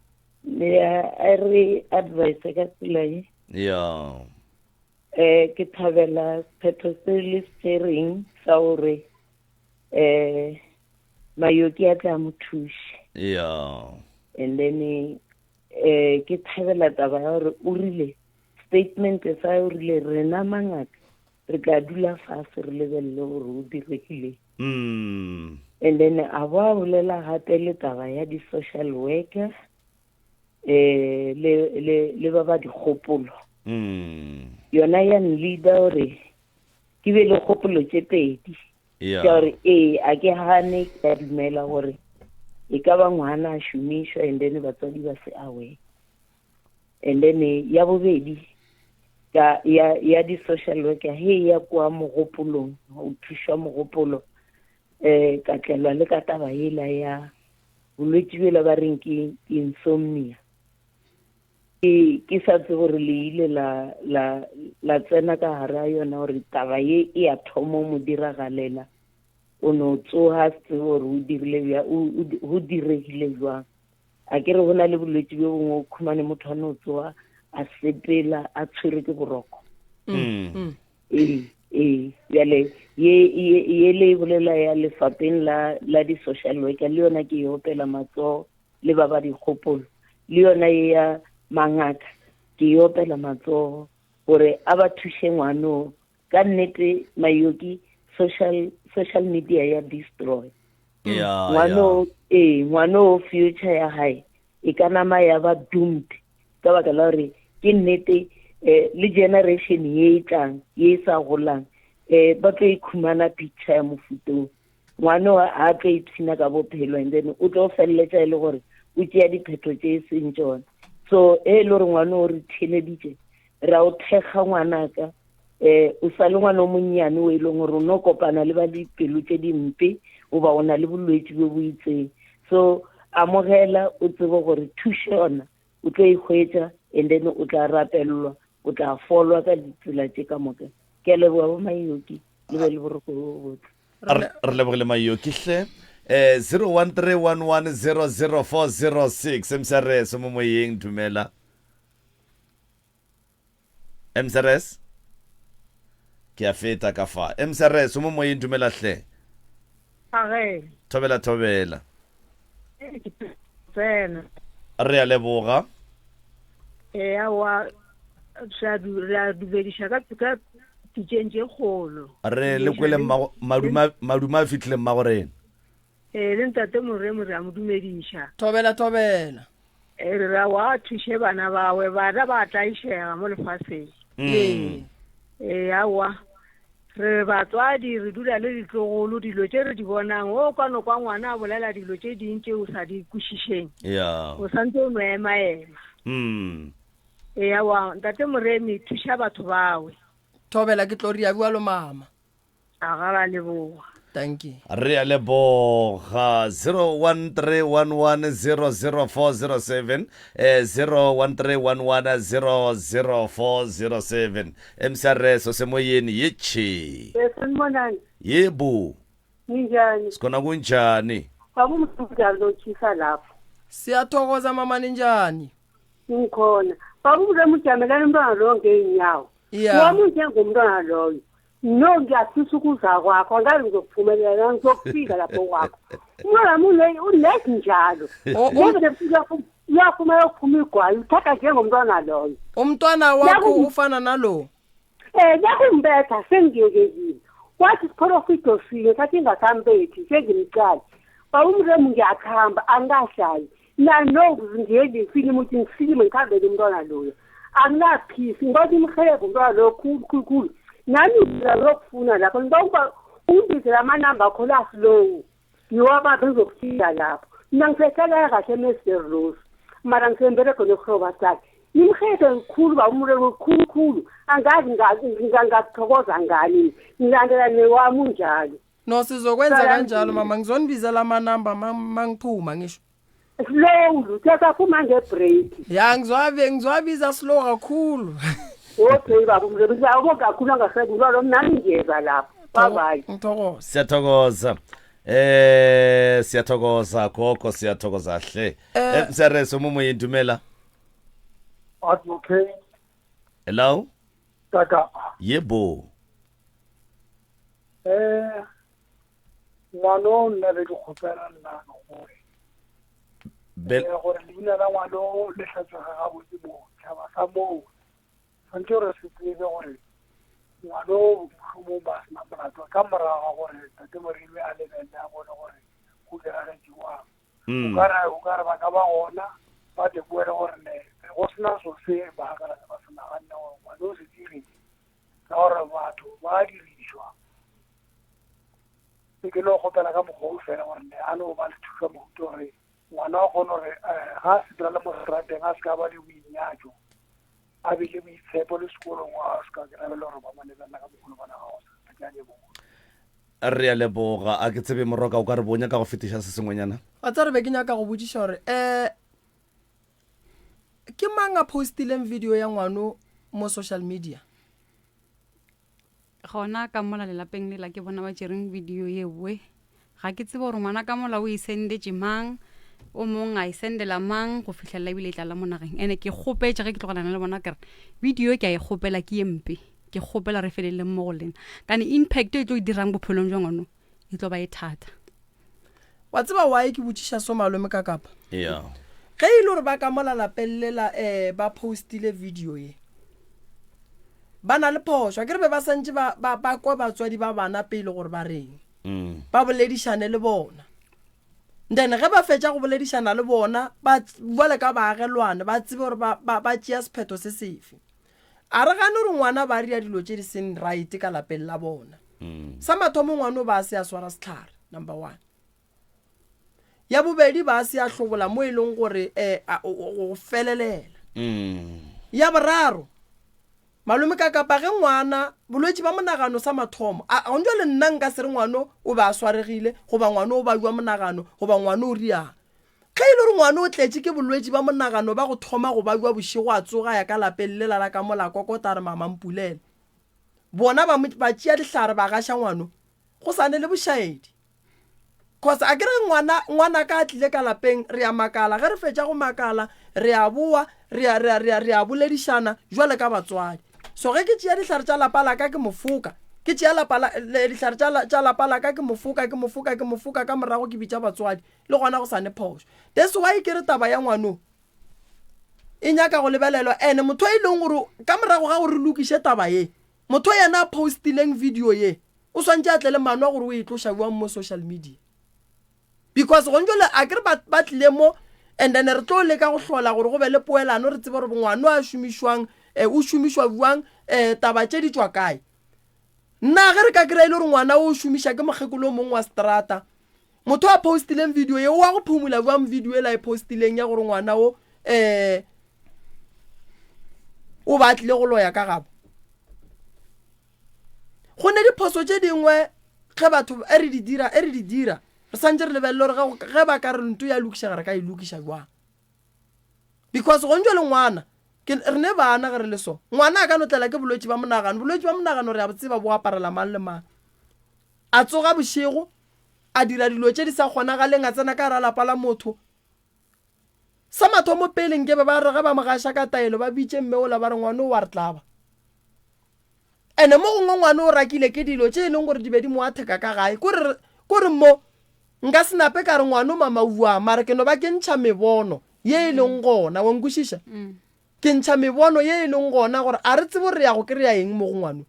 Yeah, a re advice ka tsela ye. Yeah. Eh ke thabela sephetho se le se tsereng sa gore eh Mayoki a tla mo thuše. Yeah. And then eh ke thabela taba ya gore o rile statement sa o rile rena mangaka re tla dula fase re lebelele gore o diregile mm. and then a bo a bolela gape le taba ya di-social worker eh le le le ba ba dikgopolo mm. yona ya nleader gore ke be le kgopolo tše pedi yeah. ka gore ee a ke gane ke a dumela gore e ka ba ngwana a šomišwa and then batswadi ba se aware and then ya bobedi ka ya ya di social worker he ya kwa mogopolong o thušwa mogopolo eh ka tlelwa le ka taba yela ya bolwetši bjela ba reng ke insomnia ke ke sa tsebe gore le ile la la la tsena ka gare a yona gore taba ye e ya thomo mo diragalela o no tsoga se tsebe gore o dirile bja o diregile jwang A ke re go na le bolwetši bjo bongwe o khumane motho a no tsoa a sepela a tshwere ke boroko. Mm. mm. Ee, ee, bjale ye ye ye le e bolela ya lefapeng la la di social worker le yona ke e opela matsogo le ba ba dikgopolo le yona ye ya mangaka ke e opela matsogo gore a ba thuše ngwanoo Ka nnete Mayoki social social media ya destroy. Yeah, Ngwano ee ngwano future ya hae e ka nama ya ba doomed ka baka la gore ke nnete eh, le generation ye e tlang ye e sa golang eh ba tlo ikhumana picture ya mofutong ngwano a tlo ipshina ka bophelo and then o tlo feleletša e le gore o tšea diphetho tše e seng tšona so e le gore ngwano o re theleditše ra o thekga ngwanaka eh o sa le ngwana o monnyane o e leng gore o no kopana le ba dipelo tše dimpe goba o na le bolwetši bjo bo itseng so amogela o tsebe gore thušo yona o tlo e hwetša and then o tla rapelelwa o tla folwa ka ditsela tše ka moka ke a leboga bo mayoki le be le boroko bo botse re lebogile mayoki hle eh 0131100406 msrs mo moyeng dumela Msrs ke a feta ka fa. Msrs o mo moyeng dumela hle. Age. Thobela thobela. Tsena. Re a leboga. Ee aowa re a dumediša ka ka pitšeng tše kgolo. Re le kwele mmago maduma maduma a fihlile mmago rena. Ee, le ntate Moremi re a mo dumediša. Thobela, thobela. Ee, re ra wa thuše bana bawe, bana ba tlaišega mo lefaseng. Ee. Ee, aowa. Re batswadi re dula le ditlogolo, dilo tše re di bonang, o ka no kwa ngwana a bolela dilo tše ding tše o sa di kwešišeng. Ya. O santse o no ema-ema. Ee, aowa, ntate Moremi thuša batho bawe. Thobela, ke tlo ria bjalo mama. A ga ra leboga. Dankie. Re a leboga 0131100407 eh 0131100407 MCRS osemoyeni yetjhe Sanibonani. yebo Ninjani? sikhona kunjani Baba umnjani lotshisa lapho. Siyathokoza mama ninjani? Ngikhona. Baba umzamo ujamelana umntwana loyo ngeenyawo. Yeah. Wami njengomntwana loyo. No ngiyafisa ukuza kwakho angazi ngizokuphumelela ngizokufika lapho kwakho. Umntwana wami unesi njalo. O- Neve uyaphuma yokuphuma igwayi uthatha njengomntwana loyo. Umntwana wakho ufana nalo? Eh nakumbetha sengiyekekile. Wathi siphorofido sinye sathi ingasambethi sengimqala. Baba umremu ngiyakhamba angahlali. Nano ngiye ngifilimu ukuthi ngifilimu ngikhambele umntwana loyo. Anginaphisi ngibathi imhelebhe umntwana loyo khulu khulu khulu. Nami ngizokufuna lapho ngiba ungibizela amanamba akho la slow. Ngiwabambe ngizokufika lapho. Mina ngisehlala kahle eMr Rose. Mara ngisemberego nokuhloba sakhe. Nimhelebhe khulu baba umremu khulu khulu. Angazi ngingakuthokoza ngani. Ngilandela newami unjalo. No sizokwenza kanjalo mama ngizonibizela amanamba mangiphuma ngisho. Slow uthatha ngebreak. Ya ngizwabe ngizwabiza slow kakhulu. Okay baba umremu ngiyabonga kakhulu angasekulwa lo nami ngiyeza lapho. Bye bye. Nthokoze. Siyathokoza. Eh siyathokoza gogo siyathokoza hle. Eh Msereso mo moyeng dumela. Advocate Hello? Kaka. Yebo. Eh ngwano nna be ke kgopela nna gore Bel eh, gore leina la ngwano le hlatswege gabotse mo tšhaba sa moo tshwanetse gore se tsebe gore ngwano mohlomong ba sena molato ka morago ga gore tate Moremi a lebelele a bone gore go diragetše jwang. O ka re o ka re ba ka ba gona ba teboele gore ne go sena so se ba ka ba se naganne gore ngwano o se dirile ka gore batho ba dirišwa. Ke ke no kgopela ka mokgwa o fela gore ne a no ba le thuša mohuta gore ngwana o kgone gore eh, ga a sepela le mo serateng a se ka ba le boinyatšo a be le boitshepo le sekolong a se ka kry-a le gore ba mo lebelela ka mokgolo bona ga go sa ke a leboga. Re a leboga. A ke tsebe Moroka o ka re bo nyaka go fetiša se sengwenyana? Wa tseba re be ke nyaka go botšiša gore um ke mang a postileng video ya ngwano mo social media? Gona ka mola lelapeng lela ke bona ba tšereng video yewe. Ga ke tsebe gore ngwana ka mola o e sendetše mang, o mong a e sendela mang go fihlelela ebile e tlala mo nageng. Ene ke kgopetše ge ke tlogelana le bona ke re video ke a e kgopela ke ye mpe. Ke kgopela re feleleng mo go lena. Kane impact e tlo e dirang bophelong jwa ngwano e tlo ba e thata. Wa tseba why ke botšiša so malome ka kapa? Yeah. Ge e le gore ba ka mola lapeng lela um ba postile video ye ba na le phošo akere be ba santše ba, ba, ba kwe batswadi ba bana pele gore ba reng Mm. ba boledišane le bona then ge ba fetša go boledišana le bona ba bjale ka baagelwane ba tsebe gore ba, ba, ba tšea sephetho se sefe a re gane gore ngwana ba ria dilo tše di seng right ka lapeng la bona Mm. sa mathomo ngwana o ba a se a swara sehlare number one ya bobedi ba se a hlobola mo e leng gore um go felelela Mm. ya boraro malome ka kapa ge ngwana bolwetši ba monagano sa mathomo a a jwale nna nka se re ngwano o be a swaregile goba ngwano o bajwa monagano goba ngwano o riang ge e le gore ngwano o tletše ke bolwetši ba monagano ba go thoma go bajwa bošego a tsoga ya ka lapeng lela la ka mola kokota a re mama mpulele bona ba mo- ba tšea dihlare ba gaša ngwano go sa ne le bošaedi Cause a ke re ngwana ngwanaka a tlile ka lapeng re a makala ge re fetša go makala re a boa re a re a re a re a boledišana jwale ka batswadi. So ge ke tšea dihlare tša lapa la ka ke mo foka ke tšea lapa la le dihlare tša tša lapa la ka ke mo foka ke mo foka ke mo foka ka morago ke bitša batswadi le gona go sa ne phošo. That's why ke re taba ya ngwano e nyaka go lebelelwa ene motho e leng gore ka morago ga gore re lokiše taba ye motho yena a postileng video ye O swantše a tle le maano a gore o e tloša bjang mo social media. Because gone jwale a kere ba, ba tlile mo and then re tlo leka go hlola gore go be le poelano re tsebe gore ngwano a šomišwang eh, o šomišwa bjang eh, taba tše di tšwa kae. Nna ge re ka kry-a e le gore ngwana o šomiša ke mokgekolo o mongwe wa strata motho a postileng video ye o wa go phumula bjang video e la e postileng ya gore ngwana o eh o ba tlile go loya ka gabo Go ne diphoso tše dingwe ge batho e re di dira, e re di dira, re santše re lebelele gore ge, ge ba ka re nto ya lokišega re ka e lokiša jwang. Because gong jwale ngwana, ke, re ne bana ge re le so. Ngwana a ka no tlela ke bolwetši ba monagano. Bolwetši ba monagano re a bo tseba bo aparela mang le mang. A tsoga bošego, a dira dilo tše di sa kgonagaleng, a tsena ka gara lapa la motho. Sa mathomo pele nkebe ba re ge ba mo gaša ka taelo ba bitše mme ola ba re ngwano o wa re tlaba. Ene mo gongwe ngwano o rakile ke dilo tše e leng gore di be di mo atheka ka gae. Kore kore mo nka se nape ka re ngwano mamaua mara ke no ba ke ntšha mebono ye e leng gona wa nkwešiša? Ke ntšha mebono ye e leng gona gore a re tsebe gore re ya go kry-a eng mo go ngwano.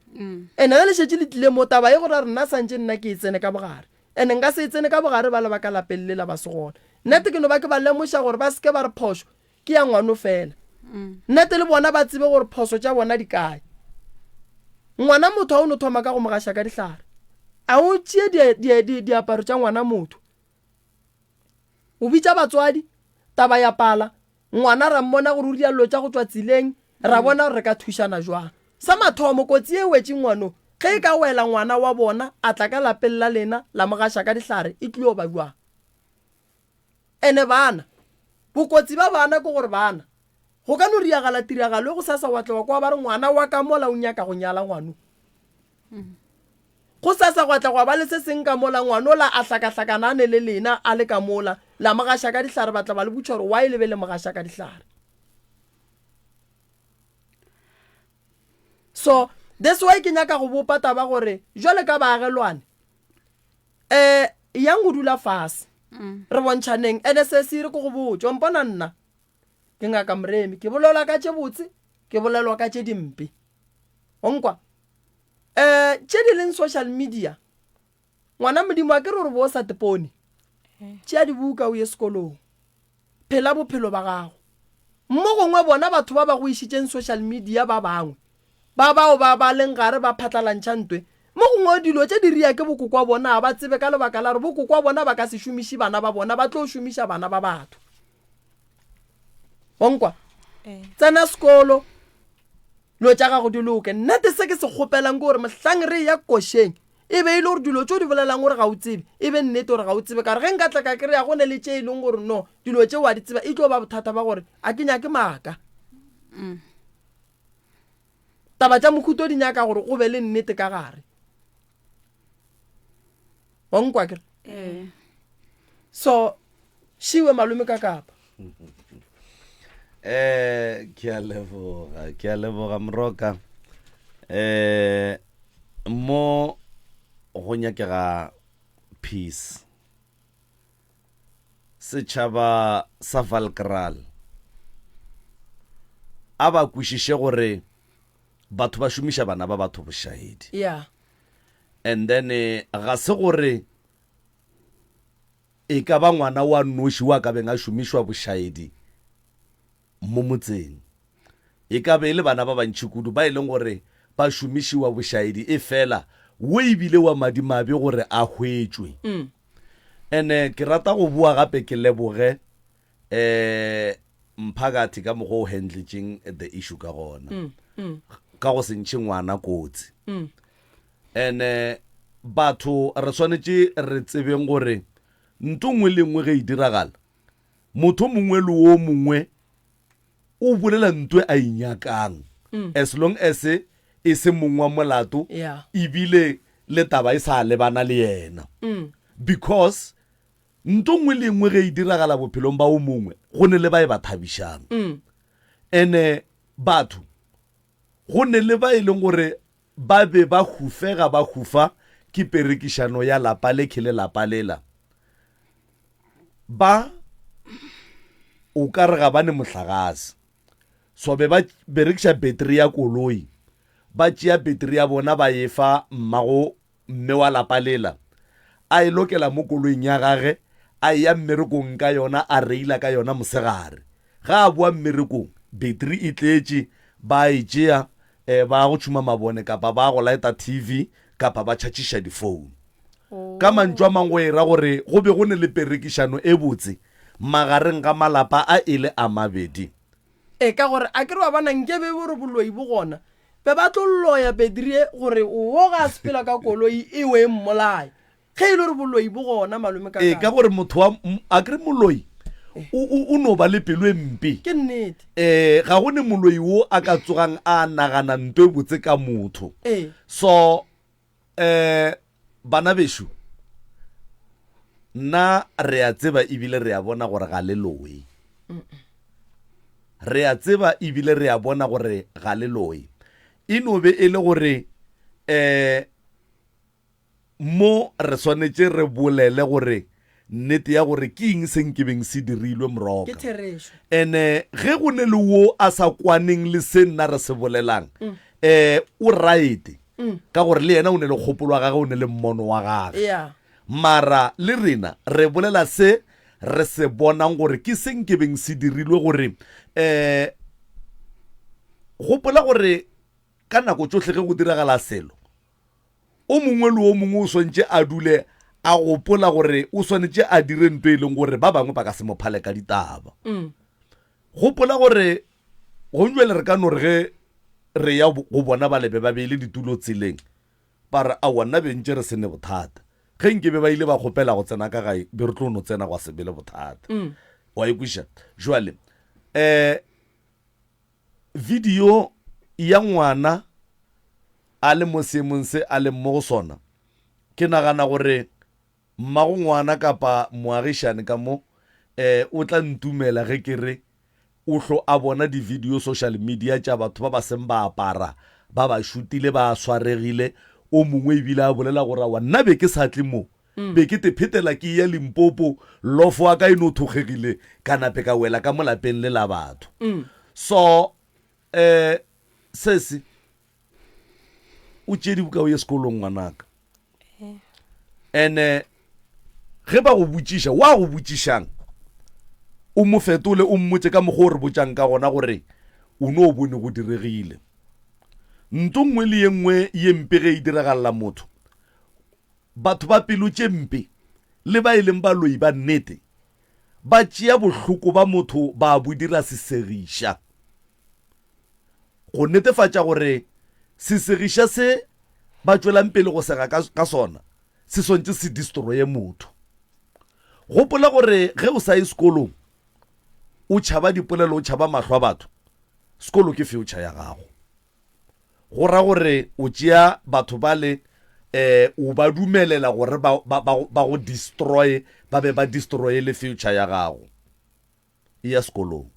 Ene ge le šetše le tlile mo taba ye gore a re nna santše nna ke e tsene ka bogare. Ene nka se e tsene ka bogare bale ba ka lapeng lela ba se gona. Nnete ke no ba ke ba lemoša gore ba se ke ba re phošo ke ya ngwano fela. Nnete le bona ba tsebe gore phoso tša bona di kae. Ngwana motho a o no thoma ka go mo gaša ka dihlare. A o tšee diaparo tša ngwana motho. O bitša batswadi, taba ya pala, ngwana ra mmona gore o ria dilo tša go tšwa tseleng, ra bona gore re ka thušana jwang. Sa mathomo, kotsi ye e wetše ngwano, ge e ka wela ngwana wa bona a tla ka lapeng la lena la mo gaša ka dihlare, e tlio ba bjang? Ene bana, bokotsi ba bana ke gore bana, go ka no riagala tiragalo e gosasa wa tla wa kwa ba re ngwana wa ka mola o nyaka go nyala ngwano. Gosasa gwa tla gwa ba le se seng ka mola, ngwanola a hlakahlakana a ne le lena a le ka mola, la mo gaša ka dihlare, ba tla ba le botša gore why le be le mo gaša ka dihlare. So that's why ke nyaka go bopa taba gore jwale ka baagelwane um yang go dula fase re bontšhaneng ene se se re ke go botše wa mpona nna ke ngaka Moremi ke bolelwa ka tše botse ke bolelwa ka tše dimpe o nkwa um tše di leng social media ngwana modimo a ke re gore bo o sa tepone tšea dibuka o ye sekolong phela bophelo ba gago mo gongwe bona batho ba ba go išitšeng social media ba bangwe ba bao ba ba leng gare ba phatlalantšha ntwe mo gongwe dilo tše di ria ke bokokwa bona ga ba tsebe ka lebaka la gore bokokwa bona ba ka se šomiše bana ba bona ba tlo šomiša bana ba batho Wa nkwa? Tsena sekolo, dilo tša gago di loke. Nnete se ke se kgopelang ke gore mohlang re eya košeng, e be e le gore dilo tše o di bolelang gore ga o tsebe, e be nnete gore ga o tsebe. Ka gore ge nka tla ka kry-a go ne le tše e leng gore no, dilo tše wa di tseba, e tlo ba bothata ba gore a ke nyake maaka. Taba tša mohuto di nyaka gore go be le nnete ka gare. Wa nkwa akere? So, šiwe malome ka kapa. Eh, ke a leboga, ke a leboga Moroka. Eh, mo go nyakega peace. Setšhaba sa Valkraal a ba kwešiše gore batho ba šomiša bana ba batho bošaedi. Yeah. And then eh, ga se gore e ka ba ngwana wa noši wa ka beng a šomišwa bošaedi mo motseng. E ka be e le bana ba bantši kudu ba e leng gore ba šomišiwa bošaedi efela wo e bile wa madimabe gore a hwetšwe. Ene ke rata go boa gape ke leboge um mphakathi ka mokgwa o handletšeng the issue ka gona ka go se ntšhe ngwana kotsi. Ene batho re swanetše re tsebeng gore nto nngwe le nngwe ge e diragala motho mongwe le wo mongwe o bolela nto a e nyakang as long as e se mong wa molato Yeah. ebile le taba e sa lebana le yena because nto nngwe le nngwe ge e diragala bophelong ba o mongwe go ne le ba e ba thabišang ene batho go ne le ba e leng gore Ba be ba hufega ba hufa ke perekišano ya lapa lekhe le lapa lela. Ba o ka re ga ba ne mohlagase. So be ba berekiša betri ya koloi. Ba tšea betri ya bona ba e fa mmago mme wa lapa lela. A e lokela mo koloing ya gage, a eya mmerekong ka yona, a reila ka yona mosegare. Ge a boa mmerekong, betri e tletše, ba e tšea, eh, ba go tšhuma mabone kapa ba go laeta TV kapa ba tšhatšiša difounu. Ka mantšu a mang go e ra gore go be go ne le perekišano e botse magareng ga malapa a e le a mabedi. E, ka gore a ke re wa bona nke be gore boloi bo gona, be ba tlo loya Bedrie gore wo ga a sepela ka koloi e we e mmolaye. Ge e le gore boloi bo gona malome ka Ee, ka gore motho wa a ke re moloi o, o, o no ba le pelo e mpe. Ke nnete. Eh, ga go ne moloi wo a ka tsogang a nagana nto e botse ka motho. Ee. So, eh, bana bešo, nna re a tseba ebile re a bona gore ga le loe. Re a tseba ebile re a bona gore ga le loe. E no be e le gore eh Mo re swanetše re bolele gore nnete ya gore ke eng se nkebeng se dirilwe Moroka. Ke therešo. Ene ge go ne le wo a sa kwaneng le se nna re se bolelang, eh, o right, ka gore le yena o ne le kgopolo ya gage, o ne le mmono wa gage. Yeah. Mara le rena re bolela se re se bonang gore ke se nkebeng se dirilwe gore, eh, gopola gore ka nako tšohle ge go diragala selo, O mongwe le o mongwe o swanetše a dule a gopola gore o swanetše a dire nto e leng gore ba bangwe ba ka se mo phale ka ditaba. Gopola gore gonjwale re ka no re ge re ya go bona ba lebe ba beile ditulo tseleng ba re aowa nna be ntše re se ne bothata. Ge nke be ba ile ba kgopela go tsena ka gae be re tlo no tsena gwa se be le bothata. Wa e kwešiša? Jwale um Video ya ngwana a le mo seemong se a leng mo go sona. Ke nagana gore mmago ngwana kapa moagišane ka mo um o tla ntumela ge ke re o hlo a bona di-video social media tša batho ba ba seng ba apara, ba ba šutile ba swaregile, o mongwe ebile a bolela gore aowa nna be ke sa tle mo, be ke te phetela ke eya Limpopo, lofo wa ka e no thokgegile ka nape ka wela ka mo lapeng le la batho. So um sesi o tšee dibuka o ye sekolong ngwanaka. Ene ge ba go botšiša, wa go botšišang, o mo fetole o mmotše ka mokgwa o re botšang ka gona gore o no bone go diregile. Nto nngwe le ye nngwe ye mpe ge e diragalela motho, batho ba pelo tše mpe le ba e leng baloi ba nnete ba tšea bohloko ba motho ba bo dira sesegiša. Go netefatša gore sesegiša se ba tšwelang pele go sega ka, ka sona se swantše se destroye motho. Gopola gore ge o sa ye sekolong o tšhaba dipolelo, o tšhaba mahlo a batho, sekolo ke future ya gago. Go ra gore o tšea batho bale eh, o ba dumelela gore ba, ba, ba, ba go destroye, ba be ba destroye le future ya gago. Eya sekolong.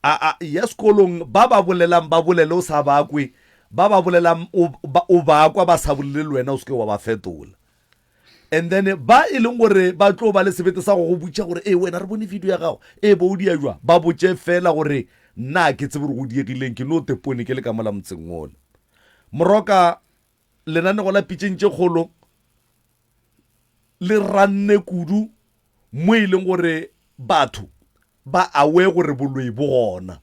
A, a, ya sekolong, ba ba bolelang ba bolele o sa ba kwe, ba ba bolelang o, ba, o ba kwa ba sa bolele le wena o se ke wa ba fetola. And then ba e leng gore ba tlo ba le sebete sa go go botša gore ee wena re bone video ya gago, ee bo o dia jwa, ba botše fela gore nna ke tsebe gore go diegileng ke no tepone ke le ka mola motseng ola. Moroka lenanego la pitšeng tše kgolo le ranne kudu mo e leng gore batho Ba aware gore boloi bo gona.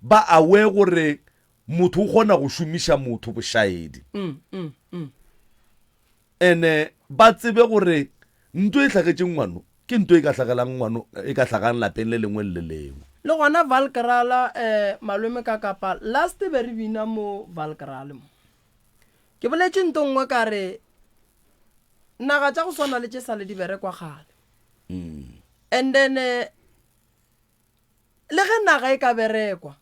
Ba aware gore motho o kgona go šomiša motho bošaedi. Ene ba tsebe gore nto e hlagetšeng ngwano ke nto e ka hlagelang ngwano, e ka hlagang lapeng le lengwe le le lengwe. Le gona Valkraal eh malome ka kapa last be re bina mo Valkraal mo. Ke boletše nto nngwe ka re naga tša go swana le tše sale di berekwa kgale. And then eh, le ge naga e ka berekwa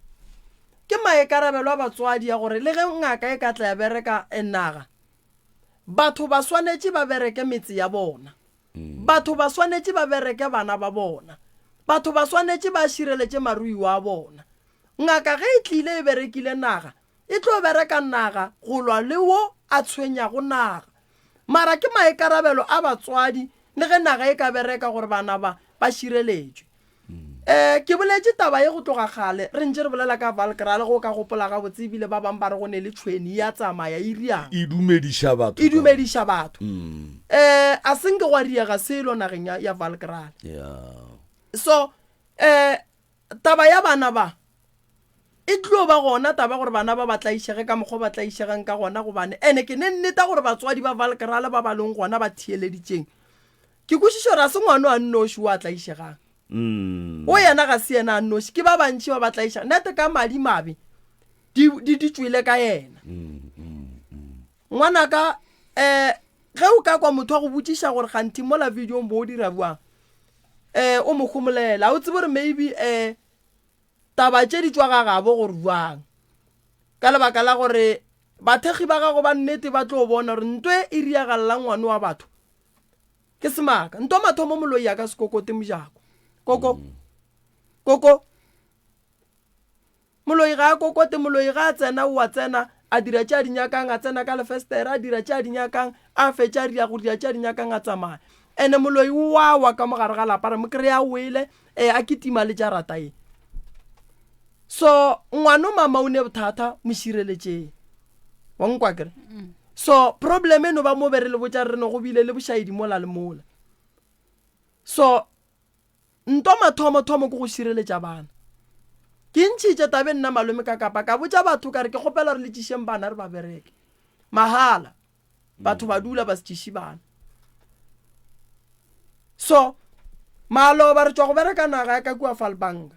ke maikarabelo a batswadi ya gore le ge ngaka e ka tla ya bereka eh, naga batho ba swanetše ba bereke metse ya bona batho ba swanetše ba bereke bana ba bona batho ba swanetše ba šireletše maruiwa a bona ngaka ge e tlile e berekile naga E tlo bereka naga go lwa le wo a tshwenyago naga. Mara ke maikarabelo a batswadi le ge naga e ka bereka gore bana ba ba šireletšwe. Um ke boletše taba ye go tloga kgale re ntše re bolela ka Valkraal ge o ka gopola gabotse ebile ba bang ba re go ne le tšhwene ya tsamaya e riang. E dumediša batho. E dumediša batho. Um a se nke gwa riega selo nageng ya, ya Valkraal. Yeah. So um Taba ya bana ba e tlo ba gona taba gore bana ba ba tlaišege ka mokgwa ba tlaišegang ka gona gobane ene ke ne nneta gore batswadi ba Valkraal ba ba leng gona ba theeleditšeng. Ke kwešiša gore ga se ngwano a nnoši o a tlaišegang. O yena ga se yena a nnoši, ke ba bantši ba ba tlaišegang. Nete ka madi mabe di, di, di tšwele ka yena. Ngwanaka, um ge o ka kwa motho a go botšiša gore kganthi mola videong bo o dira bjang, um o mo homolela. A o tsebe gore maybe um taba tše di tšwa ga gabo gore bjang. Ka lebaka la gore bathekgi ba gago ba nnete ba tlo bona gore nto e e riagalelang ngwane wa batho ke semaka. Nto mathomo moloi a ka se kokote mojako. Koko. Koko. Moloi ga a kokote, moloi ga a tsena o a tsena, a dira tše a di nyakang, a tsena ka lefestere, a dira tše a di nyakang, a fetša a ria go dira tše a di nyakang a tsamaya. Ene moloi o a wa ka mo gare ga lapa, re mo kry-a a wele, eh, a kitima le jarata ye. So ngwano mama o ne bothata, mo šireletšeng. Wa nkwa kere? So problem e no ba mo be re le botša re no go bile le bošaedi mola le mola. So Ntwa mathomo thomo ke go šireletša bana. Ke ntšhitše tabeng nna malome ka kapa ka botša batho ka re ke kgopela gore le tšišeng bana re ba bereke mahala. Batho ba dula ba se tšiše bana. So maloba re tšwa go bereka naga ya ka kua Falbanka.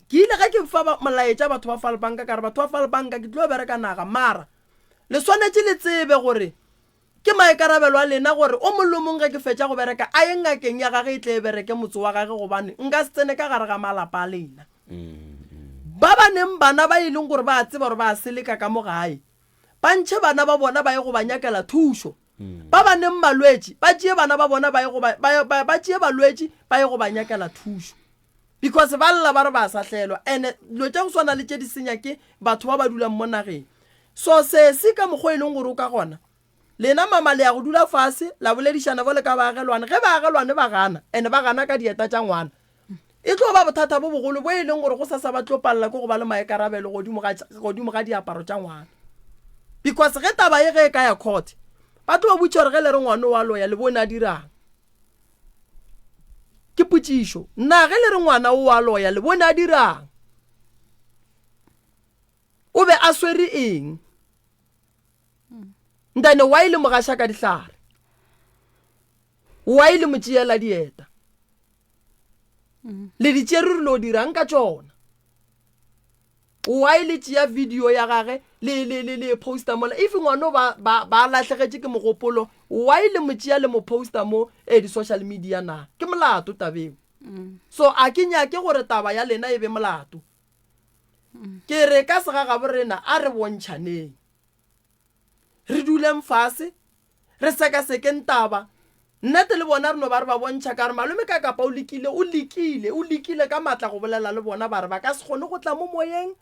Ke ile ge ke fa molaetša batho ba Falbanka ka re batho ba Falbanka ke tlo bereka naga mara le swanetše le tsebe gore Ke maikarabelo a lena gore o mong le o mong ge ke fetša go bereka a ye ngakeng ya gage e tle e bereke motse wa gage gobane nka se tsene ka gare ga malapa a lena. Ba ba neng bana ba e leng gore ba a tseba gore ba a seleka ka mo gae, ba ntšhe bana ba bona ba ye go ba nyakela thušo. Ba ba neng malwetši ba tšee bana ba bona ba ye go ba, ba, ba, ba tšee balwetši ba ye go ba nyakela thušo. Because ba lla ba re ba sahlelwa and dilo tša go swana le tše di senya ke batho ba ba dulang mo nageng. So sesi ka mokgwa e leng gore o ka gona, lena mama le ya go dula fase la boledišana bjalo ka baagelwane. Ge baagelwane ba gana and ba gana ka dieta tša ngwana, e tlo ba bothata bo bogolo bo e leng gore gosasa ba tlo palela ke go ba le maikarabelo godimo ga, godimo ga diaparo tša ngwana. Because ge taba ye ge e ka ya court, ba tlo ba botša gore ge le re ngwana o a loya le bone a dirang. Ke potšišo, na ge le re ngwana o a loya le bone a dirang? O be a swere eng? Ntane why le mo gaša ka dihlare? Why le mo tšeela dieta? Le di tšere re lo dirang ka tšona? Why le tšea video ya gage le le le le e posta mola? If ngwano ba ba ba lahlegetše ke mogopolo, why le mo tšea le mo posta mo eh di social media na? Ke molato tabeo. So a ke nyake gore taba ya lena e be molato. Ke re ka segagabo rena a re bontšhaneng. Re duleng fase Re sekasekeng taba. Nnete le bona re no ba re ba bontšha ka re malome ka kapa o lekile, o lekile, o lekile ka matla go bolela le bona ba re ba ka se kgone go tla mo moyeng,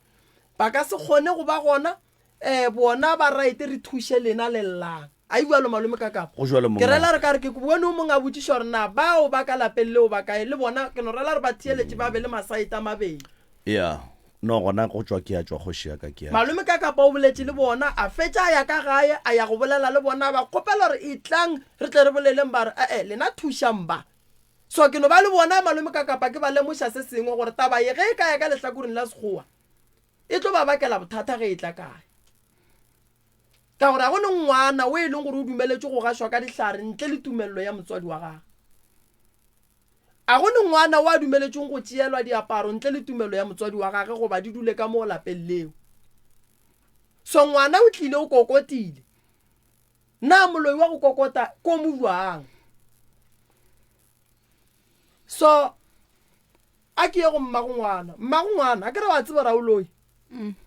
ba ka se kgone go ba gona, um bona ba right re thuše lena le llang. A e bjalo malome ka kapa? Go bjalo Ke rela re ka re ke bone o mongwe a botšiša gore na bao ba ka lapeng leo ba kae, le bona ke no rela re ba theeletše ba be le masaete a mabedi. Ya. No, gona go tšwa ke a tšwa, kgoši ya ka, ke a tšwa. Malome ka kapa o boletše le bona, a fetša a ya ka gae, a ya go bolela le bona, a ba kgopela gore etlang re tle re boleleng, ba re, E-e, lena thušang ba. So ke no ba le bona malome ka kapa ke ba lemoša se sengwe gore taba ye ge e ka ya ka lehlakoreng la Sekgowa e tlo ba bakela bothata ge e tla kae. Ka gore ga go ne ngwana o e leng gore o dumeletšwe go gašwa ka dihlare ntle le tumelelo ya motswadi wa gagwe. A go ne ngwana o a dumeletšweng go tšeelwa diaparo ntle le tumelo ya motswadi wa gage goba di dule ka moo lapeng leo? So ngwana o tlile o kokotile. Na moloi wa go kokota ko mo bjang? So a ke ye go mmago ngwana. Mmago ngwana, a ke re wa tseba ra o loi?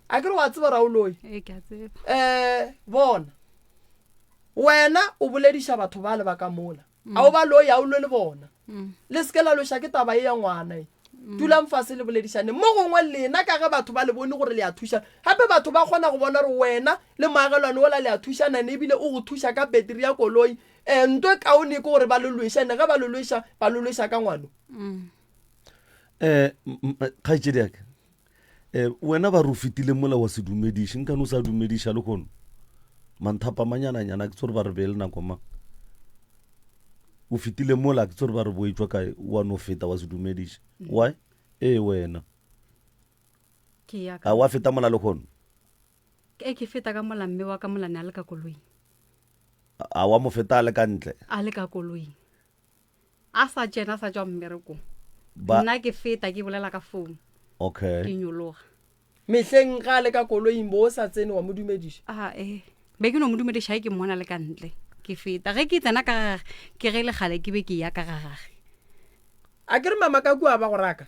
A ke re wa tseba ra o loi? Ee, ke a tseba. Eh, bona. Wena o bolediša batho bale ba ka mola. A o ba loye, a o lwe le bona. Le se ke la lweša ke taba ye ya ngwana ye. Dulang fase le boledišane. Mo gongwe lena ka ge batho ba le bone gore le a thušana, gape batho ba kgona go bona gore wena le moagelwane wola le a thušana ene ebile o go thuša ka beteri ya koloi. Um nto e kaone ke gore ba le lweše ene ge ba le lweša, ba le lweša ka ngwano. Um kgaetšedi ya ka, um wena ba re o fetile mola wa se dumediše, nkane o sa dumediša lehono? Manthapamanyana-nyana ke tsore ba re beele nako mang? O fetile mola ke tsore ba re boetšwa kae, wa no feta wa se dumediše. Why? Ee wena. Ke ya ka. A wa feta mola lehono? E ke feta ka mola mme wa ka mola ne a le ka koloing. A wa mo feta a le ka ntle? A le ka koloing. A sa tšena a sa tšwa mmerekong. Ba. Nna ke feta ke bolela ka phone. Okay. Ke nyologa. Mehleng ga a le ka koloing bo o sa tsene wa mo dumediša? A eh. Be ke no mo dumediša ge ke mmona le ka ntle. Ke feta. Ge ke tsena ka gage ke ge le kgale ke be ke ya ka ga gage. A ke re mama ka kua ba go raka?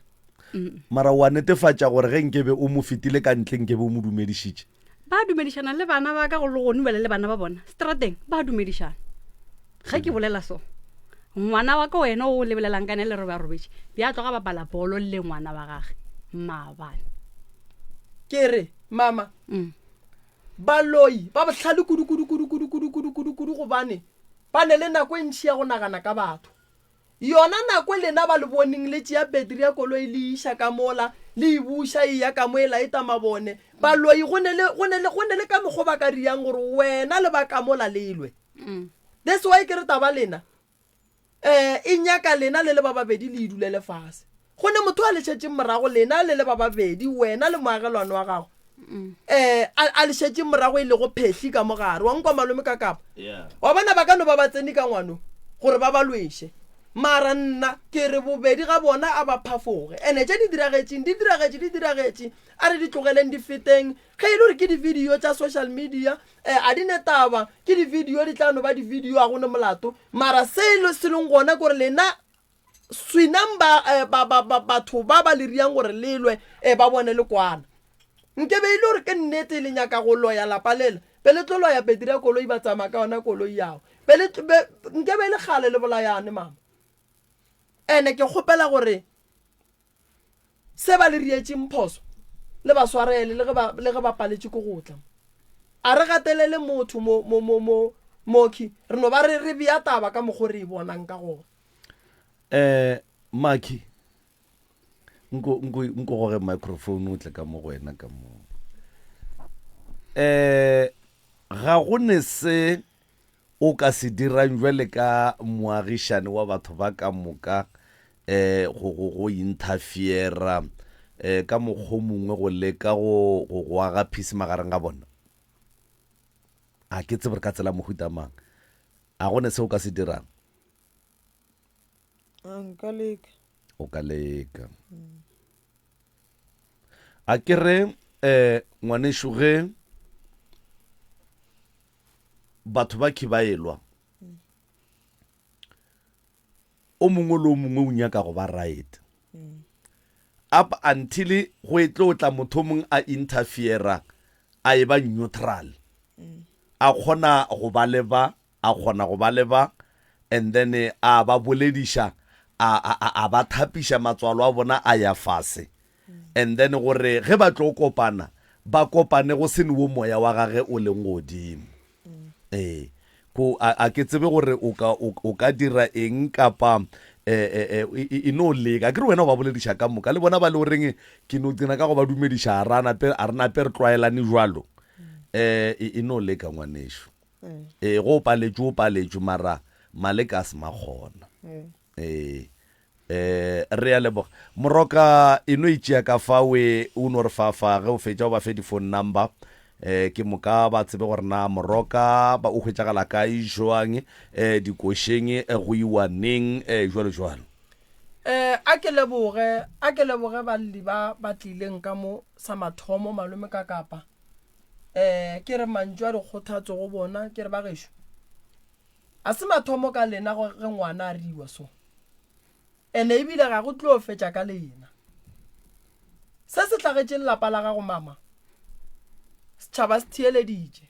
Mara wa netefatša gore ge nkebe o mo fetile ka ntle nkebe o mo dumedišitše? Ba dumedišana le bana ba ka go le gone bjale le bana ba bona strateng ba dumedišana. Ge ke bolela so, ngwana wa ka wena o lebelelang ka ne le re ba robetše, bja tloga bapala bolo le ngwana wa gage maabane. Ke re, mama, baloi ba bohlale kudu kudu kudu kudu kudu kudu kudu kudu gobane ba ne le nako e ntši ya go nagana ka batho. Yona nako lena ba le boneng le tšea betri ya koloi le e iša ka mola, le e buša e ya ka mo e laeta mabone, baloi go ne le, go ne le, go ne le ka mokgo ba ka riang gore wena le ba ka mola le lwe. That's why ke re taba lena um e nyaka lena le le ba babedi le e dulele fase. Go ne motho a le šetšeng morago lena le le ba babedi, wena le moagelwane wa gago. Um a, a le šetšeng morago e lego phehli ka mo gare. Wa nkwa malome ka kapa? Wa bona ba ka no ba ba tsene ka ngwano gore ba ba lweše. Mara nna ke re bobedi ga bona a ba phafoge. Ene tše di diragetšeng di diragetše di diragetše, a re di tlogeleng di feteng. Ge e le gore ke di-video tša social media, um a di ne taba, ke di-video di tla no ba di-video a go ne molato. Mara se e se leng gona ke gore lena Swinang ba, eh, ba, ba, ba, batho ba ba le riang gore le lwe, eh, ba bone le kwana. Nke be e le gore ke nnete le nyaka go loya lapa lela. Be le tlo loya petiri ya koloi ba tsamaya ka yona koloi yago. Be le be nke be e le kgale le bolayane mama. Ene ke kgopela gore se ba le rietšeng phoso le ba swarele le ge ba le ge ba paletše ke go tla. A re gatelele motho mo mo mo mo Mokhi, re no ba re re bea taba ka mokgo re e bonang ka gona. Eh Maki nko nko nko goge microphone o tle ka mo go wena ka mo. Eh ga go ne se o ka se dirang jwale ka moagišane wa batho ba ka moka eh go go go interfere eh ka mokgo mongwe go leka go go go aga peace magareng ga bona? A ke tsebe re ka tsela mohuta mang. A go ne se o ka se dirang? A nka leka. O ka leka. A ke re eh ngwanešu ge batho ba khe ba elwa o mongwe le o mongwe o nyaka go ba right up until go e tlo tla motho o mongwe a interfera a e ba neutral a kgona go ba le ba a kgona go ba le ba and then a ba bolediša a, a, a, a ba thapiša matswalo a bona a ya fase and then gore ge ba tlo kopana ba kopane go se ne wo moya wa gage o leng godimo ee ko a, a ke tsebe gore o ka, o, o ka dira eng kapa eh, eh, eh, e, e, e no leka ke re wena o ba bolediša ka moka le bona ba le goreng ke no tsena ka go ba dumediša a ra nape a re nape re tlwaelane jwalo eh e, e no leka ngwanešu Ee, go o paletšwe o paletšwe mara maleka a se makgona. Ee. Eh, re a leboga. Moroka e no itšea ka fa we o no re fa fa ge o fetša o ba fe di-phone number eh ke moka ba tsebe gore na moroka ba o hwetšagala kae jwang eh dikošeng eh, go iwa neng eh jwalo jwalo. Eh a ke leboge a ke leboge balli ba ba tlileng ka mo sa mathomo malome ka kapa. um ke re mantšu a dikgothatso go bona ke re ba gešo a se mathomo ka lena ge ngwana a riwa so ene ebile ga go tlo fetša ka lena se se hlagetšeng lapa la gago mama setšhaba se theeleditše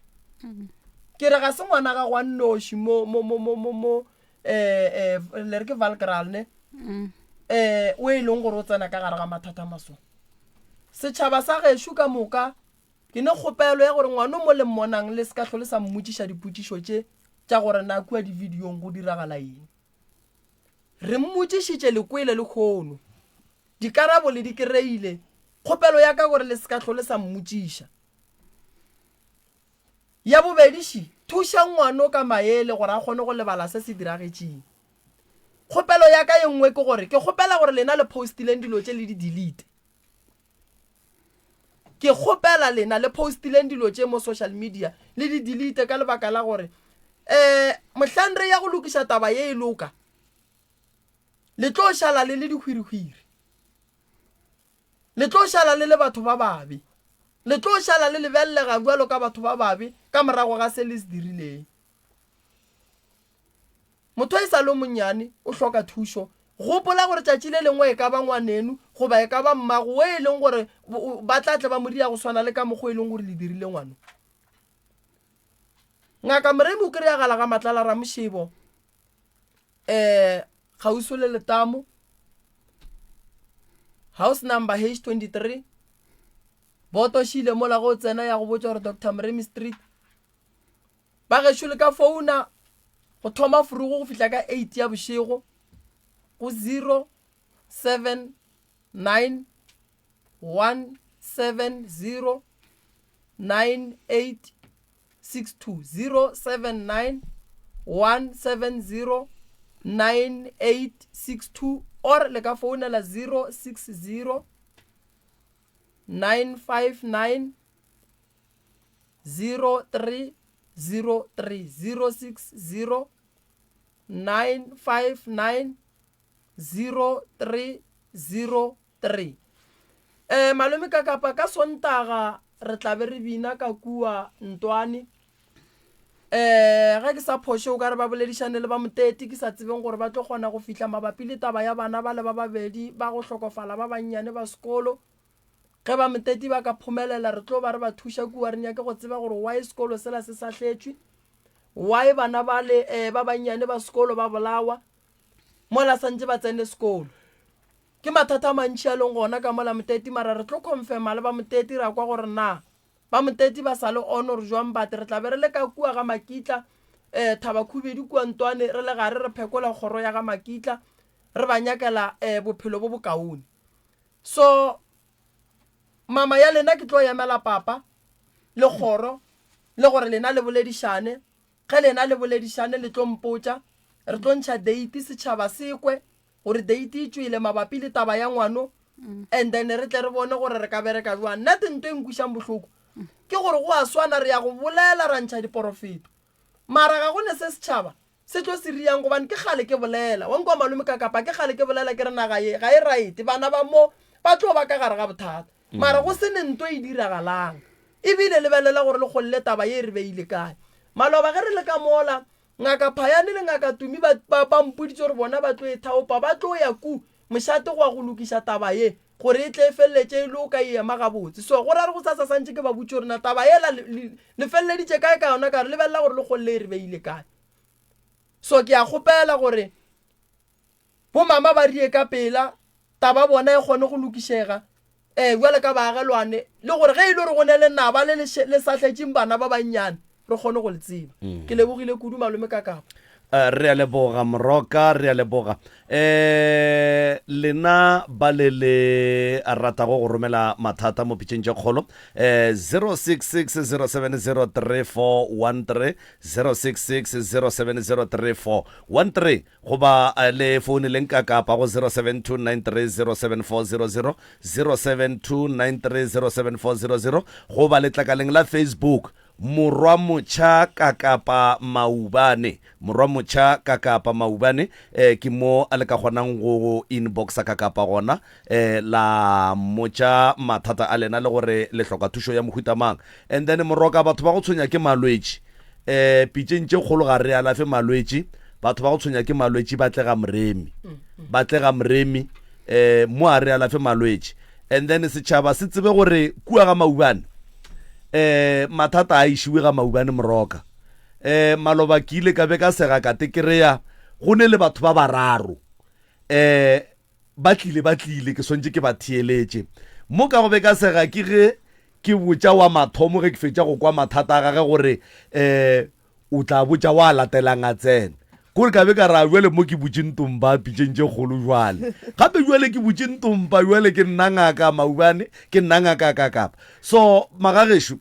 ke re ga se ngwana gago a nnoši mo mo mo mo mo mo eh eh le re ke Valkraal ne mm. eh o e leng gore o tsena ka gare ga mathata maso setšhaba sa gešo ka moka Ke ne kgopelo ya gore ngwano mo le mmonang le se ka hlole sa mmotšiša dipotšišo tše tša gore na kua dividiong go diragala eng. Re mmotšišitše le kwele lehono. Dikarabo le di kereile. Kgopelo ya ka gore le se ka hlole sa mmotšiša. Ya bobedi ši, thušang ngwano ka maele gore a kgone go lebala se se diragetšeng. Kgopelo ya ka ye nngwe ke gore ke kgopela gore lena le postileng dilo tše le di delete. Ke kgopela lena le postileng dilo tše mo social media le di delete ka lebaka la gore um mohlang re ya go lokiša taba ye e loka le tlo šala le le dihwirihwiri le tlo šala le le batho ba babe le tlo šala le lebelelega bjalo ka batho ba babe ka morago ga se le se dirileng. Motho e sa le monnyane o hloka thušo. Gopola gore tšatši le lengwe e ka ba ngwaneno goba e ka ba mmago wo e leng gore ba tla tle ba mo dia go swana le ka mokgwa e leng gore le dirile ngwano. Ngaka Moremi o kry-agala ga Matlala Ramošebo um kgauswi le letamo house number H23 boto šile mola go tsena ya go botša gore Doctor Moremi Street Ba gešo le ka founa go thoma forogo go fihla ka 8 ya bošego go 079 170 9862 079 170 9862 or le ka founela 060 959 0303 060 959 0303 um malome ka kapa ka sontaga re tla be re bina ka kua ntwane um ge ke sa phoše o ka re ba boledišane le ba moteti ke sa tsebeng gore ba tlo kgona go fihla mabapi le taba ya bana ba le ba babedi ba go hlokofala ba bannyane ba sekolo. Ge ba Moteti ba ka phomelela re tlo ba re ba thuša kua re nyake go tseba gore why sekolo sela se sa hletšwe, why bana bale eh, ba bannyane ba sekolo ba bolawa mola santše ba tsene sekolo. Ke mathata a mantši a leng gona ka mola Moteti mara re tlo confirma le ba Moteti ra kwa gore na ba Moteti ba sa le on or jwang but re tla be re le ka kua ga Makitla eh, Thabakhubedu kua Ntwane re le gare re phekola kgoro ya ga Makitla re ba nyakela eh, bophelo bo bokaone. So mama ya lena ke tlo emela papa le kgoro le gore lena le boledišane. Ge lena le boledišane le tlo mpotša, re tlo ntšha date setšhaba se kwe gore date e tšwele mabapi le taba ya ngwano and then re tle re bone gore re ka bereka jwang. Nna nto e nkwišang bohloko ke gore go a swana re ya go bolela ra ntšha diporofeto mara ga go ne se setšhaba se tlo se riang gobane ke kgale ke bolela wa nkwa malome ka kapa ke kgale ke bolela ke re naga ye ga e right bana ba mo ba tlo ba ka gare ga bothata mara go se ne nto e diragalang ebile lebelela gore le kgolle taba ye e re beile kae maloba ge re le ka mola ngaka Phayane le ngaka Tumi ba, ba, ba mpoditse gore bona ba tlo e thaopa ba tlo ya ku mošate go ya go lokiša taba ye gore e tle e feleletše e loka e ema gabotse so go ra re go sasa santše ke ba botše gore na taba yela le, le, le feleleditše kae ka yona ka re lebelela gore le kgolle e re beile kae So ke a kgopela gore bo mama ba rie ka pela taba bona e kgone go lokišega um bjale ka baagelwane le gore ge e le gore go ne lenaba le le sa hletšeng bana ba bannyane re kgone go le tseba. Ke lebogile kudu malome Kakapa. Re a leboga Moroka, re a leboga. Um lena ba le le ratago go romela mathata mo pitšeng tše kgolo um 0660703413 0660703413 goba eh, le founeleng ka kapa go 0729307400 0729307400 goba letlakaleng la Facebook Morwa Motšha Kakapa Maubane Morwa Motšha Kakapa Maubane eh, ke mo a le ka kgonang go inboxa Kakapa gona eh, la mmotša mathata a lena le gore le hloka thušo ya mohuta mang. And then moroka batho ba go tshwenya ke malwetši eh, pitšeng tše kgolo ga re alafe malwetši batho ba go tshwenya ke malwetši ba tle ga moremi ba tle ga moremi eh, mo a re alafe malwetši and then setšhaba se tsebe gore kua ga maubane eh mathata a išiwe ga maubane moroka eh maloba ke ile ka be ka sega ka te kereya go ne le batho ba bararo eh Ba tlile, ba tlile, ke swantše ke ba theeletše. Mo ka go be ka sega ke ge ke botša wa mathomo ge ke fetša go kwa mathata a gage gore um o tla botša wa latelang a tsena. Kore ka be ka ra bjale mo ke butše ntompa pitšeng tše kgolo jwale. Gape jwale ke butše ntompa jwale ke nna ngaka Maubane, ke nna ngaka Kakapa. So magagešo,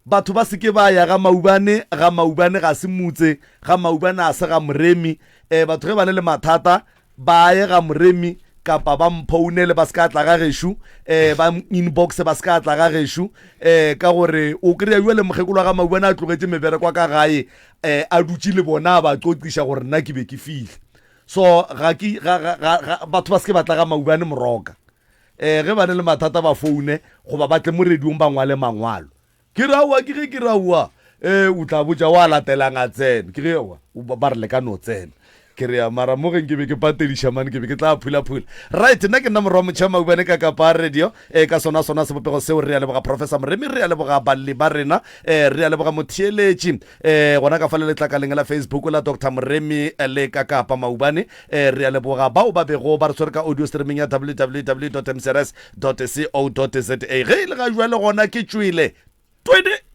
Batho ba se ke ba ya ga Maubane, ga Maubane ga se motse, ga Maubane a se ga Moremi. E, batho ge ba le le mathata, ba ye ga Moremi kapa ba mphounele ba se ka tla ga gešo, e, ba inboxe ba se ka tla ga gešo, e, ka gore o kry-a jwale mokgekolo wa ga Maubane a tlogetše mebereko ka gae, e, a dutše le bona a ba qoqiša gore nna ke be ke fihle. So ga ke, ga, ga, ga, ga, batho ba se ke ba tla ga Maubane moroka. Ee, ge ba ne le mathata ba foune goba ba tle mo radiong ba ngwale mangwalo. Ke re aowa, ke ge ke re aowa, ee, o tla botša wa latelang a tsene. Ke ge aowa, ba re le ka no tsena. Ke re ya, mara mo ge nke be ke patediša mane ke be ke tla phula-phula. Right, nna ke nna Morwa Motšha Maubane ka Kapa Radio, ee, ka sona sona sebopego seo. Re a leboga Professor Moremi, re a leboga balli ba rena, ee, re a leboga motheeletši, ee, gona ka fa le letlakaleng la Facebook la Doctor Moremi le ka Kapa Maubane. E, re a leboga bao ba bego ba re tshwere ka audio streaming ya www.mcrs.co.za. Ge e le ga jwale gona ke tšwele. Twene!